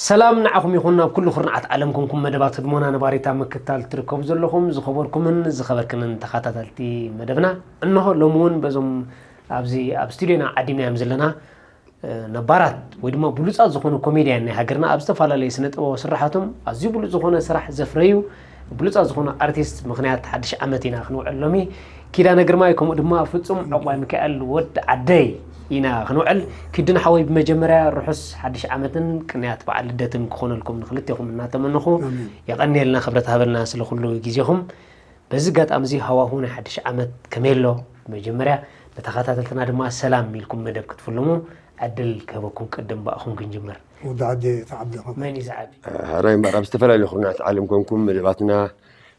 ሰላም ንዓኹም ይኹን፣ ናብ ኩሉ ኩርናዓት ዓለም ኮንኩም መደባት ህድሞና ነባሪታ ምክታል ትርከቡ ዘለኹም ዝኸበርኩምን ዝኸበርክንን ተኸታተልቲ መደብና። እንሆ ሎሚ እውን በዞም ኣብዚ ኣብ ስቱዲዮና ዓዲምናዮም ዘለና፣ እ፣ ነባራት ወይ ድማ ብሉጻት ዝኾኑ ኮሜድያን ናይ ሃገርና ኣብ ዝተፈላለዩ ስነ ጥበባዊ ስራሓቶም ኣዝዩ ብሉጽ ዝኾነ ስራሕ ዘፍረዩ ብሉጻት ዝኾኑ ኣርቲስት ምኽንያት ሓድሽ ዓመት ኢና ክንውዕል ሎሚ። ኪዳነ ግርማይ ከምኡ ድማ ፍጹም ዕቑባይ ሚካኤል ወዲ ዓደይ ኢና ክንውዕል። ኪዱ ንሓወይ ብመጀመርያ ርሑስ ሓድሽ ዓመትን ቅንያት በዓል ልደትን ክኾነልኩም ንክልቴኹም እናተመነኹ ኣሜን። የቐንየልና ክብረት ሃበልና ስለ ኩሉ ግዜኹም። በዚ ኣጋጣሚ እዚ ሃዋሁ ናይ ሓድሽ ዓመት ከመይ ኣሎ? ብመጀመርያ ንተኸታተልትና ድማ ሰላም ኢልኩም መደብ ክትፍልሙ ዕድል ክህበኩም ቅድም ብኣኹም ክንጅምር። ወዲ ዓደይ ተዓቢኻ። መን እዩ ዝዓቢ? ሕራይ እምበኣር ኣብ ዝተፈላለዩ ኩርናዓት ዓለም ኮንኩም መደባትና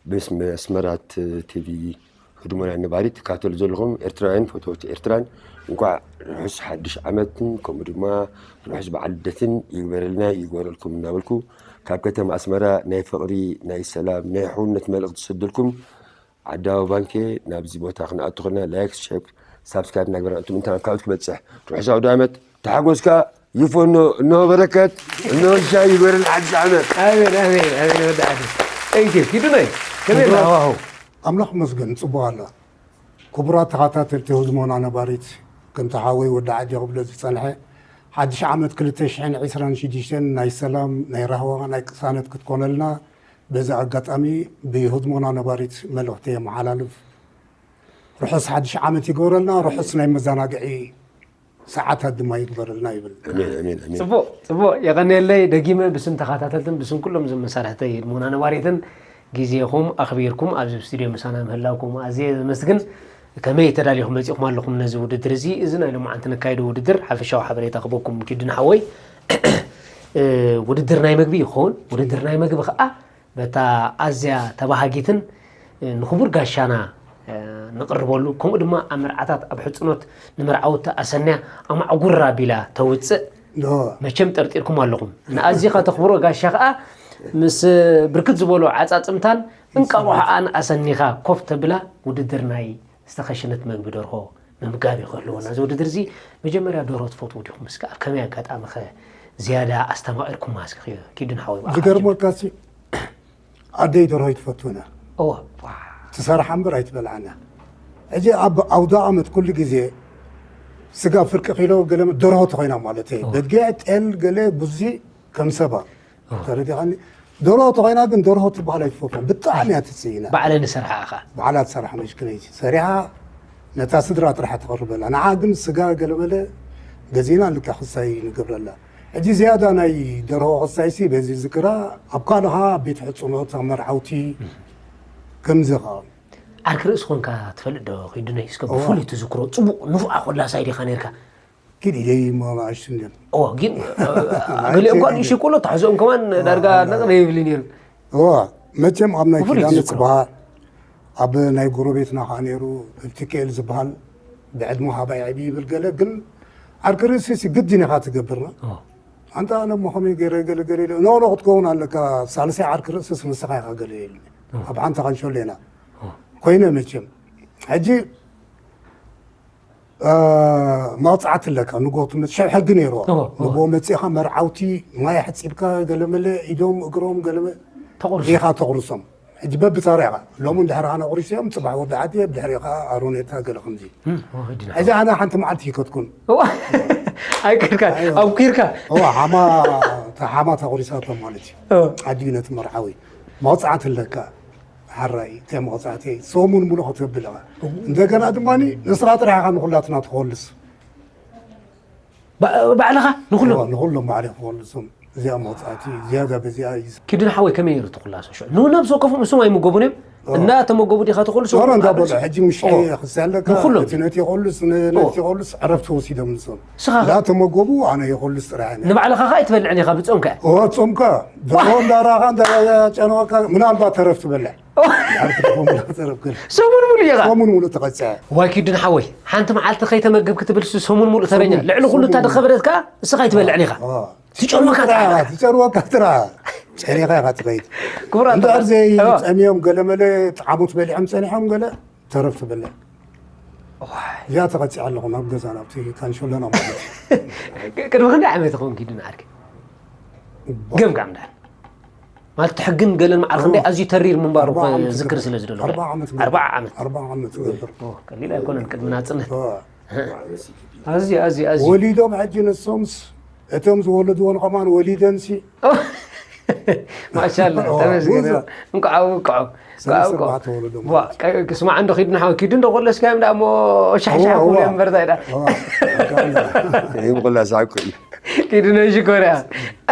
ብስ መስመራት ቲቪ ህድሞና ነባሪ ትካተሉ ዘለኹም ኤርትራውያን ፈተውቲ ኤርትራን እንኳዕ ርሑስ ሓድሽ ዓመትን ከምኡ ድማ ርሑስ በዓል ልደትን ይግበረልና ይግበረልኩም እናበልኩ ካብ ከተማ ኣስመራ ናይ ፍቕሪ ናይ ሰላም ናይ ሕውነት መልእኽቲ ዝሰደልኩም ዓዲ ኣበባ ባንኬ ናብዚ ቦታ ክንኣቱ ከለና ላይክ ሸር ሳብስክራይብ እናግበርና እቱም እንተ ካልኦት ክበፅሕ ርሑስ ኣውደ ዓመት ተሓጎስካ ይፎኖ እነሆ በረከት እነሆ ሻይ ይግበረልና ሓድሽ ዓመት ኣሜን ኣሜን ኣሜን። ወዲ ዓዲ ጠንኪ ኪዱነይ ከመይ ኣለኻ? ሃዋሁ ኣምላኽ መስገን ጽቡቕ ኣሎ። ክቡራት ተኸታተልቲ ህድሞና ነባሪት ከምቲ ሓወይ ወዲ ዓዲ ክብሎ ዝጸንሐ ሓድሽ ዓመት ክልተ ሽሕን ዕስራን ሽዱሽተን ናይ ሰላም ናይ ራህዋ ናይ ቅሳነት ክትኮነልና በዚ ኣጋጣሚ ብህድሞና ነባሪት መልእኽቲ የመሓላልፍ። ርሑስ ሓድሽ ዓመት ይግበረልና። ርሑስ ናይ መዘናግዒ ሰዓታት ድማ ይግበረልና ይብል። ኣሜን ኣሜን ኣሜን። ጽቡቕ ጽቡቕ የቐንየለይ። ደጊመ ብስም ተኸታተልትን ብስም ኩሎም እዞም መሳርሕተይ ህድሞና ነባሪትን ግዜኹም ኣኽቢርኩም ኣብዚ ስቱድዮ ምሳና ምህላውኩም ኣዝየ ዘመስግን። ከመይ ተዳሊኹም መጺኹም ኣለኹም ነዚ ውድድር እዚ? እዚ ናይ ሎማዓንቲ ነካይዶ ውድድር ሓፈሻዊ ሓበሬታ ክበኩም ኪዱ ንሓወይ። እ፣ ውድድር ናይ መግቢ ይኸውን። ውድድር ናይ መግቢ ኸኣ በታ ኣዝያ ተባሃጊትን፣ እ፣ ንኽቡር ጋሻና፣ እ፣ ንቕርበሉ፣ ከምኡ ድማ ኣብ መርዓታት ኣብ ሕጽኖት ንመርዓውቲ ኣሰንያ ኣማዕጉር ኣቢላ ተውጽእ ዶ? መቸም ጠርጢርኩም ኣለኹም። ንኣዚኻ ተኽብሮ ጋሻ ኸኣ ምስ ብርክት ዝበሉ ዓጻጽምታን እንቃቑሖኣን ኣሰኒኻ ኮፍ ተብላ ውድድር ናይ ዝተኸሽነት መግቢ ደርሆ ምምጋብ እዩ ክህልወና። እዚ ውድድር እዚ መጀመርያ ደርሆ ትፈትዉ ዲኹም? እስከ ኣብ ከመይ ኣጋጣሚ ኸ ዝያዳ ኣስተማቒርኩማ? እስኪ ኪዱ ንሓወይ ብኣኻ ዝገርመካ ሲ ኣደይ ደርሆ ኣይትፈትውና። እወ። ትሰርሓ እምበር ኣይትበልዓና። ሕጂ ኣብ ኣውደ ዓመት ኩሉ ግዜ ስጋ ፍርቂ ኪሎ ገለ ደርሆ ተኾይና ማለት እዩ። እወ። በጊዕ፣ ጤል፣ ገለ ቡዚ ከም ሰባ። እወ። ተረዲኻኒ? ደርሆ ተኾይና ግን ደርሆ ትበሃል ኣይትፈትዎን። ብጣዕሚ እያ ትጽይና። ባዕለን ይሰርሓ ኢኻ? ባዕላ ትሰርሓ መሽክነይቲ። ሰሪሓ ነታ ስድራ ጥራሕ ተቕርበላ። ንዓ ግን ስጋ ገለመለ ገዚእና ልካ ክሳይ ንገብረላ። ሕጂ ዝያዳ ናይ ደርሆ ክሳይሲ በዚ ዝክራ ኣብ ካልኻ ኣብ ቤት ሕጽኖት ኣብ መርዓውቲ ከምዚ ኸዓ። ዓርኪ ርእሲ ኾንካ ትፈልጥ ዶ? ኺዱነይ እስከ እዋ። ብፍሉይ ትዝክሮ ጽቡቕ ንፉዓ ኮላሳይ ዲኻ ነርካ? ኪድ ኢለይ እሞ ንኣሽቱ እንድዮም። እዋ፣ ግን፣ እ፣ ኣይ፣ ገሊኦም እኳ ኪድ ንእሽቶ ኢለይ። ቆሎ ተሕዝኦም ከማን ዳርጋ ኣላ። ነቕለ ይብሊ ነይሩ። እዋ፣ መቸም ኣብ ናይ ብፍሉይ ኪዳነ ትዝክሮ። ጽባሕ፣ ኣብ ናይ ጎረቤትና ኸዓ ነይሩ፣ እብትክኤል ዝበሃል፣ ብዕድመ ሃባይ ዕብይ ይብል ገለ፣ ግን ዓርኪ ርእሲሲ ግድን ኢኻ ትገብርና። እዋ። ኣንታ ኣነ እሞ ኸመይ ገይረ ገለ ገለ ኢለ፣ ኖ፣ ኖ፣ ክትከውን ኣለካ፣ ሳልሳይ ዓርኪ ርእስስ ንስኻ ኢኻ ገለ ኢሉኒ። እዋ። ኣብ ሓንቲ ካንሸሎ ኢና። እዋ። ኮይነ መቸም። ሕጂ እ፣ መቕጻዕቲ ኣለካ። ንግሆ ትመጽእ፣ ሸብ ሕጊ ነይርዎ። እዎ፣ እዎ። ንግሆ መጺእኻ መርዓውቲ ማይ ኣሕጺብካ፣ ገለመለ ኢዶም እግሮም ገለመ ተቑርሶም። ኢኻ ተቑርሶም። ሕጂ በብተራ ኢኻ። ሎሚ እንድሕር ኣነ ኣቑሪሰዮም፣ ጽባሕ ወዲ ዓዲ፣ ብድሕሪኡ ኸዓ ኣሮኔታ ገለ ከምዚ። እም፣ እዎ፣ ሕጂ ንሓ-፣ ሕጂ ኣነ ሓንቲ መዓልቲ ይከድኩን። እዎ። ኣይከድካን፣ ኣይዋ። ኣብኪርካ። እዎ፣ ሓማ፣ እታ ሓማ ተቑሪሳቶ ማለት እዩ። እዎ። ዓዲ ነቲ መርዓዊ። መቕጻዕቲ ኣለካ። ሓራይ፣ እንታይ መቕጻዕቲ? ሰሙን ሙሉእ ክትብል ኢኻ። እው። እንደገና ድማ ንስኻ ጥራሕ ኢኻ ንኹላትና ትኾልስ። ባ-፣ ባዕልኻ ንኹሎም? እዋ፣ ንኹሎም ባዕለይ ክኾልሶም። እዚኣ መቕጻዕቲ፣ ዝያዳ በዚኣ እዩ። ኪዱን ሓወይ ከመይ ነይሩ ትኹላሶ ሽዑ? ንነብሲ ወከፎም እሶም ኣይምገቡን እዮም። እዋ። እናተመገቡ ዲኻ ትኹልሶም? ኖ፣ ኖ፣ እንዳበሉ፣ ሕጂ ምሽ እዋ። ክሳለካ፣ ንኹሎም? እቲ ነቲ ይኾልስ፣ ን-፣ ነቲ እዋ። ይኾልስ፣ ዕረፍቲ ወሲዶም ንሶም። ስኻ እንዳተመገቡ ኣነ ይኾልስ ጥራሕ እየ። ንባዕልኻ ኸኣ ኣይትበልዕን ኢኻ ብጾምካ? እዋ፣ ጾምካ፣ ደርሆ እንዳራኻ፣ እንዳጨነወካ፣ ምናልባት ተረፍ ትበልዕ። ሰሙን ሙሉ ኢኻ? ሰሙን ሙሉ ተቐጽዐ። ዋይ ኪዱን ሓወይ፣ ሓንቲ መዓልቲ ከይተመገብክ ትብል እሱ ሰሙን ሙሉ ተረኛ። ሰሙን፣ ልዕሊ ኩሉ እታ ሰሙን። ዝኸበደት ከኣ እስኻ ኣይትበልዕን ኢኻ። ዋ። ትጨርወካ ጥራሕ። ትጨርወካ ጥራሕ። ጨሪኻ ኢኻ ትኸይድ። ክቡራት እምበኣር ተኸ-፣ ዘይጸምዮም ገለመለ ጥዓሞት በሊዖም ጸኒሖም ገለ ተረፍ ትበልዕ። ዋይ። እዚኣ ተቐጺዐ ኣለኹ ናብ ገዛ ናብቲ ካንሸሎና ማለት እዩ። ቅድሚ ክንደይ ዓመት ይኸውን ኪዱን ዓርኪ? ገምጋም ዳር ማለት ሕግን ገለን መዓር ክንደይ ኣዝዩ ተሪር ምንባሩ ኣርባዓ ዓመት ዝክር ገበር። ስለ ዝደሎ ኣርባዓ ዓመት ኣርባዓ ዓመት ኣርባዓ ዓመት ገበር። ቀሊል ኣይኮነን ቅድሚ ናፅነት እዋ። ኣዝዩ ኣዝዩ ኣዝዩ ወሊዶም ሕጂ ንሶምስ እቶም ዝወለድዎን ከማን ወሊደንሲ ማሻላ ተመስገን እንኳዕ እንኳዕ ሰለስተ ኣርባዕተ ወለዶም ስማዕ እንዶ ኪዱ ንሓው ኪዱ እንዶ ኮለስካዮም ዳ እሞ ሻሕሻሕ እዋ፣ ክብሉ እዋ። እዮም በርታ ኢዳ ይብቁላ ሳዕኩ ኪዱ ነዚ ኮርያ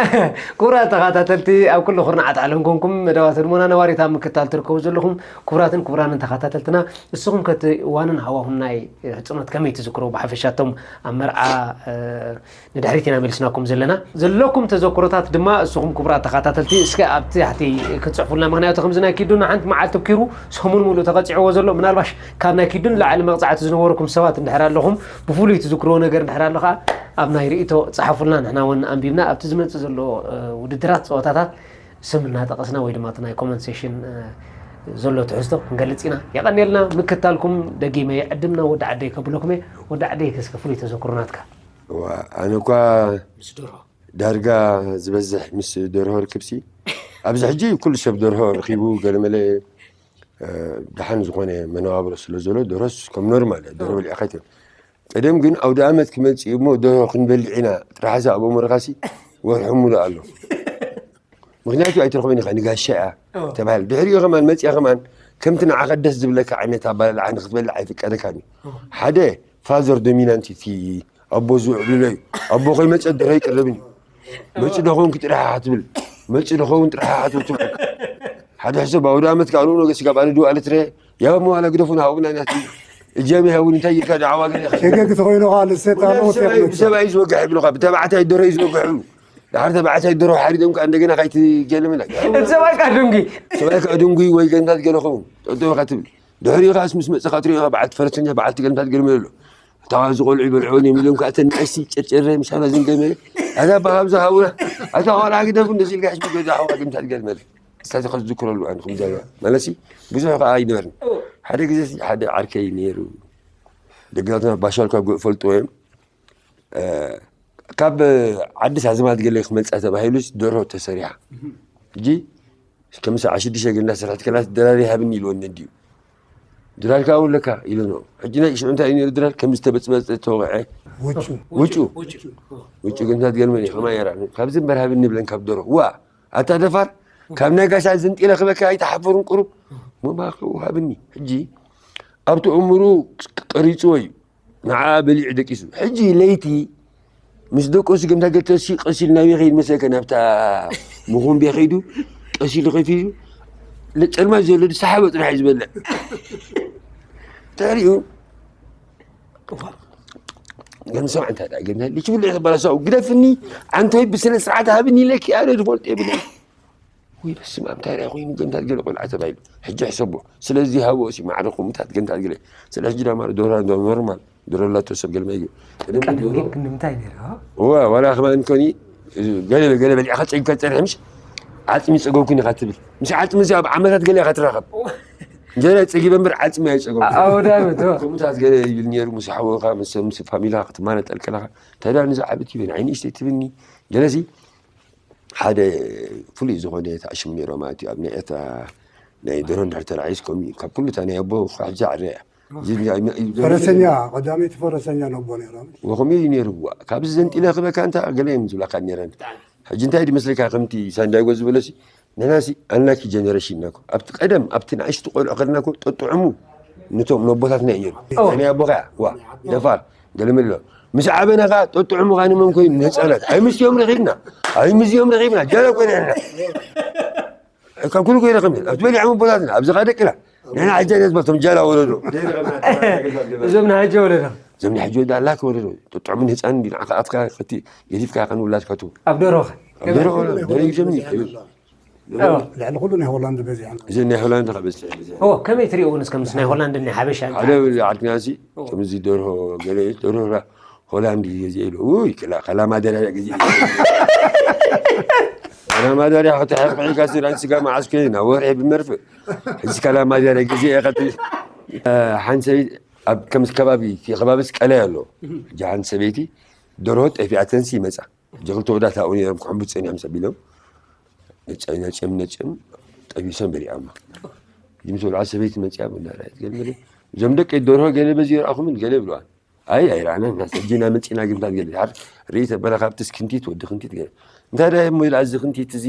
ክቡራት ተኸታተልቲ ኣብ ኩሉ ኩርናዓት ዓለም ኮንኩም መደባት ህድሞና ነባሪት ኣብ ምክታል ትርከቡ ዘለኹም ክቡራትን ክቡራንን ተኸታተልትና ንስኹም ከቲ እዋንን ሃዋሁን ናይ ሕፅኖት ከመይ ትዝክሮ ብሓፈሻቶም ኣብ መርዓ ንድሕሪት ኢና መሊስናኩም ዘለና ዘለኩም ተዘክሮታት ድማ እስኹም ክቡራት ተኸታተልቲ እስከ ኣብ ታሕቲ ክትፅሕፉልና ምክንያቱ ከምዚ ናይ ኪዱ ንሓንቲ መዓልቲ ኪሩ ሰሙን ሙሉእ ተቐፂዕዎ ዘሎ ምናልባሽ ካብ ናይ ኪዱ ንላዕሊ መቕፃዕቲ ዝነበረኩም ሰባት እንድሕር ኣለኹም ብፍሉይ ትዝክርዎ ነገር እንድሕር ኣሎ ከዓ ኣብ ናይ ርእቶ ፀሓፉልና ንሕና እውን ኣንቢብና ኣብቲ ዝመፅእ ዘሎ ውድድራት ፀወታታት ስም እናጠቐስና ወይ ድማ ናይ ኮመንሴሽን ዘሎ ትሕዝቶ ክንገልፅ ኢና የቐኒልና ምክታልኩም ደጊመ ዕድምና ወዲ ዓደይ ከብለኩም ወዲ ዓደይ ከስከ ፍሉይ ተዘክሮ ናትካ ኣነ እኳ ምስ ደርሆ ዳርጋ ዝበዝሕ ምስ ደርሆ ርክብሲ ኣብዚ ሕጂ ኩሉ ሰብ ደርሆ ረኪቡ ገለመለ ድሓን ዝኾነ መነባብሮ ስለ ዘሎ ደርሆስ ከም ኖርማል እያ ደርሆ በሊዕካ ይትብል ቀደም ግን ኣውደ ኣመት ክመፅእ እሞ ደርሆ ክንበልዕ ኢና ጥራሕ ዛ ኣብ ኣእምሮኻሲ ወርሑ ሙሉእ ኣሎ ምክንያቱ ኣይትረኽበን ኢኻ ንጋሻ እያ ተባሂል ድሕሪኡ ከማን መፅያ ከማን ከምቲ ንዓኻ ደስ ዝብለካ ዓይነት ኣባላልዓ ንክትበልዕ ኣይፍቀደካን እዩ ሓደ ፋዘር ዶሚናንት እቲ ኣቦ ዝውዕልሎ እዩ ኣቦ ከይመፀ ድሕሪ ኣይቅረብን እዩ መፂ ዶ ከውን ክጥራሕ ክትብል መፂ ዶ ከውን ጥራሕ ክትብል ትውዕል ሓደ ሕሰብ ኣውደ ኣመት ከዓ ንኡ ነገ ስጋብ ኣነ ድዋ ኣለ ትረ ያው መዋላ ግደፉን ሃቡና ኢና እጃም ይሃቡን እንታይ ይልካ ዳዕዋ ገለ ሸገግ ተኮይኑ ከዓ ልሰጣ ነው ብሰብኣይ ዝወግሕ ይብሉካ ብተባዕታይ ደሮ እዩ ዝወግሕ ይብሉ ድሓር ተባዕታይ ደሮ ሓሪዶም ከዓ እንደገና ካይትገለመላ እቲ ሰብኣይ ከዓ ድንጉ ሰብኣይ ከዓ ድንጉ ወይ ገንታት ገለ ኸውን ጠጠወካ ትብል ድሕሪኡ ከዓ ምስ መፀካ ትሪኦ በዓልቲ ፈረሰኛ በዓልቲ ገንታት ገለመለ ኣሎ እታ ዝቆልዑ ይበልዑ እዮም ኢሎም ከዓ እተን ንእሲ ጨርጨረ ምሳና ዝንገመ ኣዛ በሃብ ዝሃቡና ኣታ ቆልዓ ግደፉ እንደዚ ኢልካ ሕዝቢ ገዛ ሓዋ ገንታት ገለመለ እስታዚ ከዝክረሉ ኣነ ከምዚ ኣለዋ ማለሲ ብዙሕ ከዓ ኣይነበርን ሓደ ግዜ ሓደ ዓርከይ ነይሩ ደጋትና ባሻልካ ጉእ ፈልጥዎ እዮም ካብ ዓዲስ ኣዝማድ ገለ ክመፅኣ ተባሂሉስ ደርሆ ተሰሪሓ ሕጂ ከምሳ ዓሽዱሽተ ገንዳ ስራሕቲ ከላ ድራር ይሃብኒ ኢልዎ ነዲኡ ድራር ከዓ ኣለካ ኢሉ ነው ሕጂ ናይ ሽዑ እንታይ እዩ ነይሩ ድራር ከም ዝተበፅበፀ ተወቅዐ ውጩ ውጩ ውጩ ገንዳ ገርመን እዩ ከማ የራ ካብዚ እምበር ሃብኒ ብለን ካብ ደርሆ ዋ ኣታ ደፋር ካብ ናይ ጋሻ ዝንጢለ ክበካ ኣይተሓፈሩን ቁሩብ መባክ ሃብኒ ሕጂ ኣብቲ እምሩ ቀሪፅዎ እዩ ንዓ በሊዑ ደቂሱ ሕጂ ለይቲ ምስ ደቆ ስገምታ ገተሲ ቀሲል ናበይ ከይድ መሰለከ ናብታ ምኹንቤ ከይዱ ቀሲሉ ከፊቱ ጨልማ ዘሎ ዝሰሓበ ጥራሕ እዩ ዝበልዕ ድሕሪኡ ገምሰው እንታይ ዳ ገምታ ልች ብልዕ ተበላሰው ግደፍኒ ኣንቶይ ብስነ ስርዓት ሃብኒ ኢለኪ ኣነ ዝፈልጥ የብለ ወይ በስመ ኣብ እንታይ ዳ ኮይኑ ገምታት ገለ ቆልዓ ተባሂሉ ሕጂ ሕሰቦ ስለዚ ሃቦ ሲ ማዕረኹምታት ገምታት ገለ ስለ ሕጂ ዳማ ዶራ ኖርማል ድሮ ላቶ ሰብ ገለ መይገ ቀደም ግን ንምንታይ ነይሩ እዋ ዋላ ከማን ኮኒ ገለ ገለ በሊዕካ ፀጊካ ፀርሕ ምሽ ዓፅሚ ፀገብኩን ኢካ ትብል ምስ ዓፅሚ እዚ ኣብ ዓመታት ገለ ኢካ ትራኸብ እንጀራ ፀጊበ እምበር ዓፅሚ ኣይፀገብኩ ኣውዳመት ከምታት ገለ ይብል ነይሩ ምስ ሓወካ ምስ ምስ ፋሚላ ክትማነጠል ከለካ እንታይ ዳ ንዝዓብት ይብል ዓይኒ እሽተይ ትብልኒ ገለሲ ሓደ ፍሉይ ዝኾነ ተኣሽሙ ነይሮም ማለት እዩ ኣብ ናይ ኤርትራ ናይ ደሮ እንድሕር ተራዒስ ከምኡ እዩ ካብ ኩሉ እታ ናይ ኣቦ ሕጂ ዓረ እያ ፈረሰኛ ቀዳመይቲ ፈረሰኛ ነቦ ነይሮም ወኸምኡ እዩ ነይሩ ዋ ካብዚ ዘንጢለ ክበካ እንታ ገለ እዮም ዝብላካ ነይረን ሕጂ እንታይ ድመስለካ ከምቲ ሳንዳይጎ ዝበለሲ ንሕናሲ ኣንላኪ ጀነሬሽን ኢና ኣብቲ ቀደም ኣብቲ ንኣሽቱ ቆልዑ ከለና ጠጥዕሙ ንቶም ነቦታትና እዩ ነይሩ ናይ ኣቦኻ ዋ ደፋር ገለመሎ ምስ ዓበና ከዓ ጠጥዕሙ ከዓ ንመን ኮይኑ ንህፃናት ኣይ ምስዮም ረኺብና ኣይ ምስዮም ረኺብና ጀረ ኮይና ኢና ካብ ኩሉ ኮይና ከም ኣብቲ በሊዖም ኣቦታትና ኣብዚ ከዓ ደቅና ንሕና ሕጂ ነዝበልቶም ጃላ ወለዶ እዞም ንሓጂ ወለዶ እዞም ንሕጂ ወለዶ ኣላክ ወለዶ ጠጥዕሙ ንህፃን እንዲ ንዓኻ ኣፍካ ከቲ ገዲፍካ ከንውላድ ከቱ ኣብ ደሮኸ ደሮ ደሮ ይጀምኒ ልዕሊ ኩሉ ናይ ሆላንድ በዚሐ እዚ ናይ ሆላንድ ከበዝሕ ኦ ከመይ ትሪእዎ ንስ ከምስ ናይ ሆላንድ ናይ ሓበሻ ሓደ ዓድና ሲ ከምዚ ደርሆ ገለ ደርሆ ሆላንድ እዩ ገዚአ ኢሉ ውይ ክላ ከላማደርያ ገዚአ ከላማደርያ ከተሕርቅዒ ካስራን ስጋ መዓስ ኮይና ወርሒ ብመርፍእ እዚ ከላማደርያ ገዚአ ከትብል ሓንቲ ሰበይቲ ኣብ ከምዚ ከባቢ እቲ ከባቢስ ቀላይ ኣሎ ሕጂ ሓንቲ ሰበይቲ ደርሆ ጠፊኣተንሲ ይመፃ ሕጂ ክልተ ወዳት ኣብኡ ነይሮም ክሕንቡ ፀኒሖም ሰቢሎም ነጨም ነጨም ጠቢሶም በሊዖማ። እዚ ምስ በልዓ ሰበይቲ መፂኣ ቡና ርኣየት። ገለ መለ እዞም ደቂ ደርሆ ገለ በዚ ይርኣኹምን ገለ ብለዋል። ኣይ ኣይረኣናን፣ ናስ ሕጂ ኢና መፂና ግምታት ገለ ሓር ርኢ ተበላ ካብቲ ክንቲት ወዲ ክንቲት ገለ እንታይ ዳ እሞ ኢላ እዚ ክንቲት እዚ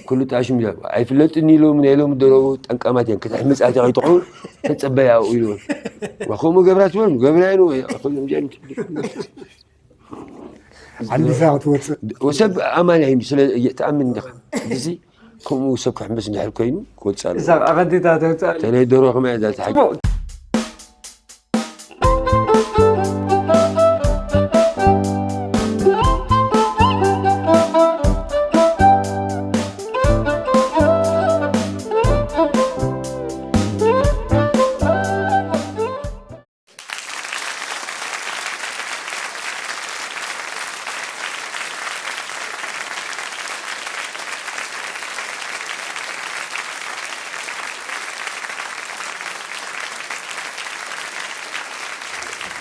ኩሉ ጣሽም ኢላ ኣይፍለጥን ኢሎም ናይ ሎም ደረቡ ጠንቃማት እዮም። ክትሕምፅ ኣትያ ከይትኾኑ ተፀበያ ኢሉ ከምኡ ገብራት ወን ገብራይ ነው። ዓዲሳ ክትወፅእ ወሰብ ኣማን እዩ ስለ ተኣምን ዲኻ እዚ ከምኡ ሰብ ክሕምስ እንድሕር ኮይኑ ክወፅእ ኣለዎ። እዛ ኣቐዲታ ተውፅእ ተለይ ደሮ ከመይ እዛ ተሓቂ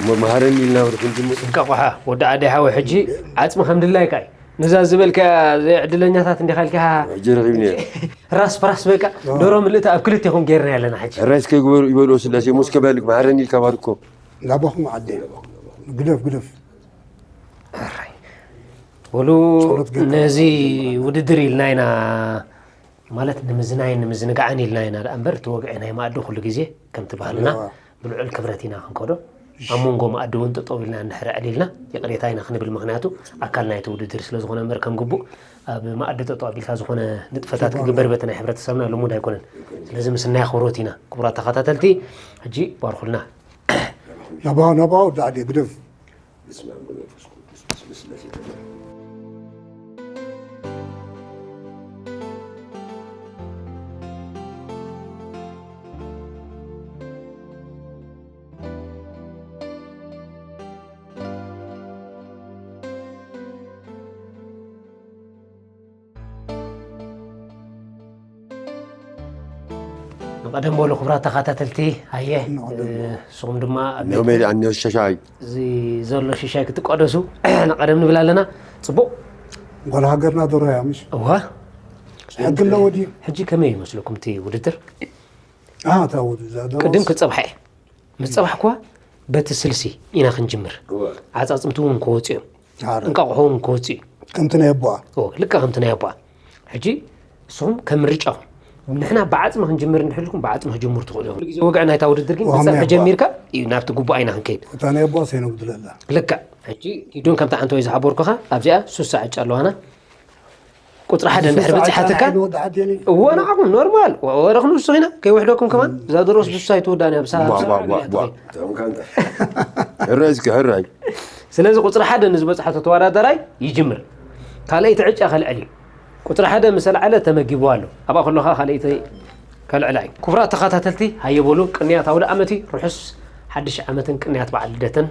እሞ መሃረኒ ኢልና ወደ ክንጅምር እንቃቑሓ ወዲ ዓደይ ሓወይ ሕጂ ዓፅሚ ከም ድላይካ እዩ። ነዛ ዝበልካ ዘይዕድለኛታት እንዲኻ ኢልካ ሕጂ ረኺብኒ ራስ ፕራስ በቃ ዶሮ ምልእቲ ኣብ ክልቴኹም ጌርና ያለና ሕጂ ራይስ ከይግበሩ ይበልኦ ስላሴ ሞስ ከባልክ መሃረኒ ኢልካ ባርኮ ናባኹም ዓደይ ግደፍ ግደፍ ወሉ ነዚ ውድድር ኢልና ኢና ማለት ንምዝናይን ንምዝንጋዕን ኢልና ኢና ደኣ እምበር እቲ ወግዒ ናይ ማእዲ ኩሉ ግዜ ከምቲ ባህልና ብልዑል ክብረት ኢና ክንከዶ ኣብ መንጎ ማእዲ እውን ጠጠው ኢልና እንድሕር ዕሊልና ይቕሬታ ኢና ክንብል ምክንያቱ ኣካል ናይቲ ውድድር ስለ ዝኾነ እምበር ከም ግቡእ ኣብ ማእዲ ጠጠው ኣቢልካ ዝኾነ ንጥፈታት ክግበር በቲ ናይ ሕብረተሰብና ልሙድ ኣይኮነን ስለዚ ምስናይ ኣኽብሮት ኢና ክቡራት ተኸታተልቲ ሕጂ ባርኩልና ናባው ናባው ዳዕዲ ግደፍ ንቐደም በሉ ክቡራት ተኸታተልቲ ኣየ ንስኹም ድማ ሻሻይ እዚ ዘሎ ሽሻይ ክትቀደሱ ንቐደም ንብል ኣለና። ፅቡቕ ጓል ሃገርና ዶሮ እያ ምሽ እዋ ሕጊ ኣለዎ ድዩ? ሕጂ ከመይ ይመስለኩም እቲ ውድድር? ቅድም ክፀብሐ ምስ ፀባሕኩዋ በቲ ስልሲ ኢና ክንጅምር ዓፃፅምቲ እውን ክወፁ እዮም እንቃቑሖ እውን ክወፁ እዩ ከምቲ ናይ ኣቦኣ ልካ ከምቲ ናይ ኣቦኣ ሕጂ ንስኹም ከም ምርጫኹም ንሕና ብዓፅሚ ክንጅምር እንድሕልኩም ብዓፅሚ ክጅምሩ ትኽእሉ እዮም ግዜ ወግዕ ናይታ ውድድር ግን ብፀብሒ ጀሚርካ እዩ ናብቲ ግቡእ ኣይና ክንከይድ እታ ናይ ኣቦኣ ሰይነጉድለላ ልክዕ ሕጂ ኪዱን ከምቲ ዓንተወይ ዝሓበርኩኻ ኣብዚኣ ሱሳ ዕጫ ኣለዋና ቁፅሪ ሓደ እንድሕር በፅሓትካ እዎ ንዓኹም ኖርማል ወረ ክንውስኽ ኢና ከይውሕደኩም ከማን እዛ ድሮስ ብሱ ኣይትውዳን እያ ብሳ ሕራይ እስኪ ሕራይ ስለዚ ቁፅሪ ሓደ ንዝበፅሓቶ ተወዳደራይ ይጅምር ካልኣይቲ ዕጫ ከልዕል እዩ ቁፅሪ ሓደ ምስ ኣልዓለ ተመጊቡ ኣሎ ኣብኣ ከለካ ካልኣይቲ ከልዕላ እዩ ክቡራት ተኸታተልቲ ሃየበሉ ቅንያት ኣውደ ኣመት እዩ ርሑስ ሓድሽ ዓመትን ቅንያት በዓል ልደትን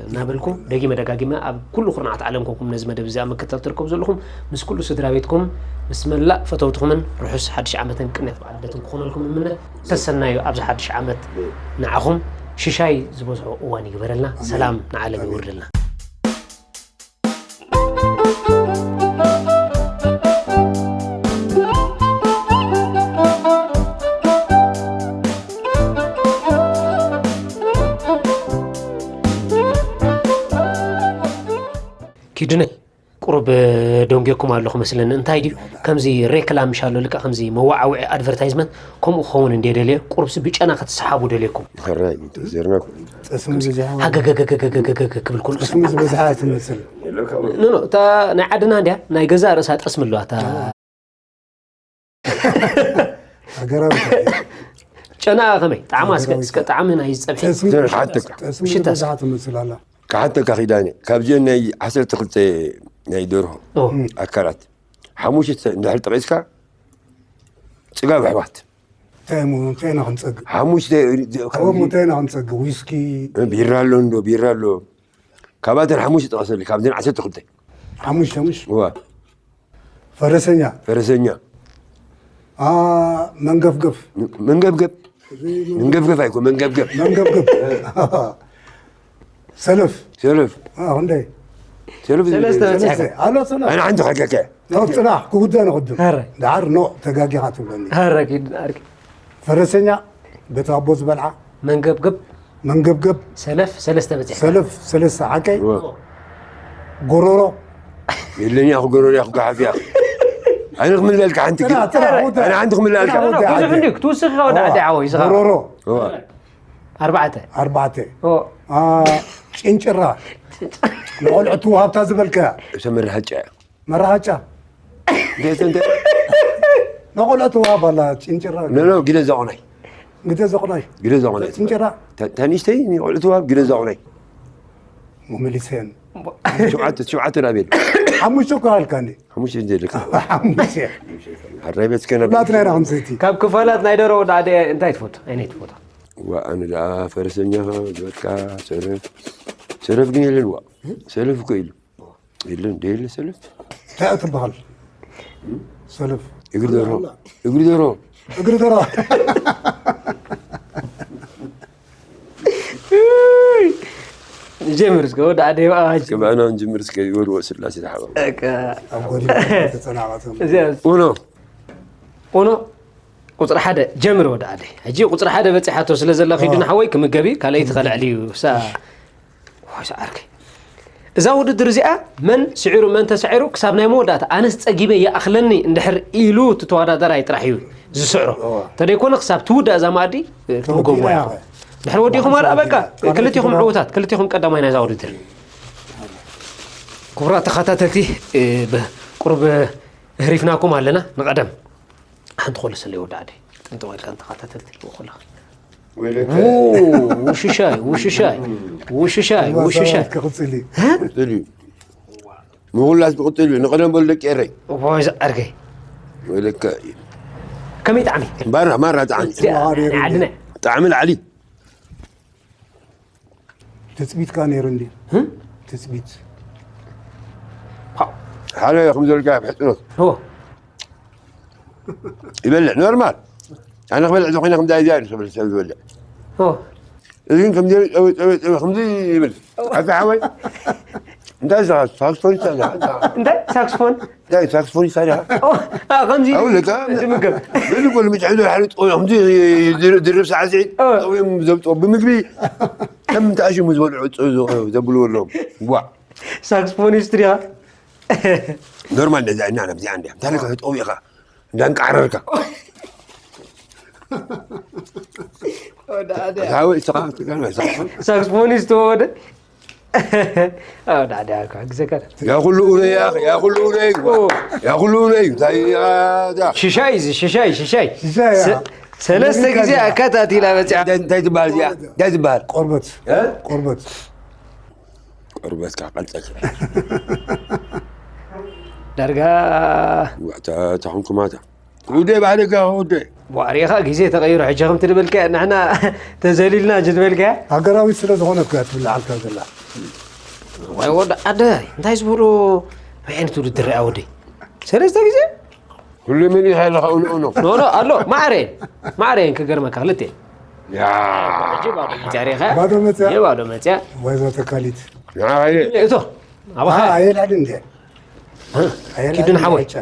እናበልኩ ደጊመ ደጋጊመ ኣብ ኩሉ ኩርናዓት ዓለም ኮንኩም ነዚ መደብ እዚ ኣብ ምክትታል ትርከቡ ዘለኹም ምስ ኩሉ ስድራ ቤትኩም ምስ መላእ ፈተውትኹምን ርሑስ ሓድሽ ዓመትን ቅንያት በዓል ልደትን ክኾነልኩም ንምነ ሰሰናዩ ኣብዚ ሓድሽ ዓመት ንዓኹም ሽሻይ ዝበዝሖ እዋን ይግበረልና ሰላም ንዓለም ይውርደልና ኪዱነይ ቁሩብ ደንጌኩም ኣለኹ መስለኒ እንታይ ድዩ ከምዚ ሬክላም ሻሎ ልካ ከምዚ መዋዓውዒ ኣድቨርታይዝመንት ከምኡ ክኸውን እንደ ደልየ ቁሩብሲ ብጨና ክትሰሓቡ ደልየኩም ዜርና ጠስሚ ብዝሓ ሃገገገገገገገገ ክብል ኩሉ ጠስሚ ዝበዝሓ ትመስል ኖ ኖ እታ ናይ ዓድና እንድያ ናይ ገዛ ርእሳ ጠስሚ ኣለዋ እታ ሃገራዊ ጨና ከመይ ጣዕማ እስከ እስከ ጣዕሚ ናይ ዝፀብሒ ጠስሚ ጠስሚ ሽታስ? ዝበዝሓ ትመስል ኣላ ክሓተካ ኪዳነ ካብዚአን ናይ ዓሰርተ ክልተ ናይ ደርሆ ኣካላት ሓሙሽተ እንድሕር ጠቂስካ ፅጋብ ኣሕዋት እንታይ እሞ እንታይ ኢና ክንፀግብ ሓሙሽተ ካብኦም እንታይ ኢና ክንፀግብ ዊስኪ ቢራ ኣሎ እንዶ ቢራ ኣሎ ካብኣተን ሓሙሽተ ጠቀሰሊ ካብዘን ዓሰርተ ክልተ ሓሙሽተ ሓሙሽ እዋ ፈረሰኛ ፈረሰኛ አ መንገፍገፍ መንገብገብ መንገብገብ ኣይኮ መንገብገብ መንገብገብ ሰለፍ ሰለፍ አ ክንደይ ሰለፍ ሰለስተ በፂሕካ። ሰለፍ ኣሎ ሰለፍ ኣነ ሓንቲ ከከከ ኖ፣ ጽናሕ፣ ክውደ ንቕድም። ኧረ። ደሓር ኖ፣ ተጋጊኻ ትብለኒ። ኧረ፣ ኪድ፣ ኣርኪ። ፈረሰኛ፣ በቲ ኣቦ ዝበልዓ። መንገብገብ። መንገብገብ። ሰለፍ፣ ሰለስተ በጺሕካ። ሰለፍ፣ ሰለስተ፣ ሓቀይ። እወ። ጎሮሮ። የለኛ፣ ክጎሮሮ፣ ክጓሓፍ እያ። ኣነ ክምለልካ ሓንቲ ግን። ጥራ፣ ጥራ፣ ወደ። ኣነ ሓንቲ ክምለልካ። ጥራ፣ ወደ፣ ብዙሕ ዓዲ። እንድዩ፣ ክትውስኽ ኢኻ ወደ ዓዲ ዓወይ፣ ዝኻ። ጎሮሮ። እወ። ኣርባዕተ። ኣርባዕተ። ኦ። አ፣ ጭንጭራ። ንቖልዑ ትወሃብታ ዝበልካያ። እሰ መራሃጫ እያ። መራሃጫ። እንዴት እንዴ? ንቖልዑ ትወሃብ ኣላ ጭንጭራ። ኖ፣ ኖ፣ ግደ ዘቑናይ። ግደ ዘቑናይ። ግደ ዘቑናይ። ጭንጭራ። ተ-፣ ተንሽተይ ንቖልዑ ትወሃብ ግደ ዘቑናይ። መመሊሰን። ሸውዓተ፣ ሸውዓተ ዳቤል። ሓሙሽተ እኮ ኣልካኒ። ሓሙሽተ እንዴ ልካ። ሓሙሽተ። ኣራይ ቤት ከነ። ሁላትና ኢና ሓሙሽተ። ካብ ክፋላት ናይ ደሮ ወደ ዓዲ እንታይ ትፈቱ? ኣይነይ ትፈቱ? ዋ፣ ኣነ ደኣ ፈረሰኛ ዝበልካ ሰለፍ፣ ሰለፍ ግን የለን ዋ። ሰለፍ እኮ ኢሉ። የለን፣ ደየለ ሰለፍ። እንታይ ትበሃል? ሰለፍ። እግሪ ደሮ። እግሪ ደሮ። እግሪ ደሮ። ጀምር እስከ፣ ወደ ዓዲ ይብኣ። እስከ ብኣና ንጅምር እስከ፣ ይበልዎ ስላሴ ተሓባበሩ። በቃ። ኣብ ጎዲና ተጸናቐቶም። እዚኣ ኡኖ። ኡኖ። ቁጽሪ ሓደ ጀምር ወደ ዓደይ። ሕጂ ቁጽሪ ሓደ በጺሓቶ ስለ ዘላ ኪዱ ኦ። ንሓወይ ክምገብ እዩ፣ ካልኣይቲ ከልዕል እዩ። ሳ-፣ ወይ ሰዓርከይ። እዛ ውድድር እዚኣ መን ስዒሩ መን ተሳዒሩ ክሳብ ናይ መወዳእታ ኣነስ ጸጊበ ይኣኽለኒ እንድሕር ኢሉ እቲ ተወዳዳራይ ጥራሕ እዩ ዝስዕሮ። ኦ። እንተደይኮነ ክሳብ ትውዳእ እዛ መኣዲ፣ እ፣ ትምገቡ ተወዲእና ኢኹም። ኢኻ። ድሕሪ ወዲኹም ኣረ በቃ ተወዲእና። ክልቲኹም ዕዉታት፣ ክልቲኹም ቀዳማይ ናይዛ ውድድር። ክቡራት ተኸታተልቲ፣ እ፣ ብ-፣ ቁሩብ ህሪፍናኩም ኣለና። ንቐደም። ሓንቲ ኮለሰለይ ወዲ ዓደይ። ጥንጥቕ ኢልካ ንተኸታተልቲ ትልዎ ከለኻ። ወይለከ። ው-፣ ውሽሻይ፣ ውሽሻይ፣ ውሽሻይ፣ ውሽሻይ። ክቕጽል እዩ። እ? ቅጽል እዩ። ምኹላስ ብቕጽል እዩ። ንቐደም በሉ ደቂ ኤረይ። ወይ ዝዓርከይ። ወይለከ። ከመይ ጣዕሚ? ማራ፣ ማራ ጣዕሚ። እዚኣ፣ ዓድና። ጣዕሚ ላዕሊ። ትጽቢት ከኣ ነይሩ እንድዩ። እ? ትጽቢት። ሃው። ሓደ ከም ዘልካ ብሕጽኖት። ኦ። ይበልዕ፣ ኖርማል። ኣነ ክበልዕ ዝኾነ ከምዚ ኣይዚኣ እዩ ሰብ፣ ሰብ ዝበልዕ። ኦ። እዚ ግን ከምዚ ጸወ፣ ጸወ፣ ጸወ፣ ከምዚ ይብል። ኦ። ኣታ ሓወይ፣ እንታይ ኢኻ? ሳክስፎን ይሳለ። እንታይ? ሳክስፎን? እንታይ ሳክስፎን ይሳለ? ኦ፣ ኣ፣ ከምዚ ኣው ለካ። ዝምገብ። በሉ ጎል ምጭ ሕዶ ሓደ ጸወ፣ ከምዚ ድር-፣ ድርብ ሳዕስዒት። ኦ። ጸወዮም ዘብጦ ብምግቢ ከም ተኣሽሙ ዝበልዑ ጸወ ዘ-፣ ዘብልዎ ኣለዎም። ዋ። ሳክስፎኒስት ድያ? ኖርማል ነዛ እና ነብዚኣ እንድያ። እንታይ ለካ ተጠዊኻ? እንዳንቃዕረርካ። ወደ ዓደ። ሓወይ፣ እስኻ ትገርም፣ ሳክስፎን። ሳክስፎኒስት ወደ። ወደ ዓደ፣ ክሕግዘካ። ያ ኩሉ ኡነይ፣ ያ፣ ያ ኩሉ ኡነይ፣ ኦ። ያ ኩሉ ኡነይ፣ እንታይ፣ ያ፣ ዳ። ሽሻይ፣ እዚ ሽሻይ፣ ሽሻይ። ሽሻይ፣ ያ። ሰ-፣ ሰለስተ ግዜ ኣካታቲላ መጽያ። እንታይ፣ እንታይ ትበሃል እዚኣ? እንታይ ትበሃል? ቆርበት። እ? ቆርበት። ቆርበትካ ቀልጠፍ። ዳርጋ ዋዕታ ተኾንኩማታ። ውደይ ባህልካ ውደይ። ዋዕሪኻ ግዜ ተቐይሩ፣ ሕጂ ከምቲ ዝበልካዮ ንሕና ተዘሊልና እንጂ ዝበልካዮ። ሃገራዊት ስለ ዝኾነት እያ ትብልዓልካ ዘላ። ዋይ ወዲ ዓደ፣ እንታይ ዝበሉ፣ እንታይ ዓይነት ውድድር ርኣ ወደይ? ሰለስተ ግዜ? ኩሉ መሊእኻ ኣለኻ፣ ኡኖ፣ ኡኖ። ኖ፣ ኖ፣ ኣሎ፣ ማዕረ እየን። ማዕረ እየን፣ ክገርመካ፣ ክልተ እየን። ያ። ሕጂ ባዶ መጽያ ርኢኻ? ባዶ መጽያ? ሕጂ ባዶ መጽያ። ወይዘ ተካሊት። ንዓ፣ ሃየ። እቶ፣ ኣባኻ። ኣየ ላዕሊ እንዴ? እ? ኣየ ኪዱን ላዕሊ ሓወይ። ዕጫ።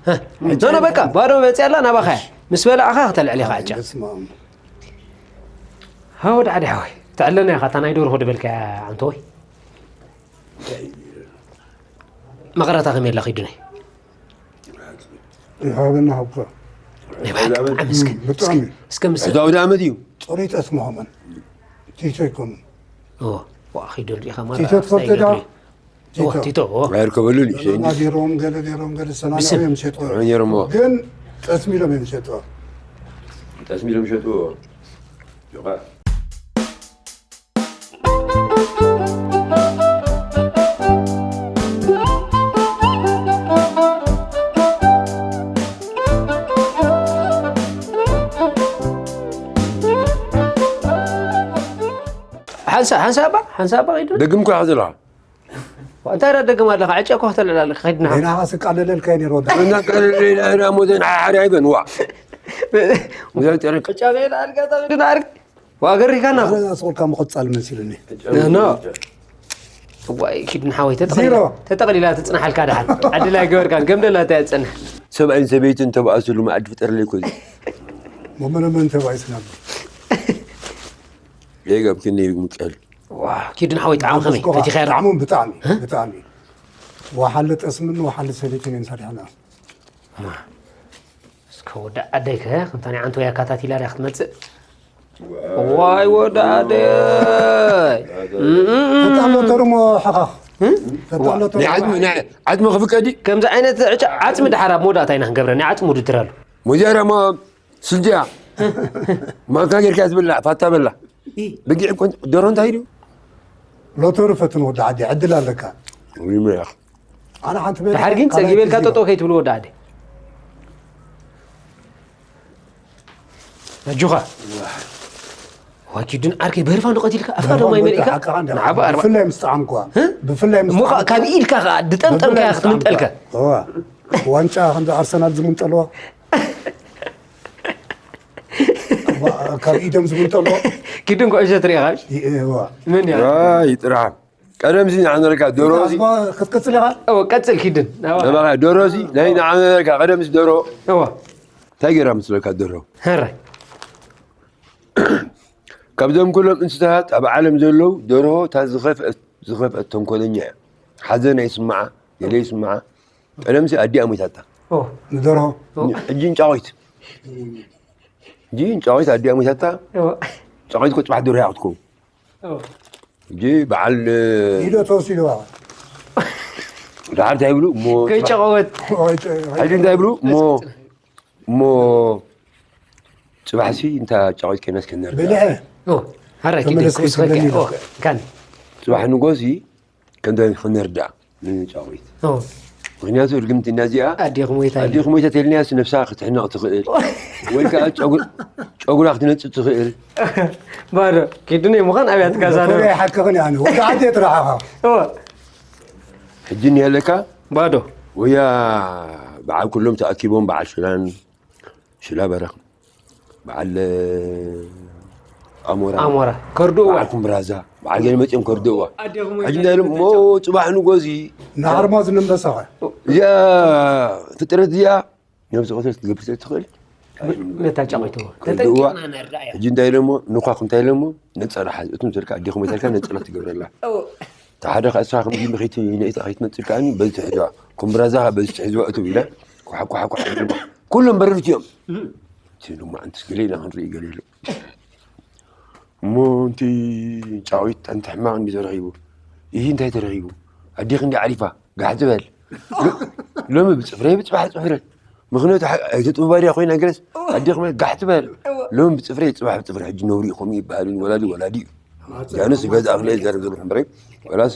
እ? ኖ፣ ኖ፣ በቃ፣ ባዶ መጽያ ኣላ፣ ናባኻ እያ። ምስ በላዕኻ ከተልዕል ኢኻ ዕጫ። በስመ ኣብ። ሃው፣ ዳዕዲ ሓወይ። ተዕለና ኢኻ፣ እታ ናይ ደርሆ ድበልካያ፣ ኣንተ ወይ። መቐረታ ከመይ ኣላ፣ ኪዱነይ? ይሃበና ሃብካ። ናይ ብሓቂ ብጣዕሚ እስከ፣ ብጣዕሚ። እስከ፣ እስከ ምስ ሕዚ ኣውደ ዓመት እዩ። ጽሩይ ጠስሚ ኸመን። ቲቶ ኣይኮኑን። ኦ፣ ዋ፣ ኺዱ ርኢኻ ማለት ቲቶ ትፈልጦ ዶ? ኦ፣ ቲቶ። ቲቶ፣ ኦ። ኣይርከበሉን እዩ፣ ሸይኒ። ገለና ገይሮም፣ ገለ ገይሮም፣ ገለ ሰናዳ ብስም። እዮም ሸጥዎ። ነይሮም፣ ኦ። ግን ጠስሚ ኢሎም እዮም ሸጥዎ። ጠስሚ ኢሎም ሸጥዎ። ዮኻ። ሓንሳ-፣ ሓንሳብ እባ፣ ሓንሳብ እባ ኸይዱ። ደግም እኮ ኢኻ ዘለኻ። እንታይ ደኣ ደግም ኣለኻ? ዕጨ እኮ ከተልዕል ኣለካ፣ ከይድና። ናኻ ስቃለለልካ እዩ ነይሩ ወዲ። እና ቀለለ ኢላ፣ እና ሞተ፣ ንሓ-፣ ሓደ ኣይበን፣ ዋ። ሙዛይ ጨረቅ። ዕጫ ከይዳ ኣልጋ፣ እታ ኸይድና ኣርግ። ወኣገሪካና። ኣነ ዝኣስቑልካ ምቕጻል መሲሉኒ። ኖ። ዋይ ኪድን ሓወይ ተጠቕሊላ ዜሮ። ተጠቕሊላ ትጽናሓልካ ደሓን ዕድል ኣይገበርካን ገምደላ እንታይ ትጸንሕ ሰብኣይን ሰበይትን ተባኣስሉ መኣዲ ፍጠርለይ ኮዚ መመነመን ተባይስ ነበር። ሌጋብ ክንደይ ምቀል ዋ ኪድን ሓወይ ጣዕሚ ከመይ ፈቲኻ ራ ጣዕሞም ብጣዕሚ ብጣዕሚ ወሓለ ጠስምን ወሓለ ሰሊጥን እዮም ሰሪሕና። እስከ ወዲ ዓደይ ከ ከምታ ናይ ዓንቶ ያካታቲላ ሪያ ክትመጽእ ዋይ ወዲ ዓደይ ፈጣን ሎተሪ ሞ ሓኻኽ ፈጣን ሎተሪ ዓድሚ ክፍቀዲ ከምዚ ዓይነት ዕጫ ዓፅሚ ድሓር ኣብ መወዳእታ ኢና ክንገብረ ናይ ዓፅሚ ውድድር ኣሎ መጀመርያ ሞ ስልጃ ማንካ ጌርካ ትብላዕ ፋታ በላ ብጊዕ እኮ ደሮ እንታይ ድዩ ሎተሪ ፈትን ወዲ ዓዲ ዕድል ኣለካ። ሪመያ ኣነ ሓንቲ ቤት ድሓር ግን ካልኣይቲ ፀጊበልካ ዜሮ። ጠጦ ከይትብሉ ወዲ ዓዲ ኣጆኻ ዋኪዱን ዓርከይ ብህርፋ ንቐቲልካ ኣፍካ ደማ ይመልእካ ሓቃ እንዳ- ንዓባ ኣርባ ብፍላይ ምስ ጣዕምኳ ብፍላይ ምስ እሞ ከዓ ጣዕምኳ- ካብ ኢድካ ከዓ ድጠምጠምካ ብፍላይ ምስ ክትምንጠልካ ጣዕምኳ። እዋ። ዋንጫ ከምዚ ኣርሰናል ዝምንጠልዋ ካብ ኢዶም ዝምንጠልዋ ኪዱን ኩዕሾ ትሪኢኻ እዋ። ምን ያ ይጥራ ቀደም ሲ ንዓነረካ ደሮ ሲ ክትቅፅል ኢኻ ቀፅል ኪድን ናባ ናባኻ ደሮ ሲ ናይ ንዓነረካ ቀደም ሲ ደሮ እዋ እንታይ ገይራ ምስለካ ደሮ ሕራይ ካብዞም ኩሎም እንስሳት ኣብ ዓለም ዘለዉ ደርሆ እታ ዝኸፍአት ዝኸፍአት ተንኮለኛ እያ። ሓዘን ኣይስምዓ፣ ገለ ይስምዓ። ቀደምሲ ኣዲኣ ሞይታታ። ኦ ንደርሆ ሕጂ እንጫቒት ሕጂ እንጫቒት ኣዲኣ ሞይታታ። ኦ ጫቒት እኮ ፅባሕ ደርሆ እያ ክትከውን። ኦ ሕጂ በዓል ኢዶ ተወሲድዋ ድሓር እንታይ ይብሉ እሞ ከይጨቐወት ሕጂ እንታይ ይብሉ እሞ እሞ ፅባሕሲ እንታ ጫቒት ከይናስ ከነርዳ ብልዐ ኦ ሕራይ ኪድን ተመለስ ክውስኸካ ከይትብለኒ ኦ ኢልካ። ካን ፅባሕ ንጎሲ ከምዚ ክነርዳ ንጫቑሪት ኦ ምክንያቱ እርግምቲ እናዚኣ ኣዴኹም ወይ እንታይ ኣዴኹም ወይ ተተልንያስ ነብሳ ክትሕነቕ ትኽእል ወይ ከዓ ጨጉ- ጨጉራ ክትነፅእ ትኽእል ባዶ ኪድን እዩ ምዃን ኣብያት ጋዛ ዶ ቶሪ ሓቅኽን ያኒ ወዲ ዓዲ የጥራሓኻ ኦ ሕጂ እኒሃለካ ባዶ ወያ በዓል ኩሎም ተኣኪቦም በዓል ሽላን ሽላ በረኽ በዓል ኣሞራ ኣሞራ ከርድእዋ በዓል ኩምብራዛ በዓል ገለ መፂኦም ከርድእዋ ሕጂ እንታይ ኢሎም እሞ ፅባሕ ንጎዚ ንሃርማዝ ንንበሳኸ እዚኣ ፍጥረት እዚኣ ነብዚ ቆተል ክትገብር ስለ ትኽእል ነታ ጫቒቱ ከርድእዋ ተጠንቂቕና ነርዳ እያ ሕጂ እንታይ ኢሎሞ ንኳ እንታይ ኢሎሞ ነፀላ ሓዝ እቱም ዘልካ ኣዴኹም ይተልካ ነፀላ ትገብረላ ተሓደ ከእሳ ከምዚ ምኺቲ ነኢታ ከይትመፅእ ከኣኒ በዚ ትሕዝዋ ኩምብራዛ በዚ ትሕዝዋ እቱ ኢለ ኳሓኳሓኳ ኩሎም በረድት እዮም እቲ ድማ ኣንትስ ገለ ኢና ክንርኢ ገለ ኢሉ እሞ እንቲ ጫዊት ኣንቲ ሕማቕ እንዲ ተረኺቡ ይህ እንታይ ተረኺቡ ኣዴኽ እንዲ ዓሪፋ ጋሕ ዝበል ሎሚ ብፅፍረ ብፅባሕ ፅፍረ ምኽንያቱ ኣይተጥብባድያ ኮይና ገለስ ኣዴኽ ጋሕ ትበል ሎሚ ብፅፍረ ፅባሕ ብፅፍረ ሕጂ ነውሪ ኢኹም ይበሃል ወላዲ ወላዲ እዩ ጃኖስ ገዛ ኣኽለ ይዛረብ ዘለኹ እምበረ ወላስ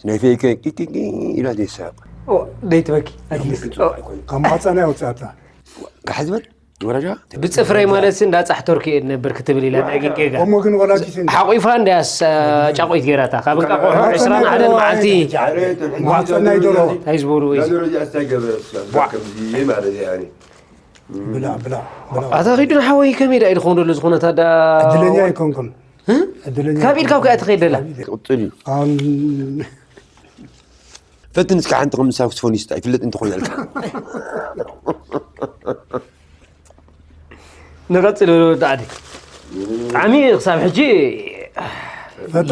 ናይ ፌከ ቂቂቂ ኢላ ዘይሳቕ ደይትበኪ ኣትሊስት ካብ ማፀና የውፅኣታ ጋሕ ዝበል ወረዳ ብፅፍረይ ማለት እንዳፃሕተርኩ እየ ነበር ክትብል ኢላ ናይ ጌጋ እሞ ግን ወላዲት እንዲ ሓቂፋ እንዳያስ ጫቆይት ገይራታ ካብ እንቃቆሖ ዕስራን ሓደን መዓልቲ ማፀና ይደሎ እንታይ ዝበሉ ወይ ደረጃ ስታይ ገበረ ከምዚ ማለት እያ ብላ ብላ ብላ ኣታ ኺዱ ንሓወይ ከመይ ዳ ኢሉ ክኾን ዘሎ ዝኾነ ታዳ እድለኛ ኣይኮንኩም እድለኛ ካብ ኢድካ እኮ እያ ትኸይድ ደላ ቅፅል እዩ ኣን ፈትን እስካ ሓንቲ ከም ሳክስፎኒስት ኣይፍለጥ እንተኾይናልካ ንቐፅል ወደ ዓዲ ጣዕሚ ክሳብ ሕጂ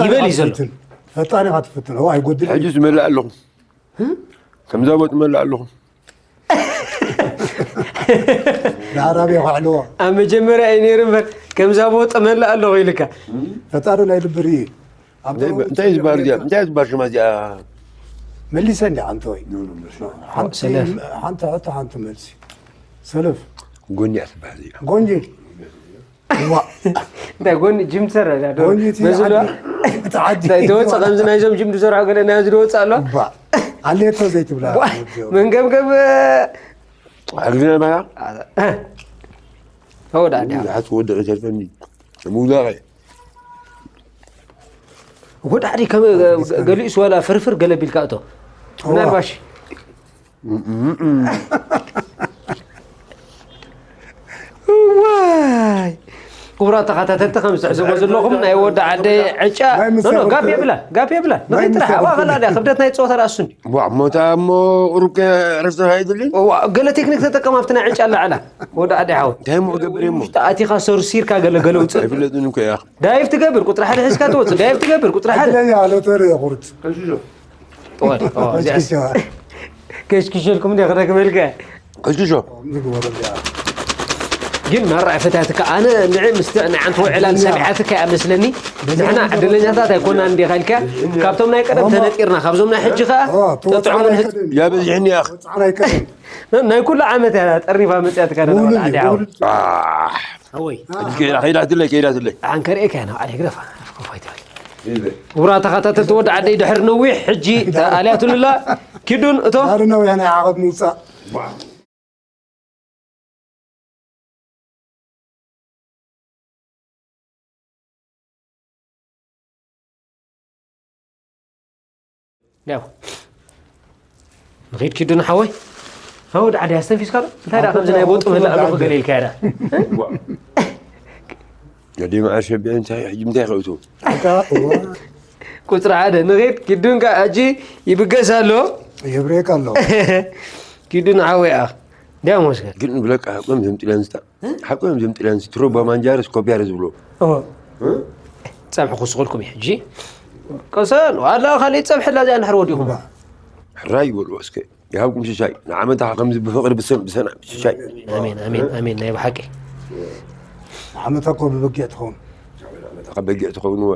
ይበል እዩ ዘሎ ፈጣን ኢኻ ትፍትን ኣይጎድል ሕጂ ዝመልእ ኣለኹ ከምዛ ቦጥ መልእ ኣለኹ ንኣራብያ ከዕልዎ ኣብ መጀመርያ እዩ ነይሩ እምበር ከምዛ ቦጥ መልእ ኣለኹ ኢልካ ፈጣሪ ናይ ልብሪ እዩ እንታይ ዝበሃል እዚኣ እንታይ ዝበሃል ሽማ እዚኣ መሊሰ እንዲ ሓንቲ ወይ ሓንቲ ሰለፍ። ሓንቲ ሕቶ ሓንቲ መልሲ ሰለፍ ጎኒ እያ ትበሃል እዚኣ ጎንጂ ዋ እንታይ ጎኒ ጅም ትሰርሕ እያ ዶ? ጎኒ እቲ በዚ ዶ? ዓዲ- እቲ ዓዲ እንታይ ተወፅእ ከምዚ ናይዞም ጅም ዝሰርሑ ገለ ናይዚ ዝወፅእ ኣሎ ባ ኣሌቶ ዘይትብላ መንገብገብ ኣግዝና ባያ ተወዳ እንዲያ ዝሓት ወደቀ ተርፈኒ ምውዳቀ ወዳዕዲ ከም ገሊኡስ ዋላ ፍርፍር ገለ ቢልካ እቶ ምናልባሽ ዋይ ክቡራት ተኸታተልቲ፣ ከም ዝትዕዘቦ ዘለኹም ናይ ወዲ ዓደይ ዕጫ፣ ናይ ኖ፣ ኖ፣ ምሳኹም ጋፕ የብላ፣ ጋፕ የብላ። ናይ ንኸይድ ጥራሕ፣ ምሳኹም ኣዋ፣ ኸላ ድያ፣ ክብደት ናይ ጾታ ዳኣ እሱ እንዲ። ዋ፣ ሞታ እሞ ቁሩብ ከ ዕረፍቲ ኣይድልን? ዋ፣ ገለ ቴክኒክ ተጠቀም ኣብቲ ናይ ዕጫ ኣላዕላ። ወዲ ዓደይ ሓወይ። እንታይ እሞ ክገብር እየ እሞ? ውሽጢ ኣቲኻ ሰርሲርካ ገለ፣ ገለ ውፅእ። ኣይፍለጥን እኮ እያ። ዳይቭ ትገብር፣ ቁፅሪ ሓደ ሒዝካ ትወፅእ፣ ዳይቭ ትገብር፣ ቁፅሪ ሓደ። ዕድለኛ፣ ሎተሪ እየ ቁርፅ። ጠዋል፣ ጠዋል፣ እዚኣስ። ከሽኪሸዋ። ከሽኪሸልኩም እንዲ ክረክበልካ። ከሽኪሾ። ዝግበሩ እዚኣ። ግን ማራ ፈታትካ፣ ኣነ ንዕ ምስቲ ንዓንተ ውዕላል ሰሚዓትካ እያ መስለኒ። ንሕና ዕድለኛታት ኣይኮናን እንዲኻ ኢልካ፣ ካብቶም ናይ ቀደም ተነጢርና፣ ካብዞም ናይ ሕጂ ኸኣ ኦ፣ ተወጽዓ ጠጥዑምን ናይ ህዝ-፣ ቀደም። ያ በዚሕኒ ያኽ። ተወጽዓ ናይ ቀደም። ናይ ኩሉ ዓመት እያ ጠርኒፋ መጽያትካ ደላ ብውልድ፣ ወዲ ዓዲ ዓወት። ብውልድ። ኣሕ። ኣወይ። ከይዳ፣ ከይዳትለይ፣ ከይዳትለይ። ኣንከርእየካ ኢና፣ ዓሊ ግደፋ። ኮፍ ኣይትበል። ክቡራት ተኸታተልቲ ወዲ ዓደይ ድሕሪ ነዊሕ ሕጂ ኣልያትሉላ። ኪዱን እቶ። ድሕሪ ነዊሕ ናይ ዓቐብ ምውጻእ። ያው ንኺድ ኪዱ ንሓወይ። ሃው ዳዕዲ ኣስተንፊስካ ዶ? እንታይ ደኣ ከምዚ ናይ ቦጡ ምላእ ኣለኹ ገለ ኢልካ ዳ? ዋ። ገዲም ዓሸቢያ እንታይ ሕጂ እንታይ ከእቱ? ኣታ፣ እዋ። ቁጽሪ ሓደ ንኺድ ኪዱን ከኣ ሕጂ ይብገስ ኣሎ። ይብሬክ ኣሎ። ኪዱ ንሓወይ ኣኽ። እንዲያ መስገን። ግን ብለቃ ሓቆም ዘምጢላን ዝታ። እ? ሓቆም ዘምጢላን ዝትሮ ባማንጃር ስኮቢያር ዝብሎ። ኦ። እ? ጸብሒ ክስኹልኩም እዩ ሕጂ። ቀሰን፣ ዋላ ካልእ ጸብሒ ላዚኣ እንድሕር ወዲኹም። ሕራይ ይበልዎ እስከ። ይሃብኩም ሽሻይ። ንዓመታ ከምዚ ብፍቕሪ ብሰን-፣ ብሰና-፣ ሽሻይ። ኣሜን፣ ኣሜን፣ ኣሜን። ናይ ብሓቂ። ንዓመታ እኮ ብበጊዕ ትኸውን። ንዓመታ ካብ በጊዕ ትኸውን እወ።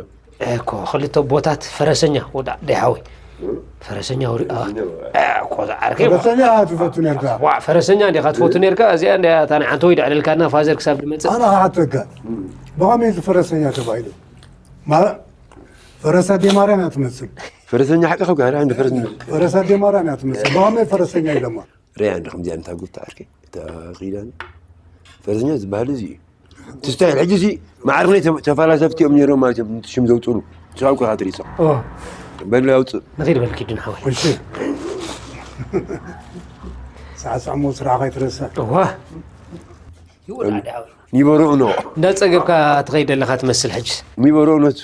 እኮ ክልተ ቦታት ፈረሰኛ ወዳ ደይ ሓወይ። ፈረሰኛ ወሪ-፣ አ፣ ፈረሰኛ ወሪ-፣ አ፣ እኮ ዝዓርከይ ዋ። ፈረሰኛ ትፈቱ ነርካ። ዋ፣ ፈረሰኛ እንዲኻ ትፈቱ ነርካ። እዚኣ እንዲያ እታ ንዓንተ ወይ ደዕለልካና ፋዘር ክሳብ ድመጽእ። ኣነ ክሓተካ። ብኸመይ እዚ ፈረሰኛ ተባሂሉ? ማ-፣ ፈረስ ኣደይ ማርያም እያ ትመስል። ፈረሰኛ ሓቂ ካብ ጋር፣ እንደ ፈረስ ፈረስ ኣደይ ማርያም እያ ትመስል። ብኸመይ ፈረሰኛ ኢሎማ? ርያ እንደ ከምዚኣ እንታይ ጉታ ዓርከይ? እታ ኺዳን ፈረሰኛ ዝበሃል እዚ እዩ። ትስታይ ሕጂ እዚ ማዕርነይ ተ-፣ ተፈላሰፍቲ እዮም ነይሮም ማለት እዮም። ሽም ዘውፅሉ። ስራው ከኻ ትሪሶ። ኦ። በል ኣውፅእ። ንኺድ በል ኪዱን ሓወይ። እሺ። ሳዕሳዕ ሞ ስራኻ ኣይትረስዕ። እዋ። ይወዳድ ሓወይ። ኒበሮ ኖ። እንዳጸገብካ ትኸይድ ዘለኻ ትመስል ሕጂ። ኒበሮ ኖት።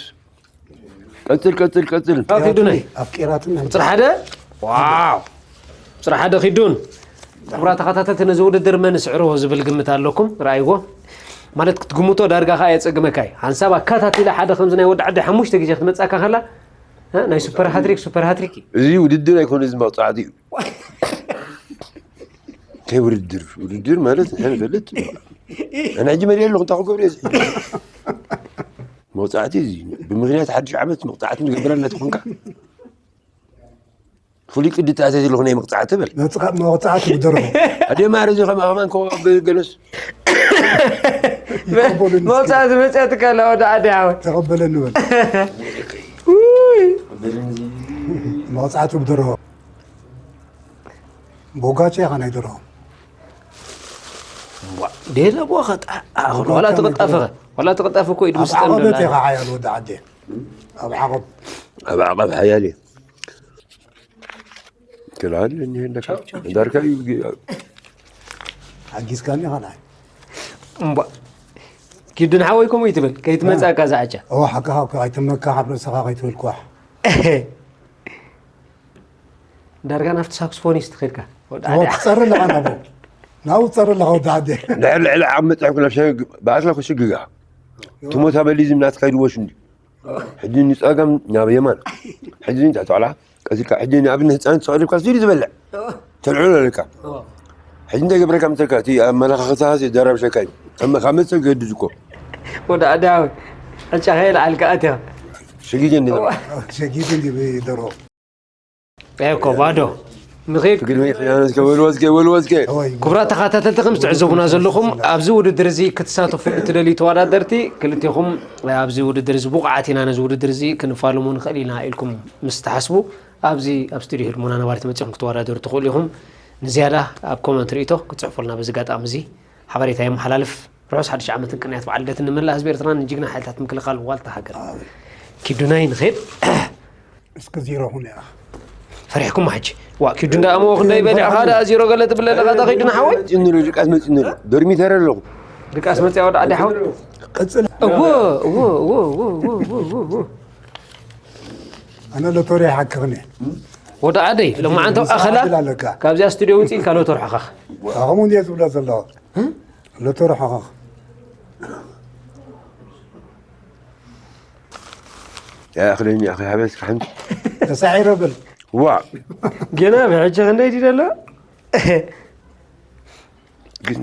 ቀጽል፣ ቀጽል፣ ቀጽል። ኣዎ፣ ኪዱነይ። ኣፍቂራትና። ቁጽሪ ሓደ? ዋው! ቁጽሪ ሓደ ኪዱን። ክቡራት ተኸታተልቲ፣ ነዚ ውድድር መን ስዕሮ ዝብል ግምት ኣለኩም? ረኣይዎ። ማለት ክትግምቶ ዳርጋ ከኣ የጸግመካ እዩ። ሓንሳብ ኣካታቲላ ሓደ ከምዚ ናይ ወዲ ዓዲ ሓሙሽተ ግዜ ክትመጻካ ከላ፣ እ፣ ናይ ሱፐር ሃትሪክ፣ ሱፐር ሃትሪክ እዩ። እዚ ውድድር ኣይኮነ፣ እዚ መቕጻዕቲ እዩ። እንታይ ውድድር? ውድድር ማለት ንሕና ንፈልጥ። ኣነ ሕጂ መሪኤ ኣለኹ፣ እንታይ ክገብር እየ እዚ? መቕጻዕቲ እዚ፣ ብምኽንያት ሓድሽ ዓመት መቕጻዕቲ ንገብረላ ተኾንካ፣ ፍሉይ ቅዲ ተኣታትዮ ኣለኹ ናይ መቕጻዕቲ በል። መቕጻ-፣ መቕጻዕቲ ብደርሆ። ኣደ ማር እዚ ከማ ከማን ኮ ገለስ። ይቀበሉኒ እስኪ። መቕጻዕቲ መጽያትካ ኣላ ወዲ ዓዲ ሓወይ። ተቐበለኒ በል። ውይ። መቕጻዕቲ ብደርሆ። ቦጋቻ ኢኻ ናይ ደርሆ። ዋ፣ ዴለ ቦኸ ጣ-፣ ኣ-፣ ቦጋቻ ዋላ ናይ ትቕጣፈኸ፣ ደርሆ። ዋላ ትቕጣፈ እኮ ኢድ ኣብ ምስጠም ዓቐበት ደላ። ኢኻ ሓያል ወዲ ዓዲ። ኣብ ዓቐብ። ኣብ ዓቐብ ሓያል እየ። ክላል እኒሄ እንደካ። ዳርካ እዩ ግ-፣ ሓጊዝካኒ ኢኻ ንዓይ። እምቧ። ኪዱን ሓወይ ከምኡ ይትበል፣ ከይትመጻእካ ዝዓጫ። እዋ፣ ሓቅኻ እኮ ኣይትመካ፣ ኣብ ርእስኻ ከይትብል ኳሕ። ዳርጋ ናብቲ ሳክስፎኒስት ኸድካ፣ ወዲ እዎ፣ ዓዲ። ትጸሪ ኣለኻ ናብኡ። ናብኡ ትጸሪ ኣለኻ፣ ወዲ ዓዲ። ልዕሊ፣ ልዕሊ ዓቕሚ መጺሕኩ ናብ ሸግ-፣ ብኣትላ ክሽግጋ። እዎ። ትሞት ኣበሊዝም ናትካ ይድወሽ እንዲ። ሕጂ ንጸጋም ናብ የማን። ሕጂ ንታሕቲ ኋላ ቀሲልካ፣ ሕጂ ንኣብነት ህጻን ትሰዕድልካ ሲዲ ዝበልዕ። እዎ። ተልዕሎ ኣለካ። እዎ። ሕጂ እንታይ ገብረካ መሰልካ? እቲ ኣመለኻኽታኻ ዘዳረብሸካ እዩ። ከም ካብ መጸ ገድድ እኮ። ወዲ ዓዲ ሓወይ፣ ዕጫኻ የልዓልካ ኣትኻ። ሸጊደ እንዲ እዎ። ሸጊደ እንዲ ብደርሆ። ኤኮ ባዶ። ንኺድ። ትግርኛ ክዳን እስከ በልዎ እስከ፣ በልዎ እስከ። ክቡራት ተኸታተልቲ፣ ከም ዝትዕዘቡና ዘለኹም፣ ኣብዚ ውድድር እዚ ክትሳተፉ እትደልዩ ተወዳደርቲ፣ ክልቴኹም ኣብዚ ውድድር እዚ ብቑዓት ኢና፣ ነዚ ውድድር እዚ ክንፋለሞ ንኽእል ኢና ኢልኩም ምስ ትሓስቡ፣ ኣብዚ ኣብ ስቱድዮ ህድሞና ነባሪት መጺኹም ክትወዳደሩ ትኽእሉ ኢኹም። ንዝያዳ ኣብ ኮመንት ርእይቶ ክትጽሕፉልና በዚ ኣጋጣሚ እዚ ሓበሬታ የመሓላልፍ። ርሑስ ሓድሽ ዓመትን ቅንያት በዓል ልደትን ንመላእ ህዝቢ ኤርትራን ንጅግና ሓይልታት ምክልኻል ዋልታ ሃገር። ኣሜን። ኪዱናይ ንኺድ። እስኪ ዜሮ ኩን ኢኻ። ፈሪሕኩም ሕጂ። ዋ፣ ኪዱ እንዳኣመወ ክንደይ በሊዕኻ ደኣ ዜሮ ገለ ትብል ኣለኻ፣ እታ ኪዱ ንሓወይ? መጺእኒ ኣሎ፣ ድቃስ መጺእኒ ኣሎ። ዶርሚተር ኣለኹ። ድቃስ መጺኣ ወዲ ዓዲ ሓወይ? ቅጽል። እዎ እዎ እዎ እዎ እዎ እዎ እዎ እዎ። ኣነ ሎቶሪ ይሓክኽኒ። ወዲ ዓደይ፣ ሎማዓንቲ ኣብ ኣኸላ ዓድል ኣለካ። ካብዚኣ ስቱድዮ ውፅእ ኢልካ ሎቶሪ ሓኻኽ። ከምኡ እንድየ ዝብሎ ዘለኹ። ሎቶሪ ሓኻኽ። يا أخي لين يا أخي حبيت كحنت ተሳዒረ ብል። وا ገና ብሕጂ ክንደይ ድዩ ዘሎ? ግን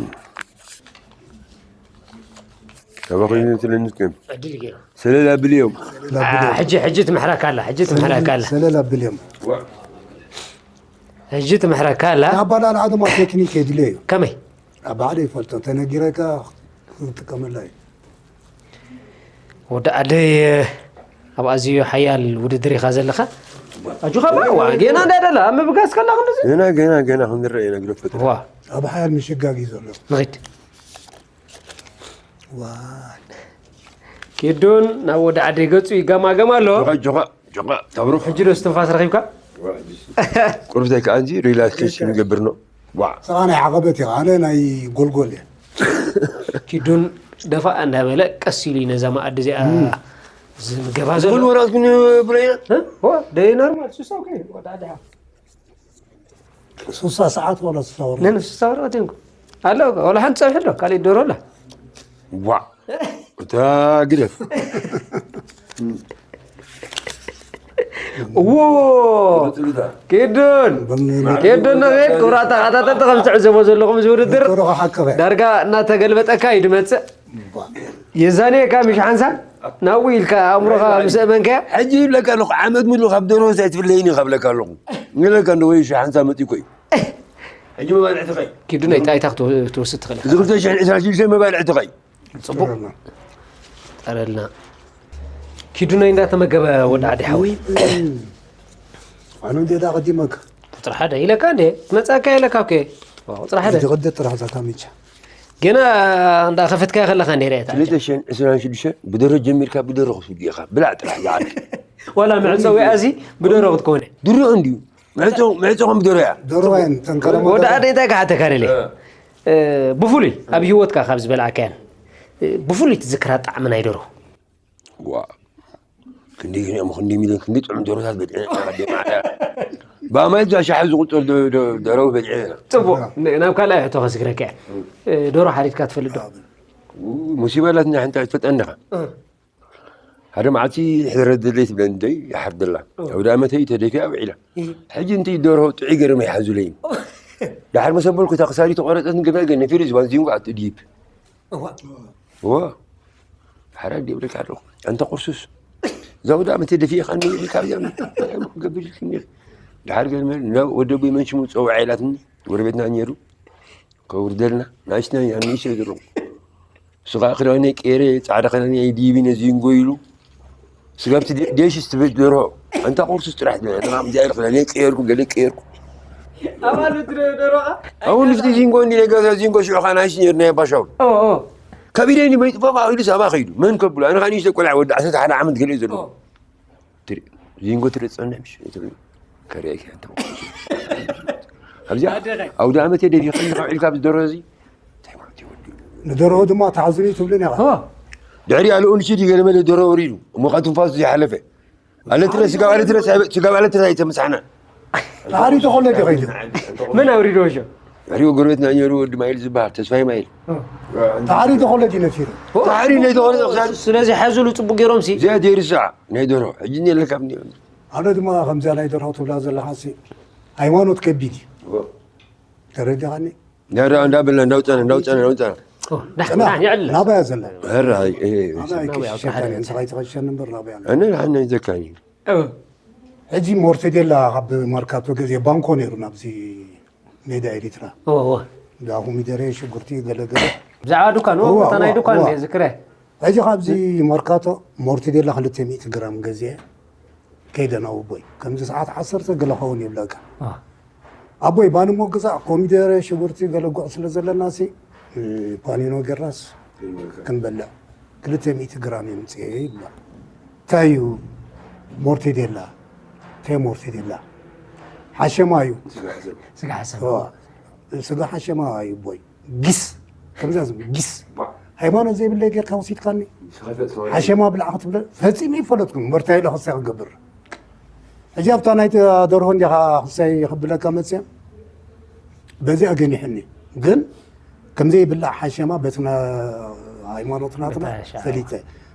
ተባኺሉ ትለንት ዕድል ገይሩ። ሰለላ ብልዮም ሕጂ ሕጂ ትምሕረካ ኣላ፣ ሕጂ ትምሕረካ ኣላ፣ ሰለላ ብልዮም። ሕጂ ትምሕረካ ኣላ። ኣባላልዓ ድማ ቴክኒክ የድልዮ እዩ። ከመይ? ኣብ ባዕለ ይፈልጦ ተነጊረካ ክትጥቀመላ እዩ። ወዲ ዓደይ፣ ኣብ ኣዝዩ ሓያል ውድድር ኢኻ ዘለኻ። ኣጆኻ ባ፣ ዋ፣ ጌና እንዳደላ ኣብ ምብጋስ ከላ ክንድዚ። ገና ገና ገና ክንረአ ኢና ግደፍ ፈጥረ ዋ፣ ኣብ ሓያል ምሽጋግ እዩ ዘሎ። ንኺድ። ዋ ኪዱን ናብ ወዲ ዓደይ ገጹ ይገማገም ኣሎ። ጆኻ ጆኻ ጆኻ ተብሩኽ ሕጂ ዶ እስትንፋስ ረኺብካ? ቁርብተይ ከዓ እንጂ ሪላክሴሽን ይገብር ነው ዋ ስኻ ናይ ዓቐበት ኢኻ፣ ኣነ ናይ ጎልጎል እየ። ኪዱን ደፋ እንዳበለ ቀስ ኢሉ እዩ ነዛ መኣዲ እዚኣ ዝምገባ ዘሎ። ዝኹሉ ወራት ግን ብለያ እ? ዋ፣ ደይ ኖርማል ሱሳ ኦኬ፣ ወዲ ዓደይ ሓ- ሱሳ ሰዓት ዋላ ሱሳ ወረ ነን ሱሳ ወረ ወዲንኩ ኣሎ። ወላ ሓንቲ ጸብሒ ኣሎ፣ ካልእ ዶሮ ኣላ። ዋ እታ ግደፍ እዎ ኪዱን ኪዱን ንኺድ። ክቡራት ተኸታተልቲ ከም ትዕዘቦ ዘለኹም እዚ ውድድር ዶሮ ክሓክኸ ዳርጋ እናተገልበጠካ እዩ ድመፅእ። የዛንየካ ምሽ ሓንሳብ ናብኡ ኢልካ ኣእምሮኻ ምስ እመንካያ ሕጂ ይብለካ ኣለኹ ዓመት ሙሉ ካብ ደርሆ ሳይትፍለይኒ ካብለካ ኣለኹ ንለካ እንደ ወይ ሓንሳብ መፂ ኮይ ሕጂ መባልዕቲ ኸይ ኪዱ ናይ ጣይታ ክትወ- ክትወስድ ትኽእል ኢኻ። እዚ ክልተ ሽሕን ዕስራን ሽዱሽተ መባልዕቲ ኸይ ፅቡቅ ጠረልና ኪዱ ናይ እንዳተመገበ ወዲ ዓዲ ሓወይ ኣነ እንዴ ዳ ቀዲመካ ቁፅሪ ሓደ ኢለካ እንዴ መፃካ ኢለካ ኦኬ ቁፅሪ ሓደ ዝቕደ ጥራሕ ዛካ ሚቻ ገና እንዳ ከፈትካዮ ከለካ እንዴ ሪኣታ ክልተ ሽሕን ዕስራን ሽዱሽተ ብደርሆ ጀሚርካ ብደርሆ ክስጉ ኢኻ ብላዕ ጥራሕ ዝዓል ዋላ መዕፀዊያ እዚ ብደርሆ ክትከውን እያ ድሮ እንድዩ ምዕፆ ምዕፆ ከም ብደርሆ እያ ደርዋይን ጠንከረ ወዲ ዓደይ እንታይ ክሓተካ ደለ ብፍሉይ ኣብ ህይወትካ ካብ ዝበልዓካያን ብፍሉይ ትዝክራ ጣዕሚ ናይ ደርሆ ዋ ክንደይ ክንኦም ክንደይ ሚሊዮን ክንደይ ጥዑም ደሮታት በልዕና ኢና ኣዴ ማዕዳ ብኣማይ እዛ ሻሒ ዝቁፀር ደረው በልዕና ኢና ፅቡቅ ናብ ካልኣይ ሕቶ ከስግረካ እየ ደሮ ሓሪድካ ትፈልጥ ዶ ሙሲባ ኣላትና ሓንቲ ኣይትፈልጠን ዲኻ ሓደ መዓልቲ ሕረ ደለይ ትብለኒ ደይ ይሓርደላ ኣብ ዳመተይ ተደፊኣ ውዒላ ሕጂ እንታይ ደርሆ ጥዑይ ገይሮም ይሓዙለይ ድሓር መሰበልኩ እታ ክሳዲ ተቆረፀት ንገበ ገ ነፊሩ ዝባን ዚንጎ ኣት ዲብ እዋ ሓራ ዲብለካ ኣለኹ ኣንተ ቁርሱስ እዛ ውዳ መተ ደፊእኻ ንውዒል ካብ ዚኣ ገብር ኢልክኒ ድሓር ገርመ ናብ ወደቡ መንሽሙ ፀውዓ ኢላትኒ ጎረቤትና ነይሩ ከውርደልና ናሽና ኣንሽ ዝሩ ስጋ ክዳነ ቀረ ፃዕዳ ክዳነ ዲቢ ነዚንጎ ኢሉ ስጋብቲ ዴሽስ ትብል ደርሆ ኣንታ ቁርሱስ ጥራሕ ትብል ኣንታ ከምዚ ኣይልክ ለኔ ቀየርኩ ገለ ቀየርኩ ኣባል ትደረኻ ኣሁን ንፍቲ ዚንጎ እንዲ ነገዛ ዚንጎ ሽዑ ኻናሽ ነርና ባሻው ኦ ኦ ከቢደኒ መይጥፋ ኢሉ ሳባ ከይዱ መን ከብሎ ኣነ ኻኒሽ ቆልዓ ወዲ ዓሰርተ ሓደ ዓመት ገለ ዘሎ ትሪ ዚንጎ ትሪ ጸንሕ ምሽ ትብል ከሪያ ይከንተ ኣብዚኣ ኣውደ ዓመት የደፊ ኸይዱ ካብ ዒልካ ብደረዚ ንደርሆ ድማ ተሓዝኒ ትብልን ኢኻ ኦ ድሕሪ ኣልኡ ንሽድ ይገለመለ ደሮ ወሪዱ እሞ ካብ ትንፋሱ ዘይሓለፈ ኣለትረ ስጋብ ኣለትረ ስጋብ ኣለትረ ኣይተምሳሕና ተሓሪቶ ከሎ ድዩ ከይዱ መን ኣውሪዶ ሾ ድሕሪኡ ጎረቤትና ነሩ ወዲ ማይል ዝበሃል ተስፋይ ማይል ተሓሪቶ ከሎ ድዩ ነፊሩ ተሓሪ ነይተኾነ ስለዚ ሓዙሉ ፅቡቅ ገይሮም ሲ እዚኣ ደይርሳ ናይ ደሮ ሕጂ የለካ ኣነ ድማ ከምዚኣ ናይ ደርሆ ትብላ ዘለኻሲ ሃይማኖት ከቢድ እዩ ተረዲኻኒ እንዳበልና እንዳውፀና እንዳውፀና እንዳውፀና ይዕለ ናባያ ዘላ ራ ናባያ ክሽሸካኒ እንስኻ ይትኸሸን እምበር ናባያ ኣነ ንሓና ይዘካኒ ሕጂ ሞርቴዴላ ካብ መርካቶ ገዜ ባንኮ ነይሩ ናብዚ ሜዳ ኤሪትራ እንዳ ኮሚደሬ ሽጉርቲ ገለገለ ብዛዕባ ዱካን እዋ፣ እታ ናይ እዋ፣ ዱካን እዋ። ዝክረ ሕጂ ካብዚ መርካቶ ሞርቴዴላ ክልተ ሚእቲ ግራም ገዚአ ከይደ ናብ ኣቦይ ከምዚ ሰዓት ዓሰርተ ገለ ኸውን ይብለካ ኣቦይ ባንሞ ግዛእ ኮሚደረ ሽጉርቲ ገለ ጉዕ ስለ ዘለና ሲ ፓኒኖ ጌርናስ ክንበልዕ ክልተ ሚእቲ ግራም የምፅኤ ይብላ እንታይ እዩ ሞርቴዴላ እንታይ ሞርቴዴላ ሓሸማ እዩ ስጋ ሓሰብ ስጋ ሓሸማ እዩ ኣቦይ ጊስ ከምዛ ዝብል ጊስ ሃይማኖት ዘይብለይ ጌርካ ወሲድካኒ ሓሸማ ብላዕ ክትብለ ፈጺሙ ይፈለጥኩም። መርታይ ኢለ ክሳይ ክገብር። ሕጂ ኣብታ ናይቲ ደርሆ እንዲኻ ክሳይ ክብለካ መጽእ። በዚኣ ገኒሕኒ። ግን ከምዘይ ይብላዕ ሓሸማ በትና ሃይማኖት ናትና በታ ሻ- ፈሊጠ።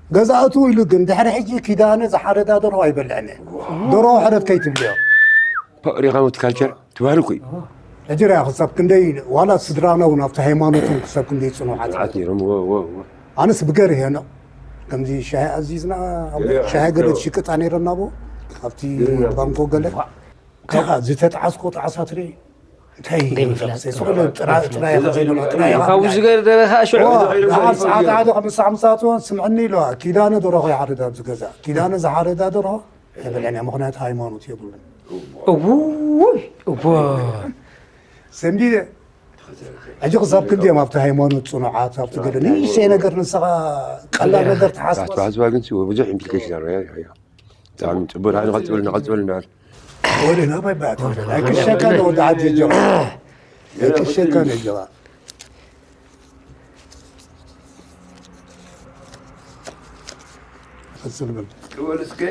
ገዛእቱ ኢሉ ግን ድሕሪ ሕጂ ኪዳነ ዝሓረዳ ደርሆ ኣይበልዕን እየ። ደርሆ ሕረድ ከይትብልዮ። ሪኻ ካልቸር ትባህል እኮ እዩ። ሕጂ ርኣ ክሳብ ክንደይ ዋላ ስድራና እውን ኣብቲ ሃይማኖት እውን ክሳብ ክንደይ ጽኑዓት። ጽኑዓት ነይሮም። ወ- ወ- ወ- ኣነስ ብገር እየ ነው ከምዚ ሻሂ ኣዚዝና ገለ ሻሂ ገለ ኣዚዝና። ትሽቅጣ ነይረና ብ ኣብቲ ገለ ባንኮ ገለ ከኣ ዝተጣዓስኮ ጣዕሳ ትርኢ እንታይ ደይ ምፍላጥ። ስቕ ኢለ ጥራ- ጥራይ ጥራይ ኢኻ ካብኡ ትብልዓ። ዝገደለ ከዓ ሽዑ ዋ፣ ደሓር ሰዓት ሓደ ከምሳ ምሳት እውን ስምዕኒ ኢለዋ ኪዳነ ደረኹ ይሓርድ ኣብዚ ገዛ ኪዳነ ዝሓረዳ ደረኹ ኣይበልዕን እያ ምኽንያቱ ሃይማኖት የብሉን። እውይ እወ ሰንቢደ ሕጂ ክሳብ ክንዲ እዮም ኣብቲ ሃይማኖት ፅኑዓት ኣብቲ ገለ ንእሽተይ ነገር ንስኻ ቀላል ነገር ትሓስባ ትሓስባ ግን ብዙሕ ኢምፕሊኬሽን ኣሎ። ያ- ያ- ያ። ብጣዕሚ ፅቡቅ። ንቐፅል ንቐፅል ንበል። ወደ ናባይ ባእታ ኣይቅሸካ ንወዲ ዓዲ ጀ ኣይቅሸካ ነጀባ ክጽል በል። ክበል እስከ።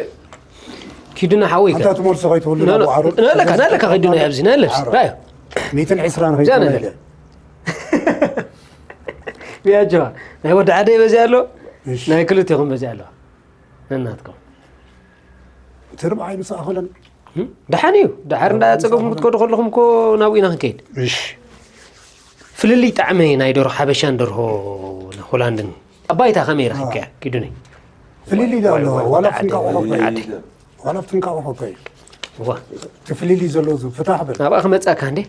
ኪዱና ሓወይ ኣንታ ትመልሶ ከይትህሉ ናብ ዓሮ። ናለካ ናለካ ኪዱና ኣብዚ ናለብሲ ዓሮ። ራዮ ሚትን ዕስራን እዚኣ ከይትህሉ ናለ። ኢለ። ያጀዋ ናይ ወዲ ዓደይ በዚ ኣሎ። እሺ። ናይ ክልቴኹም በዚ ኣሎ። ነናትኩም። ትርብዓይ ምስ ኣኸለን። እም? ደሓን እዩ። ደሓር እንዳጸገምኩም ክትከዱ ከለኹም እኮ ናብኡ ኢና ክንከይድ። እሺ። ፍልልይ ጣዕሚ ናይ ደርሆ ሓበሻን ደርሆ ሆላንድን ኣብ ባይታ ከመይ ረኺብካያ? ኪዱኒ። ፍልልይ ዶ ኣለዎ? ዋላ ዋላ ፍንቃቑ እኮ እዩ። ዓዲ። ዋላ ፍንቃቑ እኮ እዩ። እዋ። እቲ ፍልልይ ዘሎ እዚ ፍታሕ በል። ናብኣ ክመጻካ እንዴ?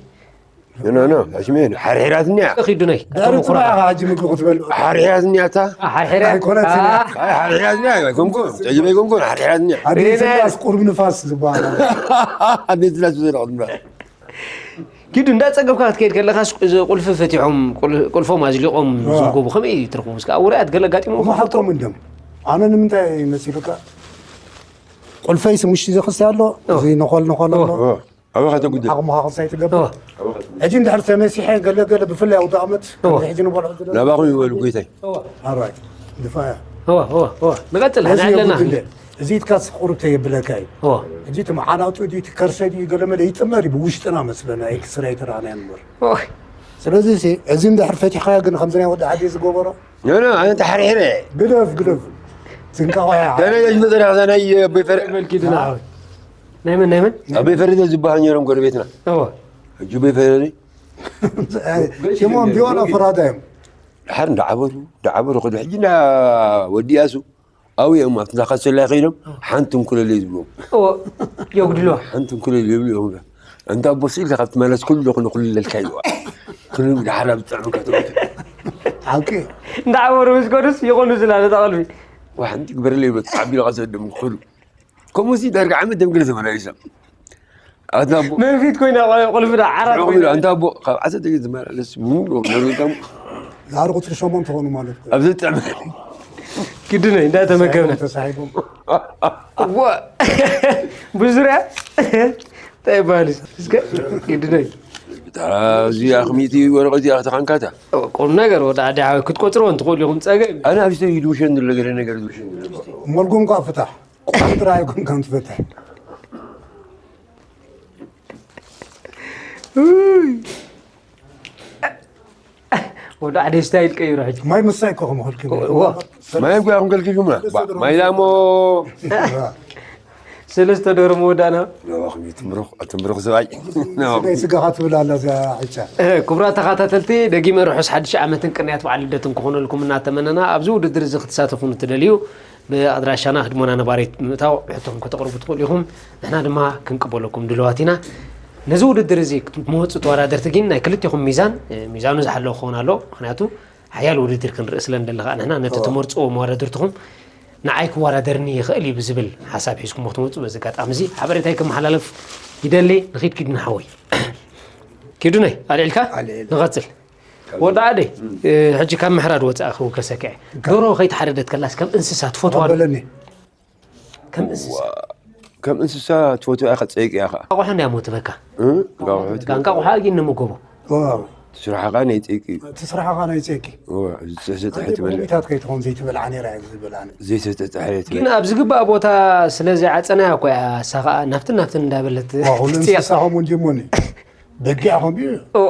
ኖ፣ ኖ፣ ኖ፣ ኣሽሜ፣ ሓርሒራትኒ እያ። ኪዱነይ። ዳሩ ጽባሕ ኢኻ ሕጂ ምግቢ ክትበልዑ። ሓርሒራትኒ እያ እታ። ሓርሒራ። ኣይኮነትን እያ። ኣይ፣ ሓርሒራትኒ እያ፣ ኣይኮንኩን። ጨጅበ ኣይኮንኩን፣ ሓርሒራትኒ እያ። ኣዴ ሪነ። ስላስ ቁሩብ ንፋስ ዝበሃል። ኣዴ ስላስ ዝበሃል ቁሩብ ንፋስ። ኪዱ እንዳጸገብካ ክትከይድ ከለኻስ፣ እዚ ቁልፊ ፈቲሖም፣ ቁል-፣ ቁልፎም ኣዝሊቖም ዋ። ዝንጎቡ ከመይ ትረኽቡ? እስከ ኣብ ውራያት ገለ ኣጋጢምዎ እሞ ይፈልጡ? ሓቆም እንደም። ኣነ ንምንታይ መሲሉካ? ቁልፈይ ስሙሽቲ ዘኽስተ ኣሎ፣ ኦ። እዚ ነኾል ነኾል ኦ። ኣሎ። ኦ። ኣበኻ ተጉድል። ዓቕምኻ ክሳይ ትገብር። ኦ። ኣበኻ ተጉድል። ሕጂ እንድሕር ተመሲሐ ገለ ገለ ብፍላይ ኣውደ ኣመት፣ ኦ። ከምዚ ሕጂ ንበልዖ ዘለና ናባኹም ይበሉ ጎይታይ። ኦ። ኣራይ፣ ድፋያ። ኦ፣ ኦ፣ ኦ። ንቐጽል፣ እዚ ሓና ኣለና። የጉድል። እዚ ኢትካስ ቁሩብ ተየብለካ እዩ። ኦ። ሕጂ እቲ መዓናጡ ድዩ፣ እቲ ከርሰ ድዩ፣ ገለ መለ ይጥመር እዩ ብውሽጥና መስለና፣ ኤክስራይ ተራእናዮ እምበር። ኦ። ስለዚ እዚ፣ እዚ እንድሕር ፈቲሕኻዮ ግን ከምዚ ናይ ወዲ ዓዲ ዝገበሮ፣ ኖ፣ ኖ፣ ኣነ ተሓርሒረ። ግደፍ፣ ግደፍ። ትንቃቆ እያ። ገለ ገለ ዝመፀ እዛ ናይ ኣቦይ ፈረ-፣ በል ኪድና ዓወት። ናይ መን፣ ናይ መን? ኣቦይ ፈረደ ዝበሃል ነይሮም ጎረቤትና። እወ። ሕጂ ኣቦይ ፈረደ ሽሞም ቢዋላ ፈራዳ እዮም። ድሓር እንዳዓበሩ፣ እንዳዓበሩ ከዱ። ሕጂ እንዳ ወዲ እያሱ ኣብኡ እዮም ኣብቲ እንዳ ካሰላ ከይዶም ሓንቲ እንኩለለይ ዝብሎም። እወ፣ የጉድልዋ። ሓንቲ እንኩለለይ ይብሉ እዮም። እንዳ ኣቦ ስኢልካ ካብ ትመለስ ኩሉ ዶ ክንኩልለልካ ኢልዋ። ክንብል ድሓር ኣብ ዝጥዕምካ ትምህርቲ። ሓቂ። እንዳዓበሩ ምስ ከዱስ ይኾኑ ዝላ ነታ ቀልቢ። ዋ፣ ሓንቲ ግበረለይ ይብሎ፣ ተዓቢሉ ካብ ዘደም ክኸዱ። ከምኡ ሲ ዳርጋ ዓመት ደም ገለ ተመላሊሶም። ኣታ ኣቦ መንፊት ኮይና ቆ-፣ ቁልፊ ዳ ዓራት ዑቕ ኮይና። ኢሉ፣ ኣንታ ኣቦ ካብ ዓሰርተ ግዜ ዝመላለስ ምኑቕ ነሩ ኢልካ እሞ። ዛዕሪ ቁፅሪ ሸሞንተ ኾኑ ማለት እኮ። ኣብ ዘጥዕም። ግድነይ እንዳተመገብና። ተሳሒቦም። እዋ። ብዙርያ እንታይ ይበሃል እዩ? እስከ ግድነይ። እታ እዚኣ ክሚቲ ወረቐት እዚኣ ከተኻንካታ። ቁም ነገር ወደ ዓዲ ዓወት ክትቆፅርዎ እንትኽእሉ ኢኹም ፀገም። ኣነ ኣብ ዝተይ ድውሸን ዘሎ ገለ ነገር ድውሸን ዘሎ። መልጎም ኳ ፍታሕ። ቁም ጥራይ ኣይኮንካን ትፈትሕ። ውይ። ወደ ዓዲ ስታይል ቀይሩ ሕጂ። ማይ ምሳይ እኮ ከምኡ ከልኪ። እዋ። ማይ እኮ ኣኹም ከልኪ ሹምና። ባ-፣ ማይ ላሞ። ሰለስተ ዶሮ መወዳእና። ናባኹም እዩ ትምርኽ፣ ትምርኽ ሰብኣይ። ናባኹም። ስጋይ ስጋኻ ትብል ኣላ እዛ ዕጫ። እ፣ ክቡራት ተኸታተልቲ፣ ደጊመ ርሑስ ሓድሽ ዓመትን ቅንያት በዓል ልደትን ክኾነልኩም እናተመነና፣ ኣብዚ ውድድር እዚ ክትሳተፉ ንትደልዩ፣ ብኣድራሻና ህድሞና ነባሪት ብምእታው ሕቶኹም ከተቕርቡ ትኽእሉ ኢኹም። ንሕና ድማ ክንቅበለኩም ድልዋት ኢና። ነዚ ውድድር እዚ ክትመርጹ ተወዳደርቲ ግን ናይ ክልቴኹም ሚዛን፣ እ፣ ሚዛኑ ዝሓለወ ክኸውን ኣለዎ። ምኽንያቱ ሓያል ውድድር ክንርኢ ስለ እንደለኻ ንሕና ነቲ እወ። ትመርጽዎ መወዳድርትኹም ንዓይ ክወዳደርኒ ይኽእል እዩ ብዝብል ሓሳብ ሒዝኩሞ ክትመጹ በዚ ኣጋጣሚ እዚ ሓበሬታይ ክመሓላለፍ ይደሊ። ንኺድ ኪዱ ንሓወይ። ኪዱነይ፣ ኣልዒልካ? ኣልዒል። ንቐጽል። ወዲ ዓደይ፣ እ፣ ሕጂ ካብ ምሕራድ ወጻኢ ክውከሰካ እየ። ደርሆ ከይተሓረደት ከላስ ከም እንስሳ ትፈትዋ ዶ? በለኒ። ከም እንስሳ። ዋ፣ ከም እንስሳ ትፈትዋ ኢኻ ትጸይቅ ኢኻ። እንቃቑሖ እንድያ ሞ ትበካ። እ? እንቃቑሖ ትበካ። እንቃቑሖ ግን ንምገቦ። ዋው። ስራሕኻ ናይ ጸይቂ እዩ። እቲ ስራሕኻ ናይ ጸይቂ። እዋ፣ ዝተሰጥሐ ኣንተ ትበልዕ። ብጎሚታት ከይትኾን ዘይትበልዓ ነይራ እያ ዝብል ኣነ። ዘይተሰጥሐ እየ ግን ትበልዕ። ኣብ ዝግባእ ቦታ ስለ ዘይዓጸናያ እኮ እያ፣ እሳ ኸኣ ናብትን ናብትን እንዳበለት ዋ፣ ኩሉ ትጽያ። እንስሳ ኸምኡ እንዲሞኒ። በጊዕ ኸምኡ እዩ። እዋ።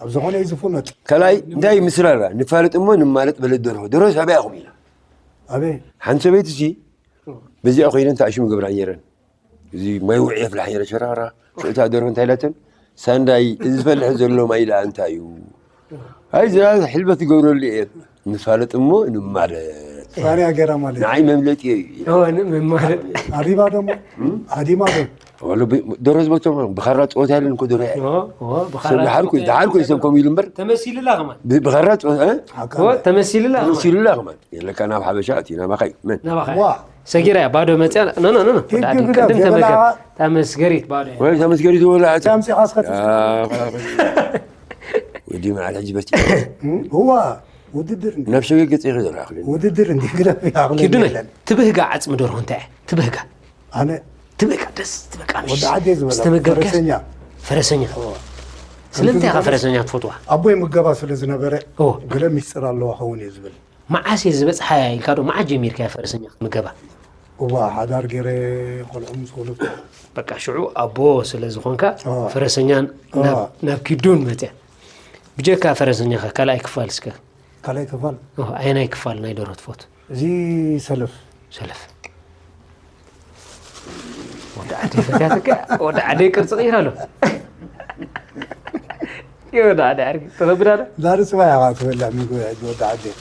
ኣብ ዝኾነ እዩ ዝፍለጥ። ካልኣይ፣ እንታይ እዩ ምስላላ? ንፋለጥ እሞ ንማለጥ በለት ደርሆ። ደርሆ ሳቢያ ኢኹም ኢላ። ኣበይ? ሓንቲ ሰበይቲ ሲ፣ በዚኣ ኮይነን ተኣሽሙ ገብራ ነይረን። እዚ ማይ ውዒ የፍልሓ ነይረ ሸራራ። ሽእታ ደርሆ እንታይ ኢላተን? ሳንዳይ፣ እዚ ዝፈልሕ ዘሎ ማይ ኢላ እንታይ እዩ? ኣይ፣ ዝና ሕልበት ይገብረሉ እየ። ንፋለጥ እሞ ንማለጥ። ሳንያ ገራ ማለት እዩ። ንዓይ መምለጢ እዩ። እወ፣ ን-፣ መማለጥ። ኣዲማ ደሞ፣ ኣዲማ ዶ? ወሎ ብ-፣ ደሮ ዝበቶም ብኻራ ጸወታ ያለን እኮ ደሮ ያለ። እወ፣ እወ፣ ብኻራ ሰብ ደሓር እኮ፣ ጸወታ ደሓር እኮ ሰብ ከምኡ ኢሉ እምበር። ተመሲልላ ከማን። ብ-፣ ብኻራ ጸወታ፣ እ? ኣካ-፣ እወ፣ ተመሲልላ ከማን። ተመሲልላ ከማን። የለካ ናብ ሓበሻ እቲ ናባኻ እዩ። መን? ናባኻ እዩ። ዋ። ሰጊራ እያ፣ ባዶ መጽያ። ኖ፣ ኖ፣ ኖ፣ ኖ። ሂድ ወደ ኣዲ ግዳ ቅድም ተመልከት። ገበላ። እታ መስገሪት ባዶ እያ። ወይ እታ መስገሪት ትበልዓ እታ። እታ ኣምጺኻ እስከ ትስከራ። ያ፣ ወዲ መዓል ሕጂ በቲ። እዋ፣ ውድድር እንዲ። ናብ ሸገር ገጽ ይኸይድ ዘሎ ኣኽሊ። ውድድር እንዲ ግዳ ኣኽሊ ኪዱነይ፣ የለን። ትብህጋ ዓጽሚ ደርሆ እንታይ እያ? ትብህጋ። ኣነ ትብህጋ ደስ ትብህጋ ምሽ። ወዲ ዓዲ ዝበላ ዝተመገብካ ፈረሰኛ። ፈረሰኛ። እዋ። ስለምንታይ ኢኻ ከምቲ ፈረሰኛ ትፈትዋ? ኣቦይ ምገባ ስለ ዝነበረ ኦ። ገለ ሚስጥር ኣለዋ ኸውን እየ ዝብል። መዓስ እየ ዝበጽሓያ ኢልካ ዶ መዓስ ጀሚርካያ ፈረሰኛ ክትምገባ? እዋ፣ ሓዳር ገይረ ቆልዑ ምስ ወለድኩ። በቃ ሽዑ ኣቦ ስለ ዝኾንካ ኦ። ፈረሰኛን ኦ። ናብ፣ ናብ ኪዱን መጽያ። ብጀካ ፈረሰኛኸ ካልኣይ ክፋል እስከ? ካልኣይ ክፋል? ኦ፣ ኣየናይ ክፋል ናይ ደርሆ ትፈቱ? እዚ ሰለፍ። ሰለፍ። ወዲ ዓደይ ፈትያትካ፣ ወዲ ዓደይ ቅርጺ ቀይራ ኣሎ። ይወዲ ዓደይ ዓርኪ፣ ተኸብዳ ዶ? ዛሪ ጽባሕ ኢኻ ትበልዕ ምግቢ ሕጂ ወዲ ዓደይ።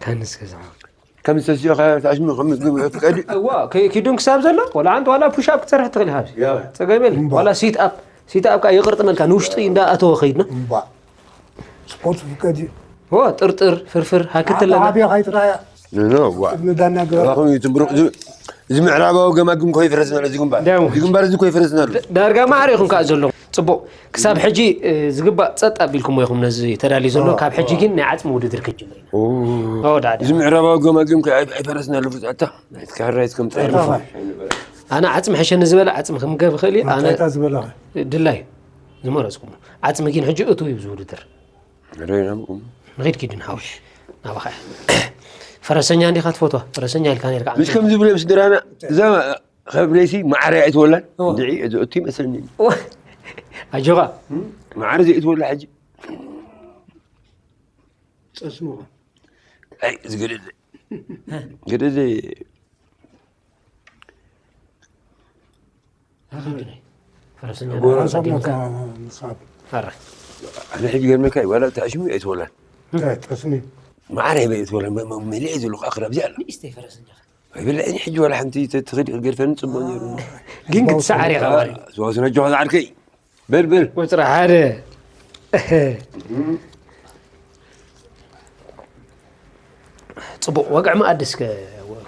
ካንስ ገዛ። ከም ዝተስዮ ከ ታሽሙ ከም ምግቢ ፍቀዲ። እዋ፣ ከ-፣ ኪዱን ክሳብ ዘሎ፣ ዋላ ሓንቲ ዋላ ፑሽ ኣፕ ክትሰርሕ ትኽእል ኢኻ። ያ። ጸገም የለን። እምባ። ዋላ ሲት ኣፕ፣ ሲት ኣፕ ከኣ ይቕርጥመልካ፣ ንውሽጢ እንዳ ኣተወ ኸይድና። እምባ። ስፖርት ፍቀድ እዩ። ዎ፣ ጥርጥር፣ ፍርፍር፣ ሃክት ኣለና። ዓብያ ካይትራያ። ኖ፣ ኖ፣ ዋ። ቅድሚ ዳና ግበር። ኣኹም እዩ ትምብሩ-፣ እዚ፣ እዚ ምዕራባዊ ገማግም እኮ ይፈረስና ኣሎ፣ እዚ ግንባር። ዳሙ። እዚ ግንባር እዚ እኮ ይፈረስና ኣሎ። ዳ-፣ ዳርጋ ማዕረ ኢኹም ከኣ ዘለኹም። ጽቡቕ። ክሳብ ሕጂ፣ እ፣ ዝግባእ ጸጥ ኣቢልኩሞ ኢኹም ነዚ ተዳልዩ ዘሎ። ኦ፣ ካብ ሕጂ ኦ። ግን ናይ ዓጽሚ ውድድር ክጅምር ኢና። ኦ። ኦ፣ ዳ፣ ዳ። እዚ ምዕራባዊ ገማግም ከ ኣይ-፣ ኣይፈረስና ኣሎ፣ ፍጻታ። ናይትካ ራይት ከም ጸርፉ። ኣይፋ። ኣነ ዓጽሚ ሕሸኒ ዝበለ ዓጽሚ ክምገብ ይኽእል እዩ። ኣነ እንታይ ዝበለኸ? ድላይ ዝመረጽኩሞ። ዓጽሚ ግን ሕጂ እቱ እዩ ዝውድድር። ሬናም ቁም። ንኺድ ኪድን ሓውሽ ናባኻ። ፈረሰኛ እንዲኻ ትፈትዋ? ፈረሰኛ ኢልካ ነርካ። ምስ ከም ዝብለ ምስ ድራና እዛ ኸብለይሲ ማዕረ ኣይትወላን? እዎ። እንድዒ እዚ እቱ ይመስለኒ። እዎ። ኣጆኻ። ማዕረ ዘይትወላ ሕጂ። ጸስምኻ። ኣይ፣ ዝገደደ። ገደደ። ኣኸብድነይ። ፈረሰኛ ጎረስ ፈረሰኛ ኣዲምካ። ሞታ ንስኻት። ኣረ። ኣነ ሕጂ ገርመካ እዩ፣ ዋላ ተኣሽሙ ኣይትወላን። እንታይ ጠስሚ? ማዕረ ይበይ ኣይትወላን፣ መ-፣ መ-፣ መሊአ ዘለኹ ኣኽራብ እዚኣ ኣላ። ንእሽተይ ፈረሰኛ። ኣይብልዕን ሕጂ ዋላ ሓንቲ ተ-፣ ትኽድ ክገድፈኒ ጽቡቕ ነይሩ። ግን ክትሰዓር ኢኻ ማለት። ዝዋስነ ኣጆኻ ዝዓርከይ። በል፣ በል። ቁጽሪ ሓደ። ጽቡቕ፣ ወግዒ መኣዲ እስከ ወ-፣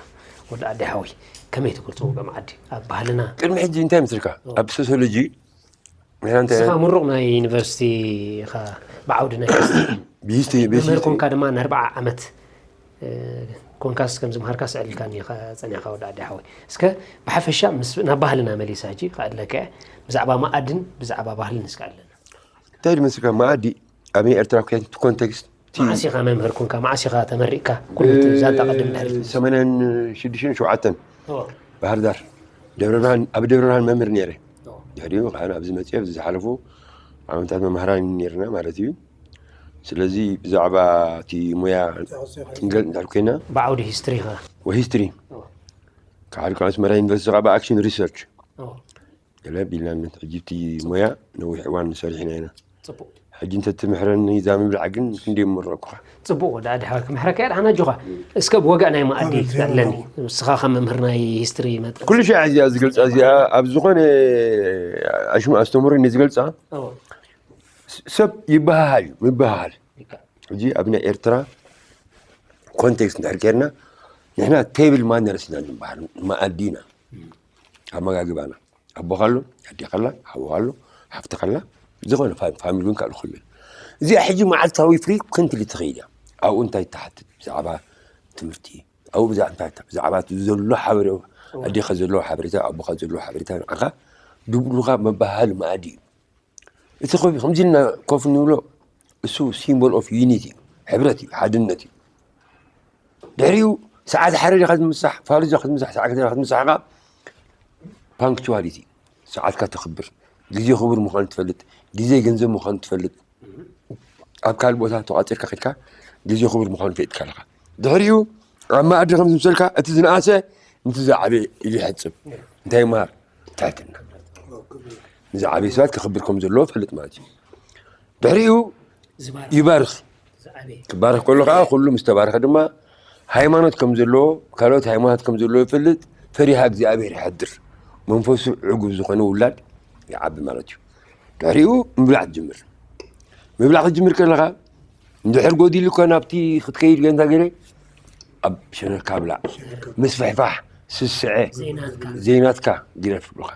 ወዲ ዓዲ ሓወይ፣ ከመይ ትገልጾ ወግዒ መኣዲ? ኣብ ባህልና ቅድሚ ሕጂ እንታይ ምስልካ? ኦ። ኣብ ሶሲዮሎጂ፣ ንሕና እንታይ ንስኻ ምሩቕ ናይ ዩኒቨርሲቲ ኢኻ፣ ብዓውዲ ናይ ሂስትሪ። ብሂስትሪ፣ ብሂስትሪ። መምህር ኮንካ ድማ ንኣርብዓ ዓመት፣ እ፣ ኮንካስ ከም ዝምሃርካ ስዕልካኒ ኢኻ ጸኒሕካ ወዲ ዓዲ ሓወይ። እስከ ብሓፈሻ ምስ፣ ናብ ባህልና መሊሳ ሕጂ ክኣለካ እየ። ብዛዕባ መኣድን ብዛዕባ ባህልን እስከ ኣለና። እንታይ ድመስልካ መኣዲ ኣብ ናይ ኤርትራ ኮን-፣ ኮንቴክስት እቲ መዓስ ኢኻ መምህር ኮንካ? መዓስ ኢኻ ተመሪቕካ? ኩሉ እቲ ዛንታ ቀድም ድሕሪት። ሰማንያን ሽዱሽተን ሸውዓተን ኦ። ባህር ዳር ደብረ ብርሃን፣ ኣብ ደብረ ብርሃን መምህር ነይረ። ኦ። ድሕሪኡ ከኣ ኣብዚ መጽየ፣ ኣብዚ ዝሓለፉ ዓመታት መምሃራን ነይርና ማለት እዩ። ስለዚ ብዛዕባ እቲ ሞያ ክንገልጽ እንድሕር ኮይና ብዓውዲ ሂስትሪ ኢኻ። ወሂስትሪ። ኦ። ካብ ሓደ ካብ ኣስመራ ዩኒቨርሲቲ ከኣ ብኣክሽን ሪሰርች። ኦ። ገለ ቢልና ሕጂ እቲ ሞያ ነዊሕ እዋን ሰሪሕና ኢና። ጽቡቕ። ሕጂ እንተ ትምሕረኒ እዛ ምብላዕ ግን ክንደይ ምመረቕኩኻ። ጽቡቕ ወዲ ዓዲ ሓወይ፣ ክምሕረካ እየ፣ ደሓን ኣጆኻ። እስከ ብወግዒ ናይ መኣዲ ኣበል ክትዕለኒ። ዜና። ንስኻ ከም መምህር ናይ ሂስትሪ መጠን። ኩሉ ሻዕ እዚኣ ዝገልጻ እዚኣ ኣብ ዝኾነ ኣሽሙ ኣስተምህሮ እየ ዝገልጻ። እዎ። ስ-፣ ሰብ ይበሃሃል እዩ፣ ምብሃሃል። ይካ። ሕጂ ኣብ ናይ ኤርትራ ኮንቴክስት እንድሕር ጌርና፣ ንሕና ቴብል ማነርስ ኢና ንበሃል፣ መኣዲ ኢና። ኣመጋግባና። ኣቦኻ ኣሎ፣ ኣዴኻ ኣላ፣ ሓውኻ ኣሎ፣ ሓፍትኻ ኣላ፣ ዝኾነ ፋ-፣ ፋሚሊ እውን ካልእ ክህሉ። እዚኣ ሕጂ መዓልታዊ ፍሪኩንትሊ ትኸይድ እያ። ኣብኡ እንታይ ትሓትት? ብዛዕባ ትምህርቲ፣ ኣብኡ ብዛዕባ እንታይ፣ ብዛዕባ እቲ ዘሎ ሓበሬ-፣ ኣዴኻ ዘለዎ ሓበሬታ፣ ኣቦኻ ዘለዎ ሓበሬታ ንዓኻ ድብሉኻ መበሃሃሊ መኣዲ እዩ። እቲ ኮፍ ከምዚ ኢልና ኮፍ እንብሎ እሱ symbol of unity እዩ፣ ሕብረት እዩ፣ ሓድነት እዩ። ድሕሪኡ ሰዓት ሓደ ዲኻ ትምሳሕ፣ ፋሉጃ ክትምሳሕ፣ ሰዓት ሓደ ዲኻ ትምሳሕ፣ ከዓ punctuality፣ ሰዓትካ ተኽብር፣ ግዜ ክቡር ምዃኑ ትፈልጥ፣ ግዜ ገንዘብ ምዃኑ ትፈልጥ፣ ኣብ ካልእ ቦታ ተቋፂርካ ከድካ ግዜ ክቡር ምዃኑ ፈሊጥካ ኣለኻ። ድሕሪኡ ኣብ መኣዲ ከም ዝምሰልካ እቲ ዝነኣሰ ነቲ ዝዓበየ ኢሉ ይሕጽብ። እንታይ ይመሃር? ትሕትና። ንዝዓበየ ሰባት ከኽብር ከም ዘለዎ ፈልጥ ማለት እዩ። ድሕሪኡ ይባርኽ። ክባርኽ ከሎ ከዓ ኩሉ ምስ ተባረኸ ድማ ሃይማኖት ከም ዘለዎ፣ ካልኦት ሃይማኖት ከም ዘለዎ ይፈልጥ፣ ፈሪሃ እግዚኣብሔር ይሓድር። መንፈሱ ዕጉብ ዝኾነ ውላድ ይዓቢ ማለት እዩ። ድሕሪኡ ምብላዕ ትጅምር። ምብላዕ ክትጅምር ከለኻ እንድሕር ጎዲሉ እኮ ናብቲ ክትከይድ ገንታ ገለ ኣብ ሸነካ ብላዕ፣ ምስፍሕፋሕ፣ ስስዐ፣ ዘይናትካ ግረፍ ይብሉኻ።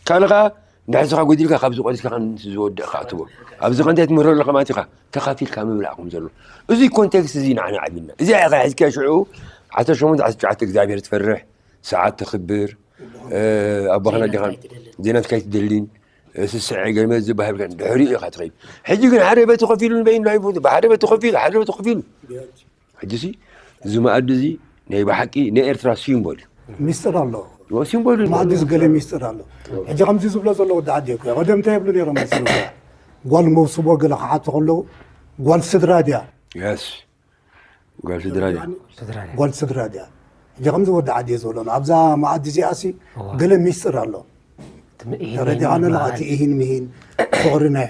ካልእ ከዓ እንድሕር ስኻ ጎዲልካ ካብዚ ቆሪስካ ከም ዝወድእ ከዓ ትቦ ኣብዚ ከንታይ ትምህሮ ኣለኻ ማለት ኢኻ። ተኻፊልካ ምብላዕ ከም ዘሎ እዚ ኮንቴክስት እዚ ንዓና ዓቢና። እዚ ኢኻ ሒዝካ ሽዑ ዓሰርተ ሸሞንተ ዓሰርተ ትሽዓተ እግዚኣብሔር ትፈርሕ፣ ሰዓት ተኽብር፣ ኣቦኻና ዲኻ ዘይናትካ ኣይትደልን፣ ስስዐ ገመ ዝበሃል ድሕሪኡ ኢኻ ትኸይድ። ሕጂ ግን ሓደ ቤት ኮፍ ኢሉ ንበይኑ ናይ ብሓደ ቤት ኮፍ ኢሉ ሓደ ቤት ኮፍ ኢሉ ሕጂ ሲ እዚ መኣዲ እዚ ናይ ብሓቂ ናይ ኤርትራ ሲምቦል እዩ። ሚስጥር ኣሎ። ሲምቦል እዩ። መኣዲ ዝገለ ሚስጥር ኣሎ። ሕጂ ከምዚ ዝብሎ ዘሎ ወዲ ዓዲ እኮ ቀደም እንታይ ይብሉ ነይሮም መሰለካ? ጓል መውስቦ ገለ ክሓቱ ከለዉ ጓል ስድራ ድያ? የስ ጓል ስድራ ድያ? ጓል ስድራ ድያ? ሕጂ ከምዚ ወዲ ዓዲ እዩ ዝብሎ ኣብዛ መኣዲ እዚኣ ሲ ገለ ሚስጥር ኣሎ። ተረዲኻኒ ኣለኻ? እቲ ኢሂን ምሂን ፍቕሪ ናይ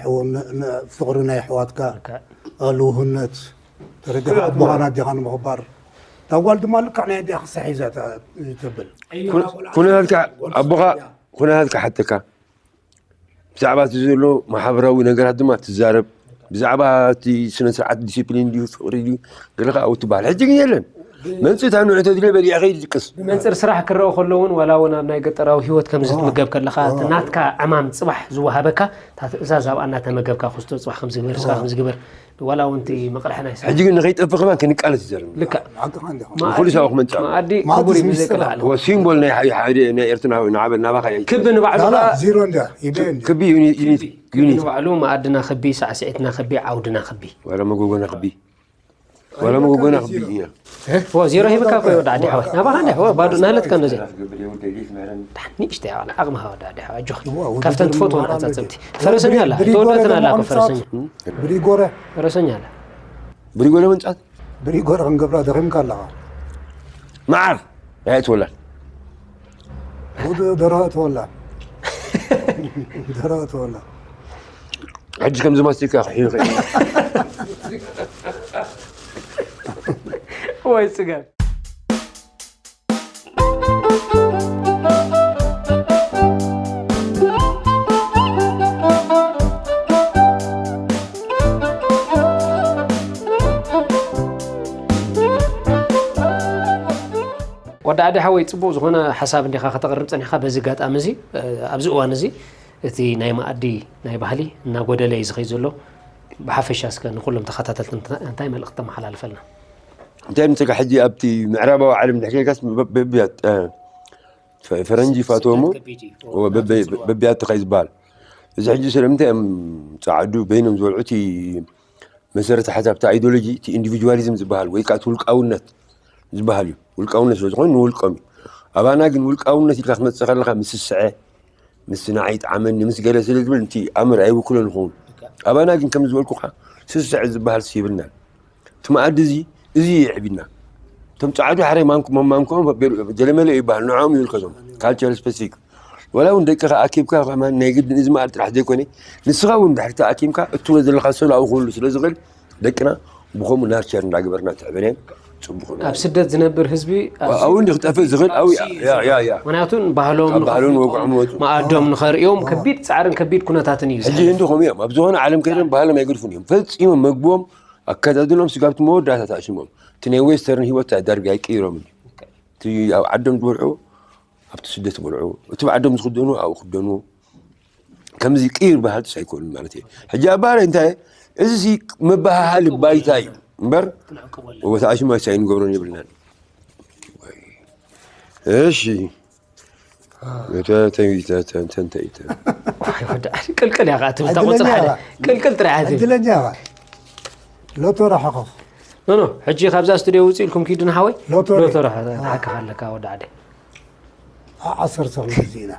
ፍቕሪ ናይ ኣሕዋትካ ልውህነት ተረዲኻ ኣቦኻን ኣዴኻን ምኽባር። እታ ጓል ድማ ልክዕ ናይ ኣዴኻ ክሳሕ ሒዛ ተብል። ኩነታትካ ኣቦኻ ኩነታትካ ሓተካ ብዛዕባ እቲ ዘሎ ማሕበራዊ ነገራት ድማ ትዛረብ። ብዛዕባ እቲ ስነ ስርዓት ዲሲፕሊን ድዩ ፍቕሪ ድዩ ገለ ከዓ ትበሃል። ሕጂ ግን የለን። መንፅእ እታ ንዑ ተድልዮ በሊዐ ከይድ ድቅስ። ብመንፅር ስራሕ ክረአ ከሎ እውን ዋላ እውን ኣብ ናይ ገጠራዊ ህይወት ከምዚ ትምገብ ከለኻ እቲ ናትካ ዕማም ፅባሕ ዝወሃበካ እታ ትእዛዝ ኣብኣ እናተመገብካ ክስቶ ፅባሕ ከምዚ ግበር እስኻ ከምዚ ግበር ዋላ እውን እቲ መቕርሒ ናይ ስራሕ ሕጂ ግን ንኸይጠፍእ ከማን ክንቃለስ ይዘርም። ልክዕ። ሓቅኻ እንዲኻ። ንኹሉ ሰብ ክመንፅእ ኣለዎ። መኣዲ ክቡር እዩ ብዘይ ክልኣሉ። ወሲምቦል ናይ ሓ- ሓደ ናይ ኤርትራዊ ንዓበል ናባኻ እያ። ክቢ ንባዕሉ ላላ ከዓ ዚሮ እንዲያ ኢደ እንዲያ ክቢ ዩኒ- ዩኒቲ ክቢ ዩኒቲ። ንባዕሉ መኣድና ክቢ ሳዕስዒትና ክቢ ዓውድና ክቢ ዋላ መጎጎና ክቢ ዋላ መጎጎና ክቢ እያ። ዎ ዜሮ ሂብካ እኮ ይወዳ ዓዲ ሓወይ ናባኻ እንዲ ሓወ ባዶ ናህለትካ እንዶ ዜሮ ንእሽተይ ዋላ ዓቕምኻ ወዳ ዓዲ ሓወ ኣጆኻ ካብተን ትፈትወን ዓፃፅምቲ ፈረሰኛ ኣላ ኣይተወደትን ኣላ እኮ ፈረሰኛ ብሪጎረ ፈረሰኛ ኣላ ብሪጎረ መንፃት ብሪጎር ክንገብራ ደኺምካ ኣለኻ። መዓር ኣይእትወላን። ደርሆ እትወላ። ደርሆ እትወላ። ሕጂ ከምዚ ማስቲካ ክሕዩ ይኽእል። ወይ ፅገብ። ወዲ ዓዲ ሓወይ ፅቡቕ ዝኾነ ሓሳብ እንዲኻ ከተቕርብ ፀኒሕካ በዚ ኣጋጣሚ እዚ ኣብዚ እዋን እዚ እቲ ናይ መኣዲ ናይ ባህሊ እናጎደለ እዩ ዝኸይድ ዘሎ ብሓፈሻ እስከ ንኩሎም ተኸታተልቲ እንታይ መልእኽቲ ተመሓላልፈልና እንታይ ምትካ ሕጂ ኣብቲ ምዕራባዊ ዓለም ድሕር ጌርካስ በብያ ፈረንጂ ይፋትዎ እሞ በብያ ተኻይ ዝበሃል እዚ ሕጂ ስለምንታይ እዮም ፃዕዱ በይኖም ዝበልዑ እቲ መሰረተ ሓሳብ እቲ ኣይዲዮሎጂ እቲ ኢንዲቪጁዋሊዝም ዝበሃል ወይ ከዓ እቲ ውልቃውነት ዝበሃል እዩ። ውልቃውነት ስለ ዝኾነ ንውልቆም እዩ። ኣባና ግን ውልቃውነት ኢልካ ክመፅእ ከለካ ምስ ስስዐ፣ ምስ ንዓይ ይጥዓመኒ፣ ምስ ገለ ስለ ዝብል እቲ ኣምር ኣይውክሎን ይኸውን። ኣባና ግን ከም ዝበልኩኻ ስስዐ ዝበሃል የብልናን። እቲ መኣዲ እዚ እዚ እዩ የዕቢና። እቶም ፃዕዱ ሓራይ ማንኩ መማንኮም ገለመለ ይበሃል ንዕኦም ይውልከዞም ካልቸር ስፔሲፊክ ወላ እውን ደቅኻ ኣኪብካ ከማን ናይ ግድን እዚ መኣል ጥራሕ ዘይኮነ ንስኻ እውን ድሕሪ ተኣኪምካ እትብሎ ዘለኻ ሰብኣዊ ክህሉ ስለ ዝኽእል ደቅና ብኸምኡ ናርቸር እንዳገበርና ተዕበናዮም ፅቡቕ ኣብ ስደት ዝነብር ህዝቢ ኣብኡ እንዲ ክጠፍእ ዝኽእል ኣው ያ ያ ያ ምክንያቱ ባህሎም ባህሎም ወግዖም ወፁ መኣዶም ንኸርእዮም ከቢድ ፃዕርን ከቢድ ኩነታትን እዩ ሕጂ ህንዲ ከምኡ እዮም ኣብ ዝኾነ ዓለም ከይዶም ባህሎም ኣይገድፉን እዮም ፈፂሞም መግቦም ኣከዳድኖም ስጋብቲ መወዳእታ ተኣሽሞም እቲ ናይ ዌስተርን ህይወት ዳርጋ ኣይቅይሮምን እቲ ኣብ ዓዶም ዝበልዑ ኣብቲ ስደት በልዑ፣ እቲ ብዓዶም ዝኽደኑ ኣብኡ ክደኑ፣ ከምዚ ቅይር በሃልቲ ኣይኮኑን ማለት እየ። ሕጂ ኣባሃላይ እንታይ እየ? እዚ ሲ መበሃሃሊ ባይታ እዩ እምበር ወታ ኣሽሙ ኣይሳ ኣይንገብሮን የብልናን። እሺ ዋይ፣ ወዲ ዓዲ፣ ቅልቅል እያ ከዓ ትብል፣ እታ ቁፅሪ ሓደ። ቅልቅል ጥራሕ እያ ትብል። ዕድለኛ ኢኻ። ሎቶ ረሓኸፍ። ኖ፣ ኖ፣ ሕጂ ካብዛ ስቱዲዮ ውፅእ ኢልኩም ኪዱ ንሓወይ። ሎቶሪ። ሎቶሪ ሓ-፣ ሓቅኻ ኣለካ ወዲ ዓዲ። ዓ-፣ ዓሰርተ ክልተ ዜና።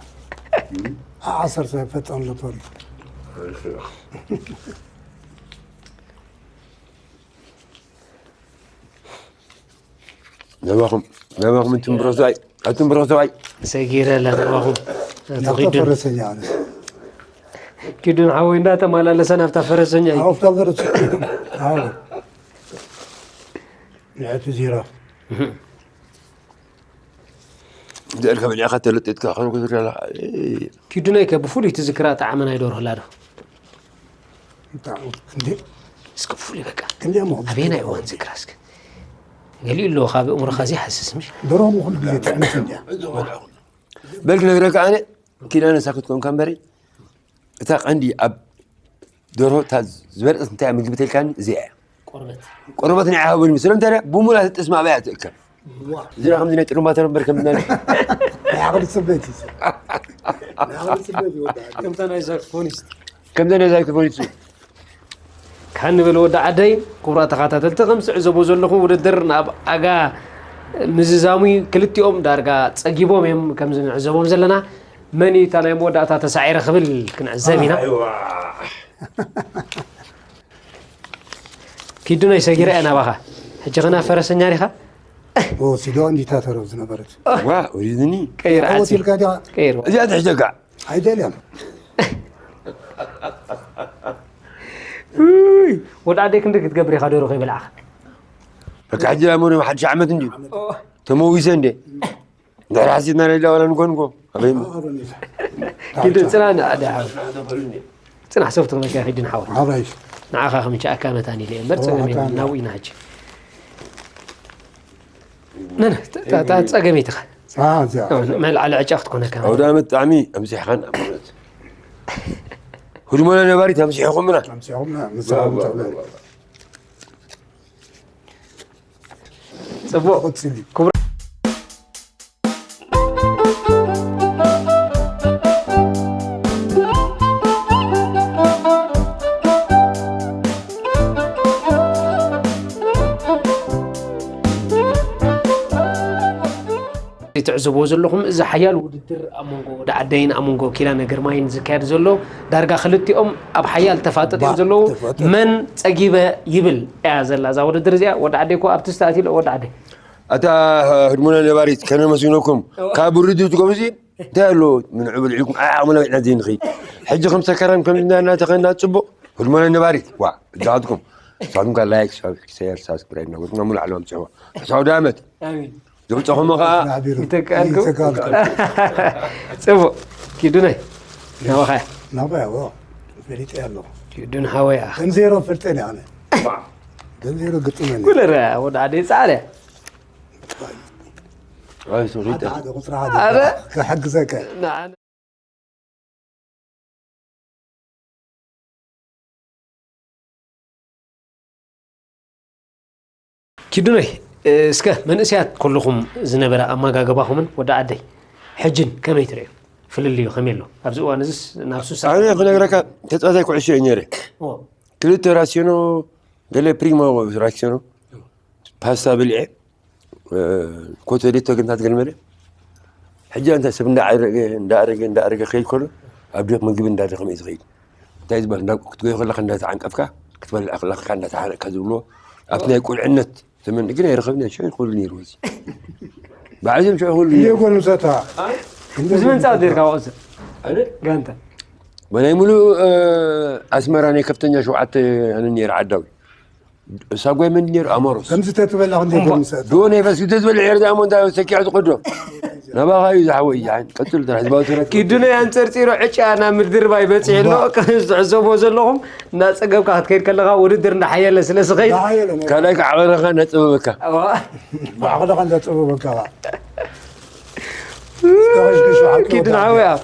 ዓ-፣ ዓሰርተ ፈጣን ሎቶሪ። ናባኹም፣ ናባኹም፣ እትም ብረኽቱ ኣይ፣ ኣቱም ብረኽቱ ኣይ። ሰጊረ ኣላ ናባኹም። ኣቶ ናብታ ኪዱን። ፈረሰኛ ኣነ። ኪዱን ሓወይ እንዳተመላለሰ ናብታ ፈረሰኛ እዩ። ኣብታ ፈረሰኛ። ኣዎ። ንዕቲ ዚራ። እህ። ዘልካ በሊዕካ ተለጢጥካ ከንኩ ትሪኣላ። ኪዱነይ ከ ብፍሉይ ትዝክራ ጣዕሚ ናይ ዶርሆ ኣላ ዶ? እንታይ? እንዴ? እስከ ብፍሉይ በቃ። ክንደይ እሞ? ኣበየናይ እዋን ዝክራ እስከ? ገሊኡ ኣለዎ ካብ ኣእምሮኻ ዘይሃስስ ምሽ? ዶርሆ እሞ ኩሉ ግዜ ጥዕምቲ እንድያ። በል ክነግረካ ኣነ፣ ኪዳነ ሳክት ኮንካ እምበሪ፣ እታ ቀንዲ ኣብ ዶርሆ እታ ዝበለጸት እንታይ ምግቢ ተልካኒ? እዚኣ እያ። ቆርበት። ቆርበት ናይ ሃቡኒ። ስለ እንታይ ደኣ? ብሙላ ትጥስማ ኣበይ እያ ትእከብ? ዋ። እዚኣ ከምዚ ናይ ጥሩምባ ተረምበር ከምዚ ናይ ናይ ዓቕሊ ጽበይቲ እዩ። ናይ ዓቕሊ ጽበይቲ ይወዳል። ከምታ ናይ ሳክስፎኒስት። ከምዚ ናይ ሳክስፎኒስት። ካን ንብል ወዲ ዓደይ፣ ክቡራት ተኸታተልቲ፣ ከም ዝዕዘቦ ዘለኹ ውድድር ናብ ኣጋ ምዝዛሙ ክልቲኦም ዳርጋ ጸጊቦም እዮም ከም ንዕዘቦም ዘለና። መን እዩ እታ ናይ መወዳእታ ተሳዒረ ክብል ክንዕዘብ ኢና። ኣይዋ። ኪዱ ናይ ሰጊራ እያ ናባኻ። ሕጂ ኸና ፈረሰኛ ዲኻ? ኦ፣ ሲዶ እንዲታ ተረብ ዝነበረት። ዋ፣ ወሪድኒ። ቀይር ዓፂ። ወሲልካ ዲኻ? ቀይር። እዚኣ ትሕሸካ። ኣይደልያን። ውይ፣ ወዲ ዓደይ ክንዲ ክትገብር ኢኻ ዶሮ ከይበላዕኻ። በቃ ሕጂ ላሞኒ ሓድሽ ዓመት እንድዩ። ኦ። ተመዊሰ እንዴ? እንድሕር ሓሲብና ሌላ ዋላ ንኮን እኮ። ኣበይ? ኪዱ ጽናን ኣደ ሓው። ጽናሕ ሰብቲ ክበካ ኪዱ ንሓወ። ኣበይ? ንዓኻ ከምቻ ኣካ መታን ኢለ እምበር ኦ፣ ጸገም ኣካ የብሉን። ናብኡ ኢና ሕጂ። ነነ፣ ታ-፣ ታ-፣ ታ-፣ ጸገም ይትኻ። አ፣ እዚኣ። ኦ፣ መልዓሊ ዕጫ ክትኮነካ። ኣውደ ዓመት ጣዕሚ ኣምሲሕኻን ኣብ እውነት። ህድሞና ነባሪት ኣምሲሕኹምና። ኣምሲሕኹምና፣ ምስ ዋ፣ ዋ፣ ሰላም ዋ፣ ተብለኒ። ዋ። ጽቡቕ። ቀጽሊ። ክቡር ትዕዘብዎ ዘለኹም፣ እዚ ሓያል ውድድር ኣብ መንጎ ወዲ ዓደይን ኣብ መንጎ ኪዳነ ግርማይን ዝካየድ ዘሎ፣ ዳርጋ ክልቲኦም ኣብ ሓያል ተፋጠጥ እዮም ባ-፣ ዘለዉ። ተፋጠጥ። መን ጸጊበ ይብል እያ ዘላ እዛ ውድድር እዚኣ። ወዲ ዓደይ እኮ ኣብቲ ስታኣት ኢሉ፣ ወዲ ዓደይ። ኣታ ህድሞና ነባሪት፣ ከነ መሲኖኩም፣ እዋ። ካብ ብርዱ ትጎብዚ፣ እንታይ ኣሎ? ምን ዕብል ዒልኩም፣ ኣይ፣ ዓቕምና በሊዕና ዘይንኸይድ። ሕጂ ከም ሰከራን ከም እንዳ እናተኸና ጽቡቕ፣ ህድሞና ነባሪት፣ ዋ፣ እጃትኩም። ሳቱም ከ ላይክ፣ ሸር፣ ሳብስክራይብ እናገርኩም፣ ናብ ሙሉ ዓለም ኣምጽሕዋ። ርሑስ ኣውደ ዓመት። ኣሜን። ዘውፀኹሞ ኸዓ ይተካልኩም። ይተካልኩም። ጽቡቕ። ኪዱነይ፣ ናባኻ እያ። ናባይ፣ ዋ፣ ፈሊጠ ኣለኹ። ኪዱን ሓወይ፣ ኣኽ። ከም ዜሮ ፈልጠን እየ ኣነ። ከም ዜሮ ግጥመን እየ። ኩሉ ርኣ፣ ወዲ ዓደይ ጻዕር እያ። ኣይ፣ ሶሪ፣ ሓደ፣ ሓደ፣ ቁፅሪ ሓደ። ኣረ? ክሕግዘካ። ንዓና። ኪዱነይ፣ እስከ መንእሰያት ከለኹም ዝነበረ ኣመጋግባኹምን ወዲ ዓደይ ሕጅን ከመይ ትርእዩ? ፍልልዩ ከመይ ኣሎ? ኣብዚ እዋን እዚስ ናብ ሱስ ኣነ ክነግረካ ተጻዋታይ ኩዕሾ እየ ነይረ። ኦ። ክልተ ራሲዮኖ፣ ገለ ፕሪሞ ራሲዮኖ፣ ፓስታ ብልዐ፣ እ፣ ኮተሌቶ ግን እንታይ ትገርመለ? ሕጂ ኣንታ ሰብ እንዳዓረገ፣ እንዳኣረገ፣ እንዳኣረገ ክኸይድ ከሎ፣ ኣብ ደቕ ምግቢ እንዳደኸመ እዩ ዝኸይድ። እንታይ ዝበሃል? እንዳ-፣ ክትጎይ ከለኻ እንዳተዓንቀፍካ፣ ክትበልዕ ከለኻ እንዳተሓረቕካ ዝብልዎ፣ ኣብቲ ናይ ቁልዕነት ዘመን ግን ኣይረኸብናን፣ ሽዑ ይኽእሉ ነይሩ እዚ። ባዕሎም ሽዑ ይኽእሉ እንዴ ነይሩ። ኮኑ ሰታ? ምስ መን ጻወት ነይርካ ወቕቲ? ኣነ? ጋንታ። ብናይ ሙሉእ፣ እ፣ ኣስመራ ናይ ከፍተኛ ሸውዓተ ኣነ ነይረ ዓዳዊ። ሳጓይ መን ነይሩ? ኣማሮስ። ከምዚ ተትበላ ክንደይ እምቧ። ኮኑ ሰታ? ዶ ናይ በስኪ ተዝበልዕ ኤርትራ እሞ እንታይ ሰኪዐ ዝኸዶ? ናባኻ እዩ ዝሓወይ፣ ይሓን። ቀጽል ጥራሕ ህዝባዊ ስራሕ። ኪዱነ ኣንጸርጺሩ ዕጫ ናብ ምድርባይ በጺሑ ኣሎ። እምቧ። ከም ዝዕዘቦ ዘለኹም፣ እናጸገብካ ክትከይድ ከለኻ ውድድር እንዳሓየለ ስለ ዝኸይድ። እንዳሓየለ ነው። ካልኣይ ከዓ ዓቐንኻ እናጸበበካ። ኣዋ። ብዓቕልኻ እንዳጸበበካ። እስከ ኸሽክሽ ሓቂ ኪዱን ወዳቂ። ሓወይ ኣብ።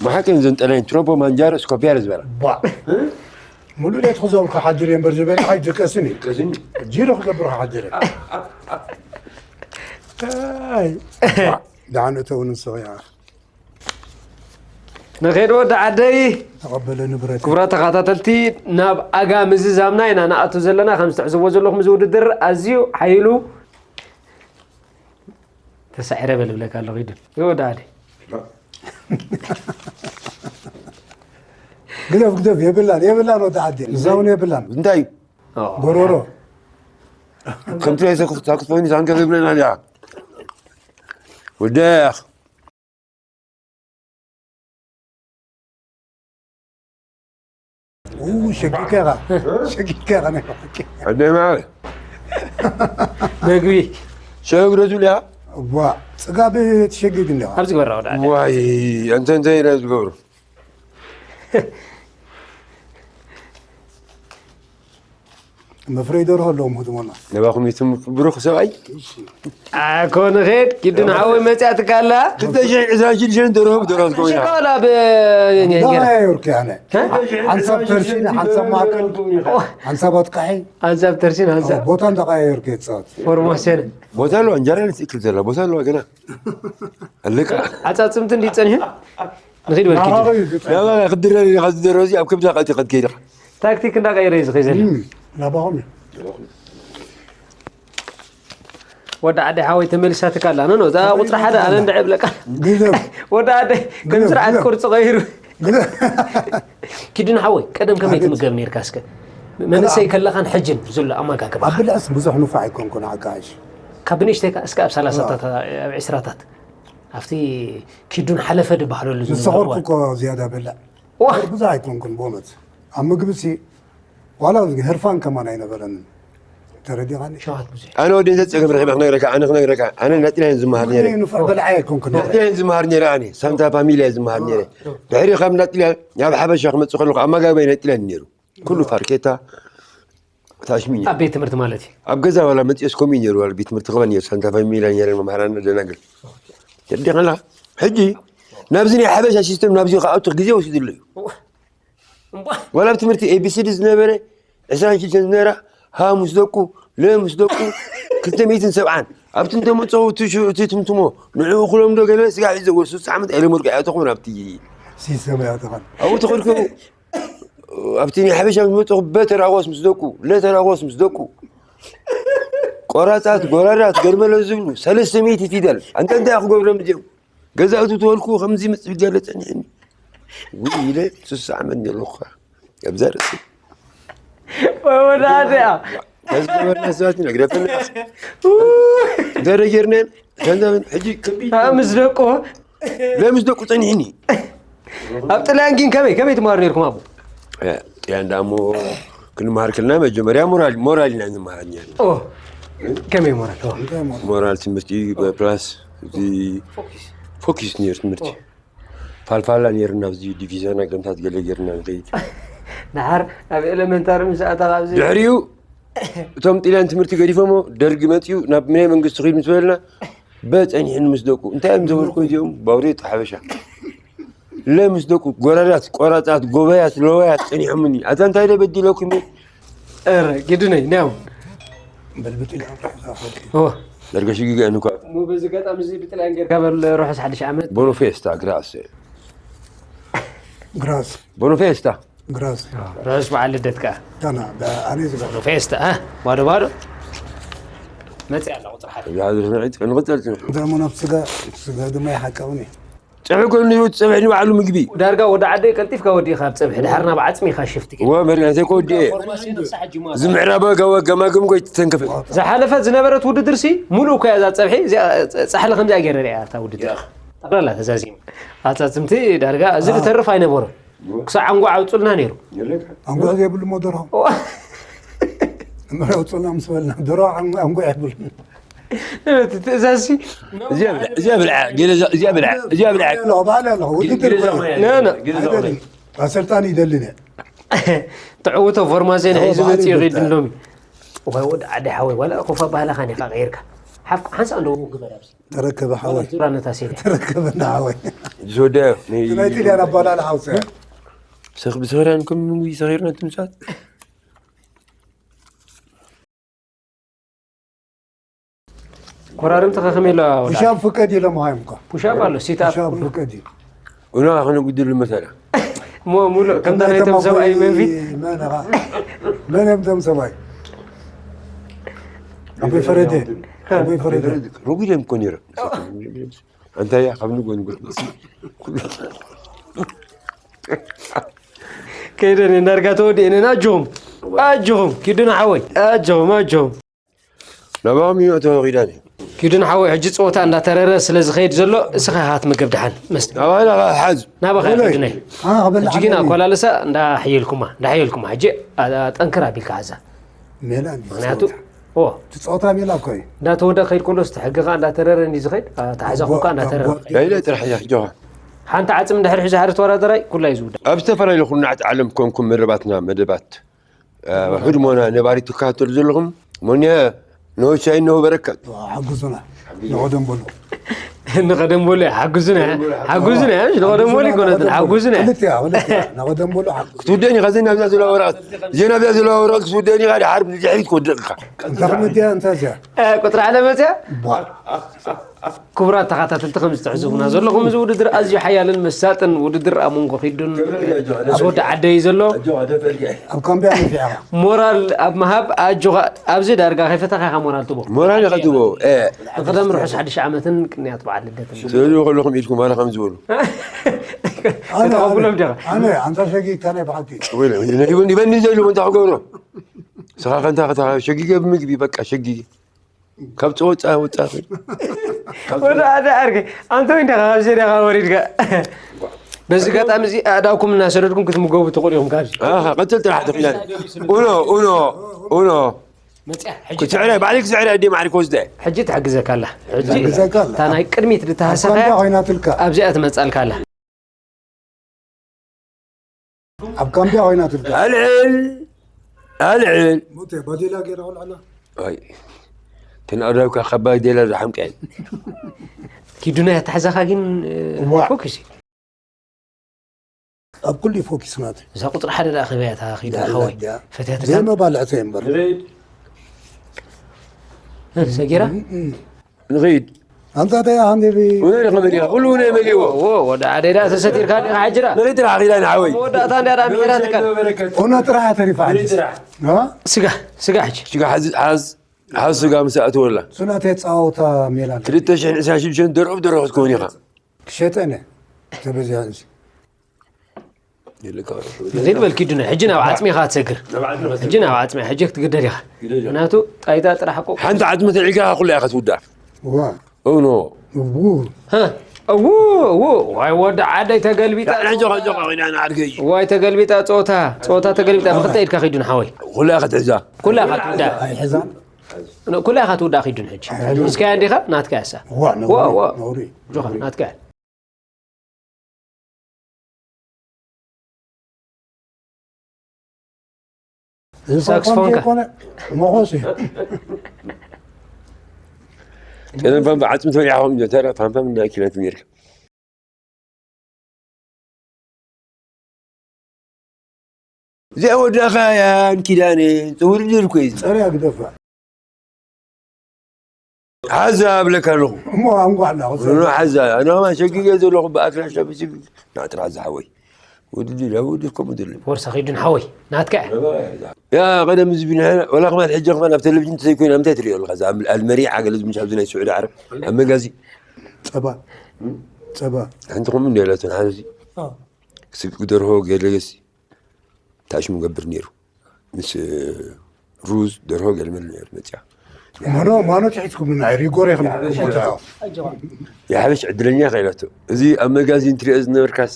ብሓቂ ዘንጠለኝ ትሮፖ ማንጃሮ ስኮፒያር ዝበላ። ቧ። ሙሉ ሌት ክዘውር ክሓድር እየ እምበር ዝበለ ኣይድቀስን እዩ። ድቀስን እዩ። ጂሮ ክገብር ክሓድር እየ። ኣይ። ደሓን እተው ንስኺ ኢኻ። ንኸይድ ወዲ ዓደይ። ተቐበለ ንብረት። ክቡራት ተኸታተልቲ፣ ናብ ኣጋ ምዝዛምና ኢና ንኣቱ ዘለና። ከም ዝትዕዝቦ ዘለኹም፣ እዚ ውድድር ኣዝዩ ሓይሉ ተሳዒረ በል ብለካ ኣለኹ። ይድን ወዲ ዓደይ። ግደፍ ግደፍ፣ የብላን የብላን፣ ወዲ ዓዲ እዛ እውን የብላን። እንታይ እዩ? ጎሮሮ። ከምቲ ናይ ሳክስፎኒ ሳንከ ዝብለና ዲኣ? ወደኽ ሸጊካ ኢኻ፣ ሸጊካ ኢኻ። ኣደ ማለ መግቢ ሸግረ ዙልያ ዋ፣ ጽጋብ ትሸግግ እንዲኻ። ኣብዚ ግበራ ወዳ ዋይ፣ እንተ እንተ ኢለ ዝገብሩ መፍረይ ደርሆ ኣለዎም ህድሞና። ነባኹም ይትም ብሩኽ ሰብኣይ ኣኮ ንኸድ ግድን ሓወይ መፅያ ትካላ ክልተ ሽሕ ዕስራን ሽዱሽተን ደርሆ ብደርሆ ዝገብሩ ኢና። ሽኮላ ዳባያ ዮርክ ያነ ሓንሳብ ተርሲን ሓንሳብ ማእከል ሓንሳብ ኣጥቃሒ ሓንሳብ ተርሲን ሓንሳብ ቦታ እንዳቃያ ዮርክ የፃወት። ፎርማሲዮን ቦታ ኣለዋ፣ እንጀራ ትእክል ዘላ ቦታ ኣለዋ ገና ኣለቃ ዓፃፅምቲ እንዲ ፀኒሑ ንኺድ በልኪ ክድረር ኢኻ ዝደረዚ ኣብ ከብዳ ቀጢ ቀት ከይድኻ ታክቲክ እንዳቀየረ እዩ ዝኸይ ዘሎ ናባኹም እዩ። ወዲ ዓዲ ሓወይ ተመሊሳትካ ኣላ ኖ እዛ ቁፅሪ ሓደ ኣነ እንድዐ ብለካ ግዘብ ወዲ ዓዲ ከም ስርዓት ቅርፂ ቀይሩ ግዘብ ኪድን ሓወይ ቀደም ከመይ ትምገብ ነርካ እስከ መንእሰይ ከለኻን ሕጅን ዘሎ ኣመጋግባ ኣብ ብልዕስ ብዙሕ ንፋዕ ኣይኮንኩን ሓጋሽ ካብ ብንእሽተይካ እስከ ኣብ ሰላሳታት ኣብ ዕስራታት ኣብቲ ኪዱን ሓለፈ ድበሃለሉ ዝነበረ ንሰኸርኩ እዋን። እኮ ዝያዳ በልዕ ዋ ብዙሕ ኣይኮንኩን ብእውነት ኣብ ምግቢ ሲ ዋላ ህርፋን ከማን ኣይነበረንን ተረዲኻኒ ሸዋት ብዙሕ ኣነ ወዲ እንተ ጸገም ረኺበ ክነግረካ ኣነ ክነግረካ ኣነ ናጥላ እየ ዝመሃር ነይረ ንፉዕ በልዓ ኣይኮንኩን ናጥላ እየ ዝመሃር ነይረ ኣነ ሳንታ ፋሚልያ እየ ዝመሃር ነይረ ድሕሪ ካብ ናጥላ ናብ ሓበሻ ክመጽእ ከለኹ ኣመጋግባይ ናጥላ እዩ ነይሩ ኩሉ ፋርኬታ ታሽሚኛ ኣብ ቤት ትምህርቲ ማለት እዩ ኣብ ገዛ ዋላ መጽኦስ ከምኡ እዩ ነይሩ ዋላ ቤት ትምህርቲ ክበን ነይሩ ሳንታ ፋሚልያ ነይረ መምሃራን ደናግል ተረዲኻና ሕጂ ናብዚ ናይ ሓበሻ ሲስተም ናብዚ ክኣቱ ግዜ ወሲድሉ እዩ እምቧ ዋላ ኣብ ትምህርቲ ኤቢሲዲ ዝነበረ ዕስራን ሽዱሽተን ዝነበራ ሃ ምስ ደቁ ለ ምስ ደቁ ክልተ ሚእትን ሰብዓን ኣብቲ እንተመፀው እቲ ሽ- እቲ ትምትሞ ንዕኡ ክሎም ዶ ገለ ስጋ ሒዘ ወ ሶስት ዓመት ኣይለመድኩ ኣይኣተኹን ኣብቲ ሲስተም ያተኻል ኣብኡ ተኸድከቡ ኣብቲ ናይ ሓበሻ ምስ መፀኹ በ ተራቆስ ምስ ደቁ ለ ተራቆስ ምስ ደቁ ቆራፃት ጎራዳት ገርመሎ ዝብሉ ሰለስተ ሚእቲ ፊደል ኣንተ እንታይ ክገብሮም እዚኦም ገዛእቱ ተወልኩ ከምዚ ምፅእ ገለ ፀኒሕኒ ውይ ኢለ ስሳ ዓመት ዘለኹ ኣብዛ ርእሲ ወዳድያ ከዚ ገበርና ሰባት ኢና ግደፈና ደረ ጌርና ገንዘብን ሕጂ ክቢ ምስ ደቁ ለምስ ደቁ ፀኒሕኒ ኣብ ጥልያን ግን ከመይ ከመይ ትማሩ ነርኩም ኣቦ ጥያን ዳሞ ክንመሃር ክልና መጀመርያ ሞራል ሞራል ኢና ንመሃር ነርና ኦ ከመይ ሞራል ኦ ሞራል ትምህርቲ ፕላስ እዚ ፎኪስ ነይሩ ትምህርቲ ፋልፋላ ነይርና ኣብዚ ዲቪዛና ገምታት ገለ ገርና ንኸይድ ድሓር ኣብ ኤሌመንታሪ ምስ ኣተኻ ኣብዚ ድሕሪኡ እቶም ጥልያን ትምህርቲ ገዲፎሞ ደርጊ መፅኡ ናብ ናይ መንግስቲ ኺድ ምስ በልና በፀኒሕኒ ምስ ደቁ እንታይ እዮም ዘበልኩ እዚኦም ባውሬት ሓበሻ ለምስ ደቁ ጎራዳት ቆራፃት ጎበያት ለወያት ፀኒሖምኒ ኣታ እንታይ ደ በዲለኩም እየ ኧረ ግድነይ ኒያው በልብጥ ኢላ ኦ ደርገ ሽግግአን እኳ ሞ በዚ ገጣሚ እዚ ብጥልያን ጌርካ በል ርሑስ ሓድሽ ዓመት ቦኖፌስታ ግራስ ግራስ ቦኖፌስታ ግራስ ርሑስ በዓል ልደት ከኣ ታና ኣነ ዝገ ፌስታ እ? ባዶ ባዶ መፅእ ኣላ ቁፅሪ ሓደ ንቕፀል ደሞ ናብ ስጋ ስጋ ድማ ይሓቀብኒ ፀብሒ ኮይኑ ንህይወት ፀብሒ ንባዕሉ ምግቢ ዳርጋ ወዲ ዓደይ ቀልጢፍካ ወዲእካ ኣብ ፀብሒ ድሓር ናብ ዓፅሚ ኢኻ ሽፍቲ ወ መሪና ዘይኮ ወዲኤ ፎርማሲዮ ነብሳ ሓጂ ማ ዝምዕራበ ገማግም ጎይ ትተንክፍ ዝሓለፈት ዝነበረት ውድድር ሲ ሙሉእ እኮ እያ እዛ ፀብሒ እዚኣ ፃሕሊ ከምዚኣ ገይረ ሪኣ እታ ውድድር ጠቕላላ ተዛዚሙ ኣፃፅምቲ ዳርጋ እዚ ዝተርፍ ኣይነበሮን ክሳዕ ዓንጓ ዓውፁልና ነይሩ ኣንጓ ዘይብሉ ሞ ደርሆ እምበር ኣውፅልና ምስ በልና ደርሆ ኣንጓ የብሉ እቲ ትእዛዝ ሲ እዚኣ ብልዓ እዚኣ ብልዓ ገለ እዛ- እዚኣ ብልዓ እዚኣ ብልዓ ባህሊ ኣለኹ ውድድር ነ ነ ኣሰልጣኒ ይደልን እየ ትዕውቶ ፎርማሲዮን ሒዙ መፅኡ ይኸይድ ሎሚ ዋይ ወዲ ዓዲ ሓወይ ዋላ ኮፋ ባህላኻ ኒኻ ቀይርካ ሓፍ ሓንሳ እንዶ ግበር ኣብዚ ተረከበ ሓወይ ዙራ ነታ ሴት ተረከበና ሓወይ ዝወደ ናይ ጥልያን ኣባላል ሓውፀ ብሰኽርያን ከም ምግቢ ሰኺርና ትምሳት ኮራርምቲ ከኸመይ ኣለዋ ወዲ ሂሻም ፍቀድ ኢሎም ሃይምኳ ፑሻፕ ኣሎ፣ ሲት ኣፕ። ሻብ ፍቀድ እዩ። ኡና ከነጉድል መሰላ እሞ ሙሉእ ከምታ ናይቶም ሰብኣይ መንፊት መን ኢኻ? መን እዮም እቶም ሰብኣይ? ኣቦይ ፈረደ ኣቦይ ፈረደ ረጉድ እዮም እኮ ነይሮም። እንታይ እያ ካብ ንጎን ጎን ከይደን እንዳርጋ ተወዲአንን ኣጆኹም ኣጆኹም ኪዱን ሓወይ ኣጆኹም ኣጆኹም ናባም ይመእተወ ኺዳን እዩ። ኪዱን ሓወይ ሕጂ ፀወታ እንዳተረረ ስለ ዝኸይድ ዘሎ እስኻ ኢኻ ትምገብ ደሓን መስተ ናባና ሓዝ ናባኻ እዩ ሕጂ ናይ ኣነ ክበልዕ ሕጂ ግን ኣለኒ። ኣኮላለሳ እንዳሕየልኩማ እንዳሕየልኩማ ሕጂ ኣ- ጠንክር ኣቢልካ ሓዛ ሜላ እንዲ ምክንያቱ ጸወታ። ኦ እቲ ጸወታ ሜላ እኮ እዩ። እንዳተወደ ከይድ ከሎ እቲ ሕጊ ከዓ እንዳተረረ እንዲ ዝኸይድ ኣታ ሓዛ ኩካ እንዳተረረ ናይለ ጥራሕ እያ ሕጆኻ ሓንቲ ዓፅሚ ድሕሪ ሒዛ ሓደ ተወዳደራይ ኩላ እዩ ዝውዳ ኣብ ዝተፈላለዩ ኩርናዓት ዓለም ኮንኩም መደባትና መደባት ሕድሞና ነባሪ ትከታተሉ ዘለኹም ሞኒያ ንወቻይ ነው በረከት ሓግዙና ንቐደም በሉ። ንቐደም በሉ ሓጉዝና ሓጉዝና ንቐደም በሉ ይኮነትን ሓጉዝና ክልቲያ ክልቲያ ንቐደም በሉ ሓግዙ። ክትውደእኒ ኢኻ ዘይ ናብዛ ዘለዋ ወረቐት ዘይ ናብዛ ዘለዋ ወረቐት ክትውደእኒ ኢኻ ድሓር ንድሕሪት ክወድቕ ኢኻ እንተ ክምድያ እንተ እዚያ ቁጥሪ ሓደ መፅያ ቧ ክቡራት ተኸታተልቲ ከም ዝተዕዘቡና ዘለኹም እዚ ውድድር ኣዝዩ ሓያልን መሳጥን ውድድር ኣብ መንጎ ኪዱን ዝወዲ ዓደ እዩ ዘሎ ኣብ ካምቢያ ንፊዕኻ ሞራል ኣብ ምሃብ ኣጆኻ ኣብዚ ዳርጋ ከይፈተኻ ኢኻ ሞራል ትቦ ሞራል ኢኻ ትቦ ንቀደም ርሑስ ሓድሽ ዓመትን ቅንያት በዓል ልደትን ስእሉ ከለኹም ኢድኩም ኣነ ከም ዝበሉ ከተቐብሎም ዲኻ ኣነ ኣንታ ሸጊግካ ናይ ብሓቂ ይበኒ ዘሉ እንታይ ክገብሮ ስኻ ከንታ ሸጊገ ብምግቢ በቃ ሸጊገ ካብ ፀወፃ ወፃ ወደ ሓደ ዓርኪ ኣንተ ወይ እንደኻ ካብ ዜዳኻ ወሪድካ በዚ ኣጋጣሚ እዚ ኣእዳውኩም እናሰደድኩም ክትምገቡ ትኽእሉ ኢኹም ካብዚ ቀፅል ጥራሕ ተኽኢላ ኡኖ ኡኖ ኡኖ መፅያ ሕጂ ክትስዕረ ባዕሊ ክትስዕረ ኣዴ ማዕሪክ ወስደ ሕጂ ትሕግዘካ ኣላ ሕጂ ትሕግዘካ ኣላ። እታ ናይ ቅድሚት ድተሃሰኻያ ካምቢያ ኮይናትልካ ኣብዚኣ ትመፃልካ ኣላ ኣብ ካምቢያ ኮይናትልካ ኣልዕል ኣልዕል ሞተ ባዴላ ገይራ ቆልዓና ኣይ ተናዳውካ ከባይ ዴላ ዝሓምቀ ኪዱና ያተሓዛኻ ግን ዋ። ፎክስ እዩ ኣብ ኩሉ ፎኪስ ናት እዛ ቁፅሪ ሓደ ደኣ ከበያ እታ ኪዱ ሓወይ ፈትያትካ ዘይመባልዕተ እምበር ሰጊራ ንኸይድ ኣንታ ተያ ሃንዴቢ ውነ ንኸመሊኻ ኩሉ ውነ መሊዎ ዎ ወደ ኣደዳ ተሰቲርካ ዲኻ ሓጅራ ንኸይድ ጥራሕ ኺዳ ንዓወይ መወዳእታ እንዲያ ደኣ ምሒራትካ ኦና ጥራሕ ተሪፋ ሓዲስ ስጋ ስጋ ሕጂ ሽጋ ሓዝ ሓዝ ሓዝ ስጋ ምስ ኣእትወላ ሱናተ ፃወታ ሜላ ክልተ ሽሕን ዕስራን ሽዱሽተን ደርብ ደርብ ክትከውን ኢኻ ክሸጠነ ተበዚያ እንሲ ንኺድ በል ኪዱና ሕጂ ናብ ዓፅሚ ኢኻ ትሰግር ሕጂ ናብ ዓፅሚ ሕጂ ክትግደድ ኢኻ ምክንያቱ ጣይታ ጥራሕ ቆ ሓንቲ ዓፅሚ ተልዒልካ ኩላ ኢኻ ትውዳእ ዋ እውኖ እቡ እዉ እዉ ዋይ ወዲ ዓደይ ተገልቢጣ ጆኻ ጆኻ ኮይና ንዓድገይ ዋይ ተገልቢጣ ፀወታ ፀወታ ተገልቢጣ ብክልተ ኢድካ ኪዱን ሓወይ ኩላ ኢኻ ትሕዛ ኩላ ኢኻ ትውዳእ ኣይሕዛ ኩላ ኢኻ ትውዳእ ኪዱን ሕጂ እስካያ እንዲኻ ናትካ ያሳ ዋ ዋ ዋ ነውሪ ጆኻ ናትካ እያ እዚ ሳክስፎንካ። ሳክስፎን ኮነ መኾስ እዩ ቀደም ፋንፋ ዓፅሚ ተበሊዕኹም ተረ ፋንፋም ናይ ኪነት ነርካ እዚኣ ወዳኻያን ኪዳነ ውድድር ኮይ ፀርያ ግደፋ ሓዛ ኣብለካ ኣለኹ እሞ ኣንጓዕ እናወፀ ኖ ሓዛ ኣነ ከማን ሸጊገ ዘለኹ ብኣክላ ሸፊ ናጥራ ዝሓወይ ውድድር ኣብ ውድድር ከምኡ ዘሎ ወርሳ ኺዱን ሓወይ ናትካ እያ ያ ቀደም ዝቢ ንሕና ወላ ከማን ሕጂ ከማን ኣብ ቴሌቪዥን ተዘይኮይና ምንታይ ትሪኦ ኣለካ እዛ ኣልመሪዓ ገለ ዝምሽ ኣብዚ ናይ ስዑዲ ዓረብ ኣብ መጋዚ ፀባ ፀባ ሓንቲ ከምኡ እንደ ኢላቶ ንሓዚ ስግኡ ደርሆ ገለገሲ ታሽሙ ገብር ነይሩ ምስ ሩዝ ደርሆ ገለመለ ነይሩ መፅያ ማኖ ማኖ ትሒዝኩም ናይ ሪጎር ኢኹም የሓበሽ ዕድለኛ ኢኻ ኢላቶ እዚ ኣብ መጋዚን ትሪኦ ዝነበርካስ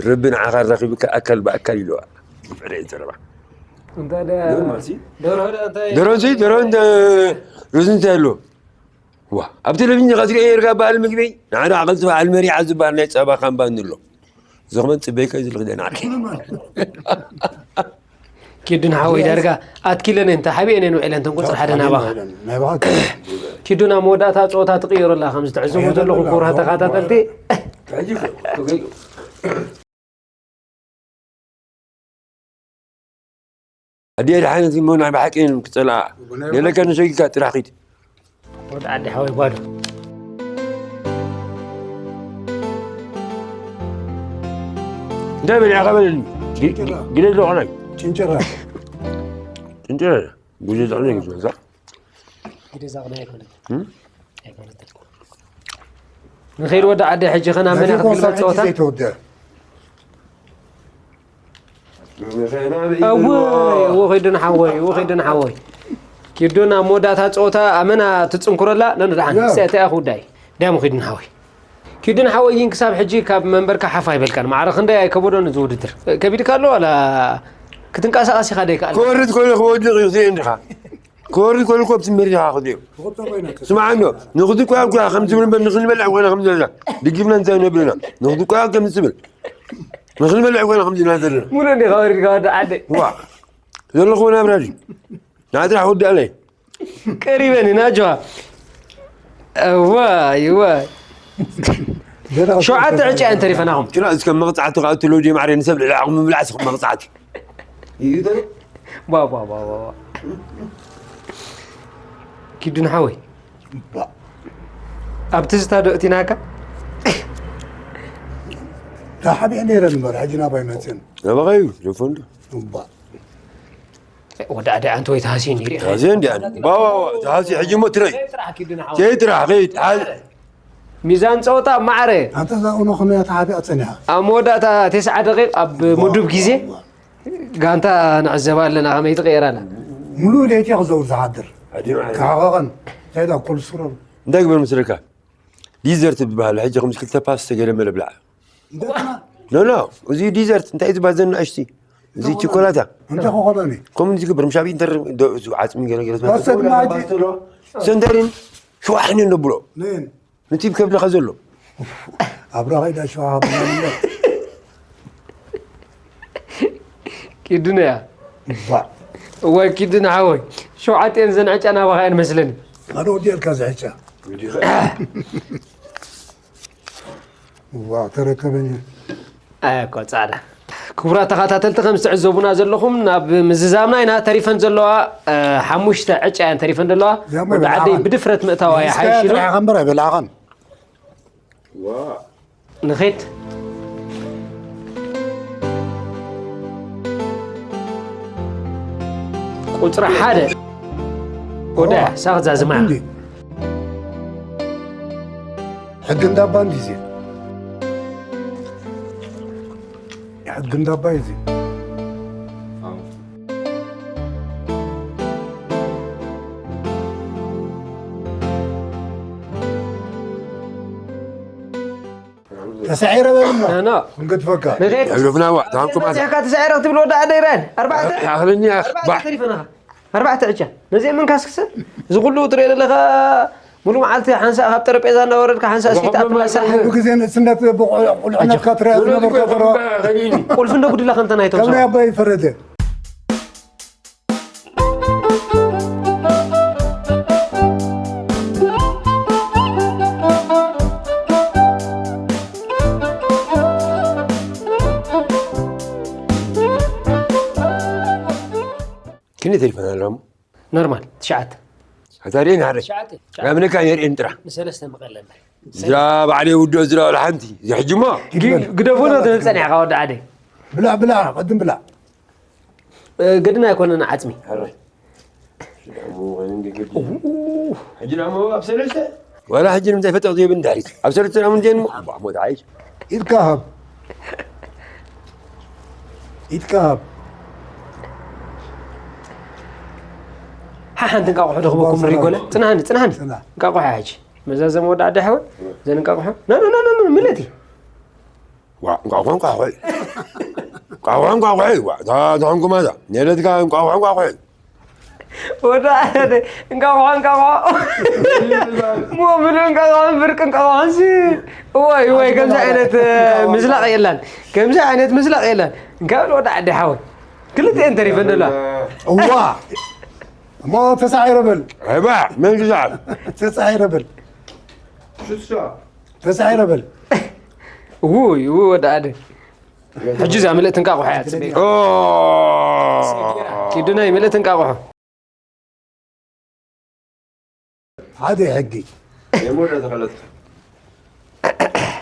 ረቢ ንዓኻ ረኺብካ ኣካል ብኣካል ኢለዋ ፍዕረ ዘረባ እንታይ ደኣ ደርሆ ደኣ እንታይ ደሮንሲ ደሮን ሩዝ እንታይ ኣሎ ዋ ኣብ ቴሌቪዥን ኢኻ ትሪኦ ነርካ በዓል ምግቢ ንዓዳ ኣቐልቲ በዓል መሪዓ ዝበሃል ናይ ፀባ ካምባ እንሎ እዚ ከመን ፅበይካ እዩ ዝልኽደ ንዓል ኪዱን ሓወይ ዳርጋ ኣትኪለን እንተ ሓቢአን እየን ውዒለን ተን ቁፅሪ ሓደ ናባኻ ናይ ብሓቂ ኪዱን ኣብ መወዳእታ ፀወታ ትቕየሩ ኣላ ከም ዝትዕዘቡ ዘለኹ ክቡራት ተኸታተልቲ ኣዲኤ ድሓነት እሞ ናይ ብሓቂ ክፀልኣ ገለካ ንሸጊካ ጥራሕ ኪድ ወዲ ዓዲ ሓወይ ባዶ እንታይ በሊዕኻ በለኒ። ግ-፣ ግ-፣ ግደ ኣለኹ ናይ። ጭንጭራ። ጭንጭራ። ጉዜ ዘቕነ እዩ ዝመዛ። ግደ ዘቕነ ኣይኮነን። እም? ኣይኮነን። ንኸይድ ወደ ዓዲ ሕጂ ኸና መን ነቲ ኮንሰርት ሕጂ ጸወታ? ዘይተወድአ። እወ፣ እወ፣ ኸይድን ሓወይ፣ እወ፣ ኸይድን ሓወይ። ኪዱን ኣብ መወዳእታ ጸወታ ኣመና ትጽንኩረላ፣ ነን ደሓን፣ ያው። እዚኣ እንታይ እያ ክውዳይ? ዳያም ኸይድን ሓወይ። ኪዱን ሓወይ፣ ይን ክሳብ ሕጂ ካብ መንበርካ ሓፍ ኣይበልካን። ማዕረ ክንደይ ኣይከበዶን እዚ ውድድር። ከቢድካ ኣሎ ዋላ ክትንቀሳቐስ ኢኻ ደይከኣል? ክወርድ ከሎ ክወድቕ እዩ፣ ትርኢ እንዲኻ። ክወርድ ከሎ እኮ ብትምህርቲ ኢኻ ክድዮ። ስምዓ እንዶ፣ ንኽትቋቋ እኳ ከም ትብል እምበር ንኽንበልዕ እኳ ከም ዘለና። ድጊፍና እንታይ ነብልና? ንኽትቋቋ ከም ትብል። ንኽንበልዕ እኳ ከም ዘለና ዘለና። ሙሉ እንዲኻ ወሪድካ ወዲ ዓደይ። ዋ። ዘለኹዎ ናብራ ድዩ? ንዓ ጥራሕ ወዳእለይ። ቀሪበን ኢና ጆሃ። እዋይ፣ እዋይ። ሸውዓተ ዕጫ እየን ተሪፈናኹም። ኪና እስከ መቕጻዕቲ ከኣትሎ ድዩ ማዕረ ንሰብ ልዕሊ ዓቕሚ ምብላዕ እስኹም መቕጻዕቲ። ባ፣ ባ፣ ባ፣ ባ፣ ባ። ኪዱን ሓወይ። ባ። ኣብ ትዝታ ዶ እቲናካ? ተሓቢአ ነይረ እምበር፣ ሕጂ ናባይ መፅን። ናባኸይ እዩ፣ ቴሌፎን ዶ? ባ። ወዲ ዓዲ ኣንተ ወይ ተሃስየ እንዲ ሪኢኻ? ተሃስየ እንዲ ኣነ። ባ፣ ባ፣ ባ፣ ተሃስየ፣ ሕጂ እሞ ትረይ። ጥራሕ ኪድና ሓወይ። ከይድ ጥራሕ፣ ከይድ። ሓ-፣ ሚዛን ጸወታ ማዕረ። ኣንተ እዛ ኡኖ ከመይ እያ ተሓቢኣ ጸኒሓ? ኣብ መወዳእታ ተስዓ ደቂቕ ኣብ ምዱብ ግዜ ጋንታ ንዕዘባ ኣለና ከመይ ትቕየር ኣላ። ሙሉእ ለይቲ እየ ክዘውር ዝሓድር። ዓዲ ማዕረ። ክሓቐቐን፣ እንታይ ኢላ ኮልስትሮል። እንታይ ግበር መስለካ? ዲዘርት ዝበሃል፣ ሕጂ ከምዚ ክልተ ፓስ ዝተገለመለ ብላዕ። እንደገና? ኖ፣ ኖ፣ እዚ ዲዘርት፣ እንታይ ዝበሃል ዘን ንእሽቲ? እዚ እንታይ ቸኮላታ። እንታይ ኮኾበኒ? ከምኡ ዝግበር፣ ምሽ ኣብ ኢንተር-፣ ዶ-፣ እዚ ዓጽሚ ገለ ገለ ፓስተ ድማ ሕጂ ሰንተሪን ሸዋሕንን ነብሎ። ምን? ነቲ ከብድኻ ዘሎ። ኣብራ ኸይዳ ሸዋ ሃብና እምበር። ኪዱን እያ። ባ። እዋይ ኪዱን ሓወይ። ሸውዓተ እየን ዘን ዕጫ ናባኻ እየን መስለኒ። ኣነ ወዲኤልካ እዚ ዕጫ። ዋ፣ ተረከበኒ። ኣየ እኮ ጻዕዳ። ክቡራት ተኸታተልቲ፣ ከም ዝትዕዘቡና ዘለኹም፣ ናብ ምዝዛምና ኢና ተሪፈን ዘለዋ፣ እ፣ ሓሙሽተ ዕጫ እየን ተሪፈን ዘለዋ። እዚኣ እሞ ወዲ ዓደይ ኣይበልዓኻን። ብድፍረት ምእታዋ እያ ንስካ ሓይሽ ኢሉ። ጥራሕ ኢኻ እምበር ኣይበልዓኻን። ንኸይድ። ቁጽሪ ሓደ። ወደ ኦ። ሳኽ ዛዝማ። እንዴ? ሕጊ እንዳባ እንዲዜ። ሕጊ እንዳባ ይዜ። ተሳዒረ በል እሞ። ኖ፣ ኖ። ክንገድፈካ። ንኸይድ። ሕሉፍና ዋ፣ ታንኩ ማዛ። ተሳዒርካ ተሳዒረ ክትብል ወዲ ዓደይ ራን። ኣርባዕተ። ኣኽለኒ ኣኽ፣ ኣርባዕተ ባዕ። ተሪፈናኻ። ኣርባዕተ ዕጫ። ነዚ ምን ካስክሰ? እዚ ኩሉ ትሪኦ ዘለኻ ሙሉ መዓልቲ ሓንሳእ ካብ ጠረጴዛ እናወረድካ ሓንሳእ ስዊት ኣፕል እናሰሓ-። ብግዜ ንእስነት ብቁልዕነትካ ትሪኣ ዝነበርካ ቁልፊ እንዶ ጉድላ ከምተ ናይቶም ከም ናይ ሰባት። ኣባይ ፈረደ። ክንደይ ተሪፈና ኣሎ? ኖርማል፣ ትሽዓተ። ኣታ ርኤን ሓደ። ትሽዓተ፣ ትሽዓተ። ናብነካ የርእን ጥራሕ። ንሰለስተ መቐለና። እዛ ባዕለይ ውድኦ ዝረኣሉ ሓንቲ። እዚ ሕጂ እሞ። ግ-፣ ግደፉና ትብል ጸኒሕካ ወዲ ዓደይ። ብላዕ፣ ብላዕ፣ ቅድም ብላዕ። እ፣ ገድና ኣይኮነን ዓጽሚ። ሕራይ። ሕጂ ደሞ ኣብ ሰለስተ? ዋላ ሕጂ ንምንታይ ፈጠቕ ዘይብል ድሕሪት? ኣብ ሰለስተ ደሞ እንጀን እሞ፣ ሞት ዓይሽ። ኢድካ ሃብ። ኢድካ ሃብ። ሓሓንቲ እንቃቑሖ ደኽበኩም ሰላም። ሪጎለ። ጽናሃኒ፣ ጽናሃኒ። ጽናህ። እንቃቑሖ ሕጂ። መዛዘም ወዲ ዓዲ ሓወይ። ዘን እንቃቑሖ። ና፣ ና፣ ና፣ ና፣ ና፣ ምለቲ። ዋ፣ እንቋቑሖ፣ እንቋቑሖ። እንቋቑሖ፣ እንቋቑሖ። ዋ፣ ታ-፣ ታንኩ ማዛ። ኔለትካ እንቋቑሖ፣ እንቋቑሖ። ወዳ እንቃቑሖ፣ እንቃቑሖ። ሞ ብሎ እንቃቑሖ፣ ብርቅ እንቃቑሖ ሲ። እዋይ፣ እዋይ፣ ከምዚ ዓይነት፣ እ፣ ምዝላቕ የላን። ከምዚ ዓይነት ምዝላቕ የላን። እንካ በል ወዳ ዓዲ ሓወይ። ክልተ እየን ተሪፈን ደላ። እዋ። እሞ ተሳዒረ በል። ኣይባ፣ መን ክሳዕ? ተሳዒረ በል። ተሳዒረ በል። ውይ፣ ውይ፣ ወዳ ዓዲ። ሕጂ እዛ ምልእቲ እንቃቑሖ እያ ትጽበይ። ኦ። ኪዱናይ ምልእቲ እንቃቑሖ። ሓደ ሕጊ። የሞዳ ተኸለጥካ።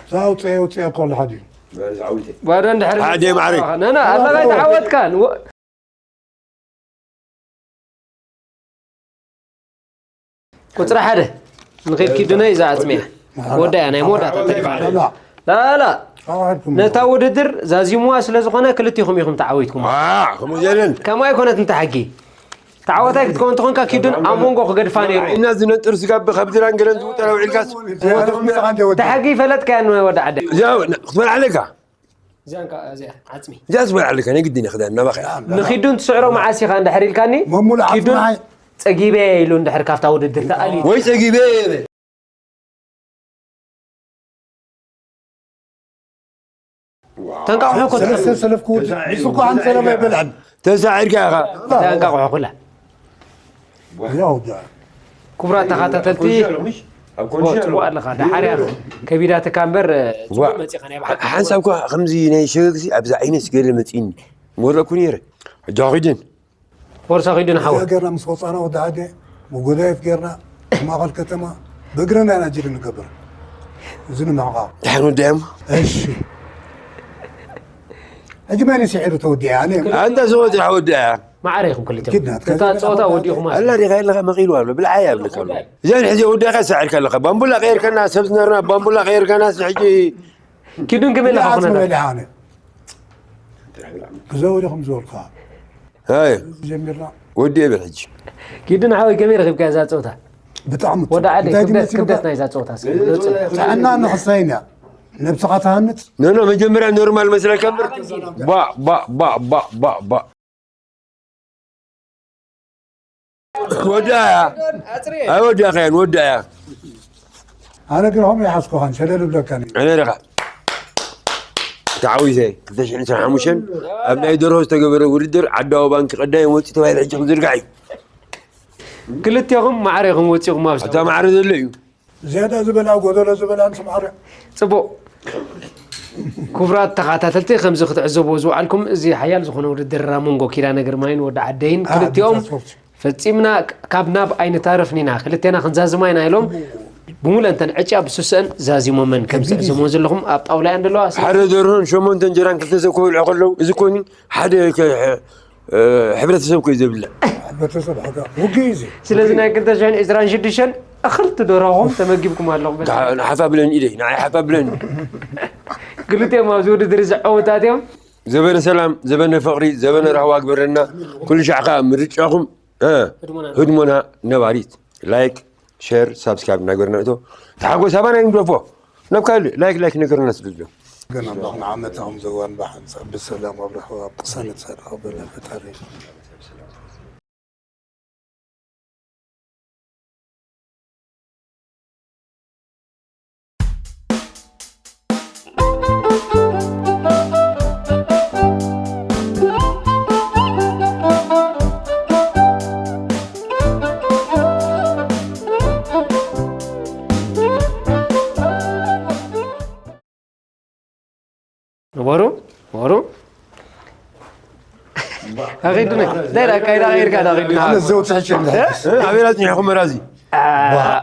እዛ ኣውፅአ፣ ኣውፅአ እኮ ኣሎ ሓደ እዩ። ባዶ እንድሕር ሓደ ማዕረ። ነና ኣለኻ ተዓወትካን። ወ- ቁፅሪ ሓደ ንኺድ ኪዱነይ እዛ ኣፅሚያ ወዳያ ናይ መወዳእታ ተሪፋ። ላላ ነታ ውድድር ዛዚሙዋ ስለ ዝኾነ ክልቲኹም ኢኹም ተዓዊትኩም። ከምኡ የለን። ከምኡ ኣይኮነትን ተሓጊ። ተዓዋታይ ክትከውን እንተኾንካ ኪዱን ኣብ መንጎ ክገድፋ ነይሩ። ኢና ዝነጥር ስጋ ብኸብድራን ገለን ዝውጠር ኣውዒልካስ ተሓጊ ፈለጥካያ ንወዲ ዓደ። እዚኣ ክትበልዓ ኣለካ። እዚኣ እንካ እዚኣ ዓጽሚ። እዚኣ ዝበልዓ ኣለካ ናይ ግድን እያ ክዳን ናባኻ እያ። ንኺዱን ትስዕሮ መዓስ ኢኻ እንድሕር ኢልካኒ መሙሉ ዓጽሚ ኪዱን ናይ ጸጊበ ኢሉ እንድሕር ካብታ ውድድር ተኣልዩ። ወይ ጸጊበ እየ በል። ተንቃቑሖ እኮ ሰለስተ ሰለፍ ክውድእ ንሱ እኮ ሓንቲ ሰለፍ ኣይበልዕን። ተሳዒርካ ኢኻ። ተንቃቑሖ ኩላ። ያው ዳ ክቡራት ተኸታተልቲ ኣብ ኮንሽያ ሎ ምሽ ኣብ ኮንሽያ ሎ ጽቡቅ ኣለኻ። ዳሓር እያ ከቢዳትካ እምበር ጽቡቅ ዋ። መጺኻ ናይ ብሓቂ ሓንሳብ እኳ ከምዚ ናይ ሸገግሲ ኣብዚ ዓይነት ገለ መጺኒ ምወረኩ ነይረ። ሕጂ ኺድን ቦርሳ ኺድን ሓወ እዚኣ ጌርና ምስ ወጻና ወዲ ዓደ መጎዳየፍ ጌርና ማእኸል ከተማ ብእግርና ኢና ጅሪ ንገብር። እዚ ንምሕቃቕ። ድሓን ወዲኣዮም። እሺ ሕጂ መን ስዒሩ ተወዲኣ ኣነ ኣንታ ዝወዲ ሓወዲኣ ማዕረ ኢኹም ክልቲኦም ኪድና እታ ጸወታ ወዲኹም ኣላ ዲኻ ኣለኻ መቒሉ ኣሎ ብልዓይ ኣብልካ ኣሎ እዚኣን ሕጂ ወዲእካ ሳዒርካ ኣለኻ ባምቡላ ቀይርከና ሰብ ዝነበርና ባምቡላ ቀይርከና ሕጂ ኪዱን ከመይ ኣለኻ ኩነታት ኣነ እዛ ወዲኹም ዝበልካ ኣይ ጀሚርና ወዲ እብል ሕጂ ኪዱን ሓወይ ከመይ ረኺብካ እዛ ጸወታ ብጣዕሚ ወደ ዓደ እንታይ ክብደት ድመሲ ክብደት ግበር? ናይዛ ጸወታ እስኪ ግለጹ። ጥዕና ንኽሳይን እያ ነብስኻ ትሃንፅ ኖ ኖ መጀመርያ ኖርማል መስለካ እምበር ባ ባ ባ ባ ባ ባ ወዳያ ኣይወዳእካያን ወዳያ ኣነ ግን ሆም ይሓዝኩኻን ሸለል ብለካን እዩ። ኣነ ደኻ ተዓዊተ ክልተ ሽሕን ዕስራን ሓሙሽተን ኣብ ናይ ደርሆ ዝተገበረ ውድድር ዓዳዊ ባንኪ ቀዳይ ወፂ ተባሂሉ ሕጂ ክዝርጋሕ እዩ ክልቴኹም ማዕረ ኢኹም ወፂኹም ኣብዚ እታ ማዕረ ዘሎ እዩ ዝያዳ ዝበላ ጎደሎ ዝበላ ንስምዓረ ጽቡቕ ክቡራት ተኸታተልቲ ከምዚ ክትዕዘብዎ ዝወዓልኩም እዚ ሓያል ዝኾነ ውድድር ኣብ መንጎ ኪዳነ ግርማይን ወዲ ዓደይን ክልቲኦም ፈጺምና ካብ ናብ ኣይንታረፍን ኢና ክልቴና ክንዛዝማ ኢና ኢሎም ብምሉእንተን ዕጫ ብስስአን ዛዚሞመን ከም ዝዕዘሞ ዘለኹም ኣብ ጣውላ እየን ዘለዋ ሓደ ደርሆን ሸሞንተ እንጀራን ክልተ ሰብ ክበልዑ ከለዉ እዚ ኮኒ ሓደ ሕብረተሰብ ኮዩ ዘብልዕ። ሕብረተሰብ ሕጋ ውግእ እዩ እዚ። ስለዚ ናይ ክልተ ሽሕን ዕስራን ሽዱሽተን እኽልቲ ደርሆኹም ተመጊብኩም ኣለኹም። ንሓፋ ብለኒ ኢደይ ንዓይ ሓፋ ብለኒ። ክልቲኦም ኣብዚ ውድድር እዚ ዕዉታት እዮም። ዘበነ ሰላም፣ ዘበነ ፍቕሪ፣ ዘበነ ራህዋ ግበረልና። ኩሉ ሻዕ ከዓ ምርጫኹም እ፣ ህድሞና። ህድሞና ነባሪት። ላይክ፣ ሸር፣ ሳብስክራይብ እናገበርና እቶ ተሓጎስ ኣባና ይንደፎ። ናብ ካልእ ላይክ ላይክ ነገርና ስለ ዝብሎ ግን ኣምላኽ ንዓመታኹም ዘዋን ብሓንሳብ ብሰላም ኣብ ራህዋ ኣብ ቅሳነት ሳድኻ በለ ፈጣሪ ወሩ ወሩ ኣኺዱኒ ዳይራ ካይዳ ኸይርካ ዳ ኺዱኒ ኣነ ዘው ትሕሽን ኣቤላ ጽኒሕኹም መራዚ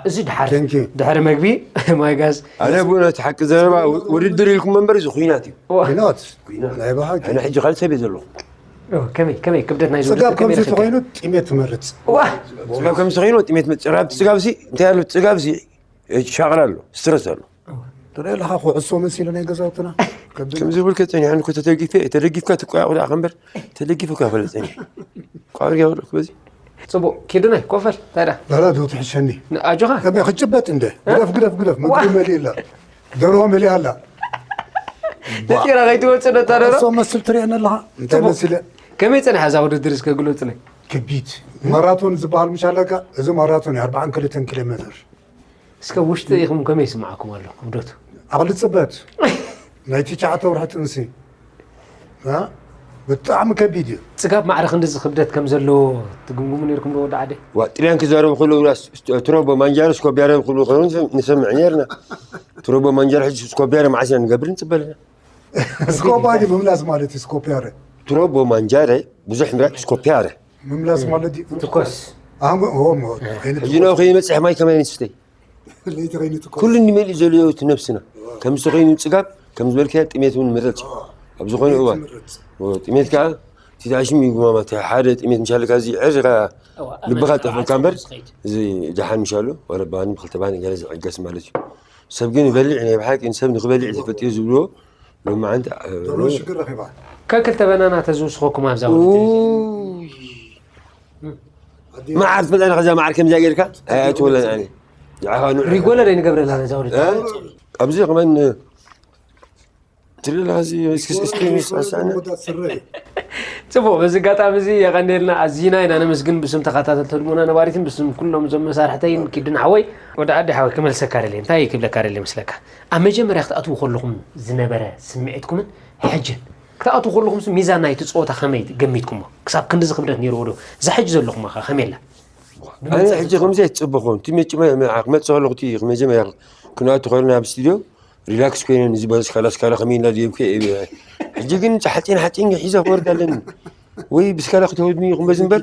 እዚ ድሓር Thank you። ድሕሪ መግቢ ማይ ጋዝ ኣነ ብእውነት ሓቂ ዘረባ ውድድር ኢልኩም መንበር እዚ ኩናት እዩ ኩናት ናይ ብሓቂ ኣነ ሕጂ ካልእ ሰብ እየ ዘለኹ ከመይ ከመይ ክብደት ናይ ጽጋብ ከምዚ ተኾይኑ ጥሜት ትመርጽ ጽጋብ ከምዚ ተኾይኑ ጥሜት መርጽ ጽጋብ ሲ እንታይ ኣሎ ጽጋብ ሲ ሻቕላ ኣሎ ስትረስ ኣሎ ትርኢ ኣለኻ ኩዕሶ መሲሉ ናይ ገዛውትና ከምዚ ብልከ ጸኒሐኒ እኮ ተደጊፈ ተደጊፍካ ትቆያቑ ደኣ ከንበር ተደጊፈ እኮ ፈለ ጸኒሐ ቋብር ያውልኩ በዚ ጽቡቕ ኪዱናይ ኮፈል ታዲያ ላላ ዶ ትሕሸኒ ኣጆኻ ከመይ ክጭበጥ እንደ ግደፍ ግደፍ ግደፍ ምግቢ መሊእ ኣላ ደርሆ መሊእ ኣላ ነጢራ ከይትወፅእ ነታ ደርሆ ኩዕሶ መስል ትርእየኒ ኣለኻ እንታይ መሲለ ከመይ ጸኒሓ እዛ ውድድር እስከ ግለፅለይ ከቢድ ማራቶን ዝበሃል ምሽ ኣለካ እዚ ማራቶን እዩ ኣርባዓን ክልተን ኪሎ ሜትር እስከ ውሽጢ ኢኹም ከመይ ይስምዓኩም ኣሎ ክብደቱ? ዓቕሊ ጽበት ናይ ትሽዓተ ወርሒ ጥንሲ እ ብጣዕሚ ከቢድ እዩ። ጽጋብ ማዕረ ክንድዚ ክብደት ከም ዘለዎ ትግምግሙ ነይርኩም ዶ ወዲ ዓደይ? ዋ ጥልያን ክዛረቡ ከለዉ ራስ ትሮቦ ማንጃሮ ስኮቢያረ ክብሉ ከለዉ ንሰምዕ ነይርና። ትሮቦ ማንጃሮ ሕጂ ስኮቢያረ መዓስ ኢና ንገብር ንጽበ ኣለና። ስኮባ ድዩ ምምላስ ማለት እዩ ስኮፒያረ? ትሮቦ ማንጃረ ብዙሕ ምራቅ ስኮፒያረ። ምምላስ ማለት እዩ ትኮስ ኣንጎ ሆሞ ሕጂ ነው ከይመጽሕ ማይ ከመይ ንስተይ ለይቲ ከይኑ ትኮስ ኩሉ ንመልእ ዘሎ ህይወት ነብስና ከም ዝተኸይኑ ጽጋብ ከም ዝበልካዮ ጥሜት እውን ምረጽ እዩ። ኣብ ዝኾነ እዋን። ጥሜት ከዓ እቲ ተኣሽሙ ይጉማማ። እቲ ሓደ ጥሜት ምሻለካ እዚ ዕር ኢኻ ልብኻ ጠፍእካ እምበር፣ እዚ ደሓን ምሻሉ፣ ወረ ባኒ ብክልተ ባኒ ገለ ዝዕገስ ማለት እዩ። ሰብ ግን ይበልዕ፣ ናይ ብሓቂ ሰብ ንኽበልዕ ተፈጥዩ ዝብልዎ ሎማዓንቲ፣ እ፣ ዶሮ ሽግር ረኺባ። ከክልተ በናና ተዝውስኸኩም ኣብዛ ውድድር እዚ። ኡይ። መዓር ትፈልጣ ኢኻ፣ እዛ መዓር ከምዚኣ ጌርካ? ኣይ፣ ኣይትወለን ኣነ። ንዓኻ ንዑ። ሪጎለ ዶ ይንገብረላ ነዛ ውድድር? እ? ኣብዚ ከማን ትሪላ እዚ እስኪ፣ እስኪ፣ እስኪ፣ እስኪ፣ እስኪ፣ ወዳት ስረ እዩ። ጽቡቕ፣ በዚ ኣጋጣሚ እዚ የቐንየልና ኣዚና ኢና ነመስግን ብስም ተኸታተልቲ ህድሞና ነባሪትን ብስም ኩሎም እዞም መሳርሕተይን ኪዱን ሓወይ። ወዲ ዓዲ ሓወይ ክመልሰካ ደልየ፣ እንታይ ክብለካ ደልየ መስለካ? ኣብ መጀመርያ ክትኣትዉ ከለኹም ዝነበረ ስምዒትኩምን ሕጂ ክትኣትዉ ከለኹምስ ሚዛን ናይቲ ጸወታ ከመይ ገሚትኩሞ? ክሳብ ክንድዚ ክብደት ነይርዎ ዶ? እዛ ሕጂ ዘለኹማ ከ ከመይ ኣላ? ኣነ ሕጂ ከምዚ ኣይትጽበኹን። እቲ መጭመ-፣ መ-፣ ክመጽእ ከለኹ እቲ መጀመርያ ክንኣቱ ከለና ኣብ ስቱድዮ ሪላክስ ኮይነ እዚ በ-፣ ስካላ፣ ስካላ ከመይ ኢልና ድየብከ እየ። ሕጂ ግን ሓፂን ሓፂን ሒዘ ክወርድ ኣለኒ። ወይ ብስካላ ክተወድኒ ይኹን በዚ እምበር፣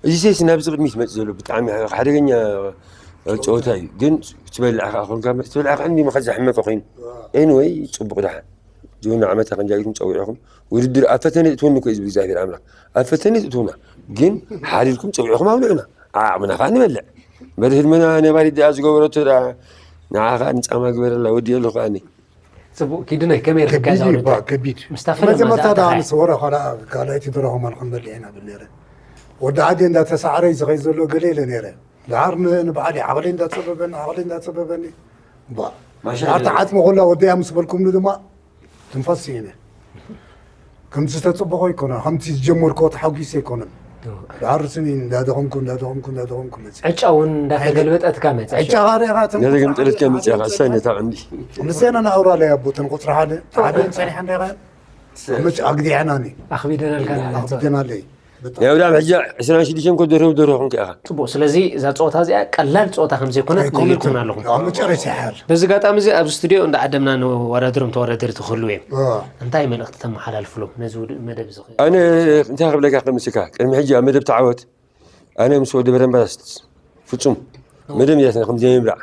እዚ ሴስ ናብዚ ቅድሚት መጽእ ዘሎ ብጣዕሚ ሓደገኛ ጸወታ እዩ። ግን ክትበልዕ ከኣ ኮንካ፣ ክትበልዕ ከኣ እንዲ መኸት ዘሕመቀ ኮይኑ። ኤኒወይ፣ ጽቡቕ ደሓን። ዝውና ዓመታ ከምዚ ኢልኩም ጸዊዕኹም። ውድድር ኣብ ፈተነ እትወኒ እኮ እዩ ዝብል እግዚኣብሔር ኣምላኽ። ኣብ ፈተነ እትውና። ግን ሓሪርኩም ጸዊዕኹም ኣብልዑና። ዓቕምና ከኣ ንበልዕ። እምበር ህድሞና ነባሪት ደኣ ዝገበረቶ ደኣ ንዓ ከኣ ንጻማ ግበረላ፣ ወዲ የሎ ከኣኒ። ጽቡቕ፣ ኪዱነይ፣ ከመይ ርኢኻ እዛ ከቢድ እዩ፣ ውድድር? እባ፣ ከቢድ። ምስታ ፈለማ መጀመርታ እዚኣ ደኣ እንታይ? ኣነስ ወረ ኻልኣ ካልኣይቲ ደረኹም ኣልኩም በሊዕና ብል ነይረ። ወዲ ዓዲ እንዳተሳዕረ እዩ ዝኸይድ ዘሎ ገለ ኢለ ነይረ። ደሓር ን-፣ ንባዕለይ ዓቕለይ እንዳጸበበኒ፣ ዓቕለይ እንዳጸበበኒ። እባ፣ ማሻ ደሓር ኣላህ። ተዓጽመ ኹላ ወደያ ምስ በልኩምኒ ድማ ትንፋስ ስኢነ። ከምቲ ዝተጸበኾ ኣይኮነ፣ ከምቲ ዝጀመርክዎ ተሓጒሰ ኣይኮነን። እዎ። ደሓር ስኒ እንዳደኸምኩ፣ እንዳደኸምኩ፣ እንዳደኸምኩ መጽእ። ዕጫ እውን እንዳተገልበጠትካ መጽእ። ዕጫ ኻሪኻ ነዚ ግን ጥልትካ መጽእ፣ እሳ ነታ ቀንዲ። ምስና ንኣውራለይ ኣቦ፣ እተን ቁጽሪ ሓደ፣ ሓደ ጸኒሐ እንዳ ኢኻ፣ መች ኣግዲዕናኒ። ኣኽቢደናልካ ኣለና። ኣኽቢደናለይ። ናይ ወዳም ሕጂ ዕስራን ሽዱሽተን እኮ ደርሁ ደርሁ ኾንካ ኢኻ። ጽቡቕ፣ ስለዚ እዛ ጸወታ እዚኣ ቀላል ጸወታ ከም ዘይኮነት ኣይኮነትን። ነጊርኩምና ኣለኹም። ኣብ መጨረሻ ይሓል። በዚ ኣጋጣሚ እዚ ኣብዚ ስቱድዮ እንዳዓደምና ነወዳድሮም ተወዳደርቲ ክህልዉ እዮም። እ። እንታይ መልእኽቲ ተመሓላልፍሎም ነዚ ውድ-፣ መደብ እዚ? ኣነ እንታይ ክብለካ ክምስካ፣ ቅድሚ ሕጂ ኣብ መደብ ተዓወት፣ ኣነ ምስ ወዲ በረምባስ ፍጹም መደብ እያትና ከም ዘይምብላዕ።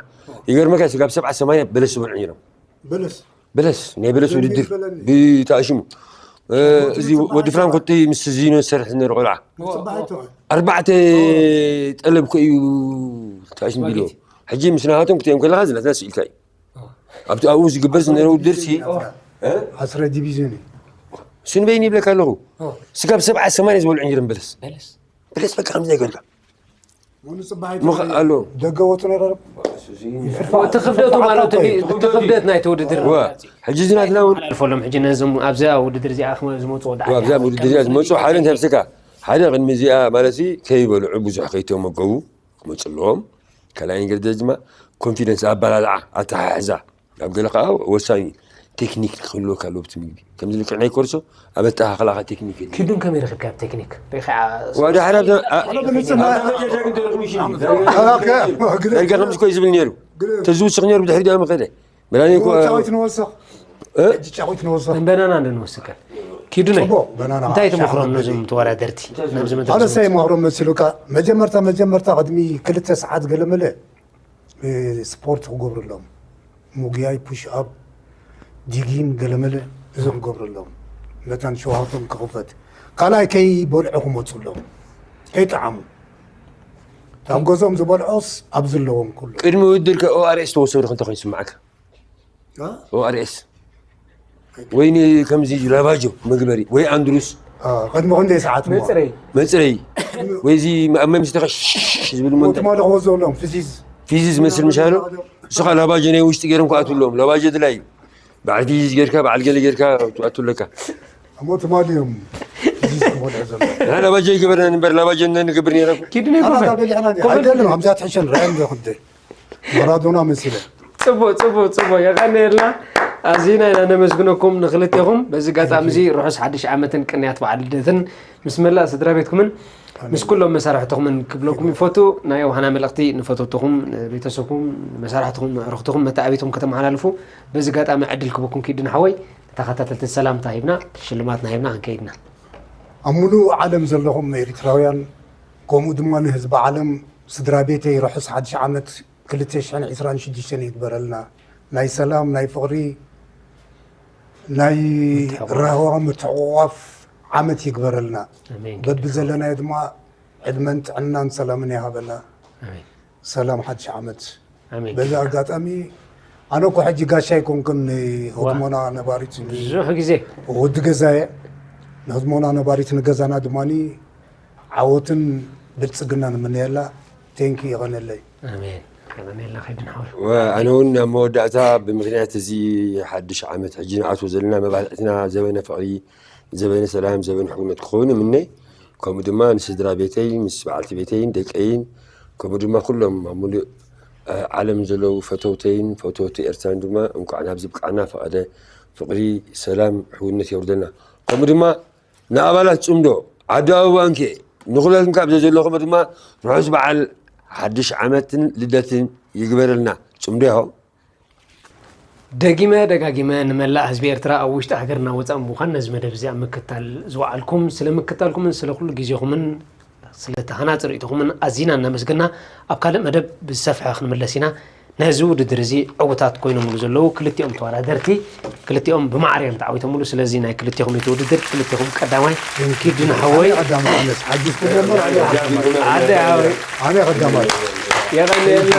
ይገርመካ፣ ስጋብ ሰብዓ ሰማንያ በለስ ዝበልዑ ነይሮም። በለስ? በለስ፣ ናይ በለስ ውድድር ብተኣሽሙ። እ፣ እዚ ወዲ ፍራንኮ እቲ ምስ ዚኖ ዝሰርሕ ዝነበረ ቆልዓ። ጽባሕ ኣይተውዕል። ኣርባዕተ ጠለብ እኮ እዩ ተኣሽሙ ቢልዎ። ሕጂ ምስ ናሃቶም ክትሪኦም ከለኻ ዝናትና ስኢልካ እዩ። ኣብቲ ኣብኡ ዝግበር ዝነበረ ውድድር ሲ፣ እ? ዓስረ ዲቪዝዮን እዩ። እሱ ንበይኑ ይብለካ ኣለኹ። ስጋብ ሰብዓ ሰማንያ ዝበልዑ ነይሮም በለስ። በለስ? በለስ በቃ ከምዚ ነገር ኢልካ። ሙሉ ጽባሕ ምኽ-፣ ኣሎ። ደገ ወጡ ነይረ። ይፍርፋ-፣ እቲ ክብደቱ ይፍርፋ ማለት ኣኮ እዩ። እቲ ክብደት ናይቲ ውድድር። ዋ፣ ሕጂ እዚ ናትና እውን ኣልፎሎም ሕጂ ነዞም ኣብዛ ውድድር እዚኣ ክመ-፣ ዝመጹ ወዲ ዋ፣ ኣብዛ ዓዲ ውድድር እዚኣ ዝመጹ ሓደ እንተብስካ፣ ሓደ ቅድሚ እዚኣ ማለት እዩ ከይበልዑ ብዙሕ ከይተመገቡ ክመጹ ኣለዎም። ካልኣይ ነገር ድማ ኮንፊደንስ፣ ኣበላልዓ፣ ኣተሓሕዛ ኣብ ገለ ከዓ ወሳኝ ቴክኒክ ክህልወካ ኣለዎ። ኣብቲ ምግቢ ከምዚ ልክዕ ናይ ኮርሶ ኣብ ኣተኻኽላኻ ቴክኒክ የድልዮ። ኪዱን ከመይ ረኺብካ ኣብ ቴክኒክ? ሪኢኻ ዋ፣ ዳሕራ ኣብዛ፣ ኣ-፣ ኣነ ብንጽህና ዳርጋ ከምዚ ኮይ ዝብል ነይሩ። ተዝውስኽ ነይሩ ብድሕሪ ዲኣ መኸደ። ብላኒ እኮ ጫዊት ንወስኽ። እ? ሕጂ ጫዊት ንወስኽ። በናና እንደ ንወስከ። ኪዱነይ፣ ጽቡቕ፣ በናና እንታይ ትመኽሮም ሓሻ ነዞም ተወዳደርቲ? ናብዚ መድረኽ ኣነ ዝመጹ? ሳይ መኽሮም መሲሉካ፣ መጀመርታ፣ መጀመርታ ቅድሚ ክልተ ሰዓት ገለመለ እ፣ ስፖርት ክገብሩ ኣለዎም። ምጉያይ፣ ፑሽ ኣፕ፣ ዲጊን ገለመለ፣ እዚ ክገብሩ ኣለዎም። መታን ሸውሃቶም ክኽፈት። ካልኣይ ከይበልዑ ክመጹ ኣለዎም። ከይጠዓሙ። ኣብ ገዝኦም ዝበልዖስ ኣብዚ ኣለዎም ኩሉ። ቅድሚ ውድድር ከ ኦኣርኤስ ተወሰዱ ክንተ ኮይኑ ይስምዓካ? እ? ኦኣርኤስ። ወይ ን-፣ ከምዚ ላባጆ መግበሪ፣ ወይ ኣንድሩስ። አ፣ ቅድሚ ክንደይ ሰዓት እሞ? መጽረይ። መጽረይ። ወይ እዚ ኣብ መምስ ተኸ ሽሽ ዝብል እሞ መንጠ-፣ ትማሊ ክወዝኦ ኣለዎም፣ ፊዚዝ። ፊዚዝ ዝመስል ምሻሎ፣ እሱ ኸኣ ላባጆ ናይ ውሽጢ ገይሮም ክኣትዉ ኣለዎም። ላባጆ ድላይ እዩ። በዓል ፊዚዝ ጌርካ፣ በዓል ገለ ጌርካ ትኣቱ ኣለካ። እሞ ትማሊ እዮም ፊዚዝ ክበልዑ ዘለዎም። ንሕና ላባጆ ይገበርና ንበር፣ ላባጆ እና ንገብር ነይራ እኮ። ኪዱ ነይ ኣና ኮፈ። ዳ በሊዕና ነይ። ኮፈ። ኣይደለም፣ ከምዚኣ ትሕሸን፣ ርኣዮም ዶ ክንደይ። ማራዶና መሲለ። ጽቡቕ፣ ጽቡቕ፣ ጽቡቕ። የቐንየልና። ኣዚና ኢና ነመስግነኩም ንኽልቴኹም። በዚ ኣጋጣሚ እዚ ርሑስ ሓድሽ ዓመትን ቅንያት በዓል ልደትን ምስ መላእ ስድራ ቤትኩምን ምስ ኩሎም መሳርሕትኹምን ክብለኩም ይፈቱ። ናይ ዮሃና መልእኽቲ ንፈተውትኹም፣ ቤተሰብኩም፣ መሳርሕትኹም፣ ኣዕሩኽትኹም፣ መተዓቢትኩም ከተመሓላልፉ በዚ ኣጋጣሚ ዕድል ክበኩም ኪድን ሓወይ ተኸታተልቲ ሰላምታ ሂብና፣ ሽልማትና ሂብና ክንከይድና። ኣብ ሙሉእ ዓለም ዘለኹም ኤሪትራውያን፣ ከምኡ ድማ ንህዝቢ ዓለም፣ ስድራ ቤተይ ርሑስ ሓድሽ ዓመት ክልተ ሽሕን ዕስራን ሽዱሽተን ይግበረልና። ናይ ሰላም፣ ናይ ፍቕሪ፣ ናይ ርህዋ ምትሕቑቋፍ ዓመት ይግበረልና። በብዘለናዮ ድማ ዕድመን ጥዕናን ሰላምን ይሃበና። ሰላም ሓድሽ ዓመት። በዚ ኣጋጣሚ ኣነ እኮ ሕጂ ጋሻ ኣይኮንኩን ንህድሞና ነባሪት ብዙሕ ግዜ ወዲ ገዛየ ንህድሞና ነባሪት ንገዛና ድማ ዓወትን ብልፅግና ንምነየላ። ቴንኪ ይቐነለይ። ኣነ እውን ኣብ መወዳእታ ብምክንያት እዚ ሓድሽ ዓመት ሕጂ ንኣትዎ ዘለና መባልዕትና ዘበነ ፍቕሪ፣ ዘበነ ሰላም፣ ዘበነ ሕውነት ክኸውን እምነ። ከምኡ ድማ ንስድራ ቤተይ ምስ በዓልቲ ቤተይን ደቀይን ከምኡ ድማ ኩሎም ኣብ ሙሉእ ዓለም ዘለዉ ፈተውተይን ፈተውቲ ኤርትራን ድማ እንኳዕ ናብዚ ብቃዕና ፈቐደ። ፍቕሪ፣ ሰላም፣ ሕውነት የውርደልና። ከምኡ ድማ ንኣባላት ጽምዶ ዓዲ ኣበባ እንኬ ንኹለትኩም ካብ ዘለኹም ድማ ርሑስ በዓል ሓድሽ ዓመትን ልደትን ይግበረልና። ጽምዶ ይኸው። ደጊመ ደጋጊመ ንመላእ ህዝቢ ኤርትራ ኣብ ውሽጢ ሃገርና ወጻእ ምዃን ነዚ መደብ እዚ ኣብ ምክታል ዝወዓልኩም ስለ ምክታልኩምን ስለ ኩሉ ግዜኹምን ስለ ተሃናጺ ርእይቶኹምን ኣዚና እናመስገና ኣብ ካልእ መደብ ብዝሰፍሐ ክንምለስ ኢና። ነዚ ውድድር እዚ ዕውታት ኮይኖምሉ ዘለዉ ክልቲኦም ተወዳደርቲ ክልቲኦም ብማዕረ እዮም ተዓዊቶምሉ። ስለዚ ናይ ክልቲኹም እቲ ውድድር ክልቲኹም ቀዳማይ ኪዱ ንሓወይ ኣደ ሃወይ የቐንየልና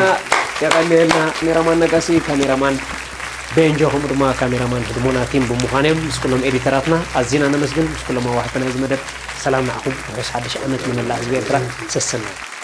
የቐንየልና ካሜራማን ነጋሲ ካሜራማን ቤንጆ ከምኡ ድማ ካሜራማን ህድሞና ቲም ብምዃን እዮም። ምስ ኩሎም ኤዲተራትና ኣዚና ነመስግን። ምስ ኩሎም ኣዋሕትና እዚ መደብ ሰላም ንዓኹም። ርሑስ ሓድሽ ዓመት ንመላእ ህዝቢ ኤርትራ። ሰሰናዩ።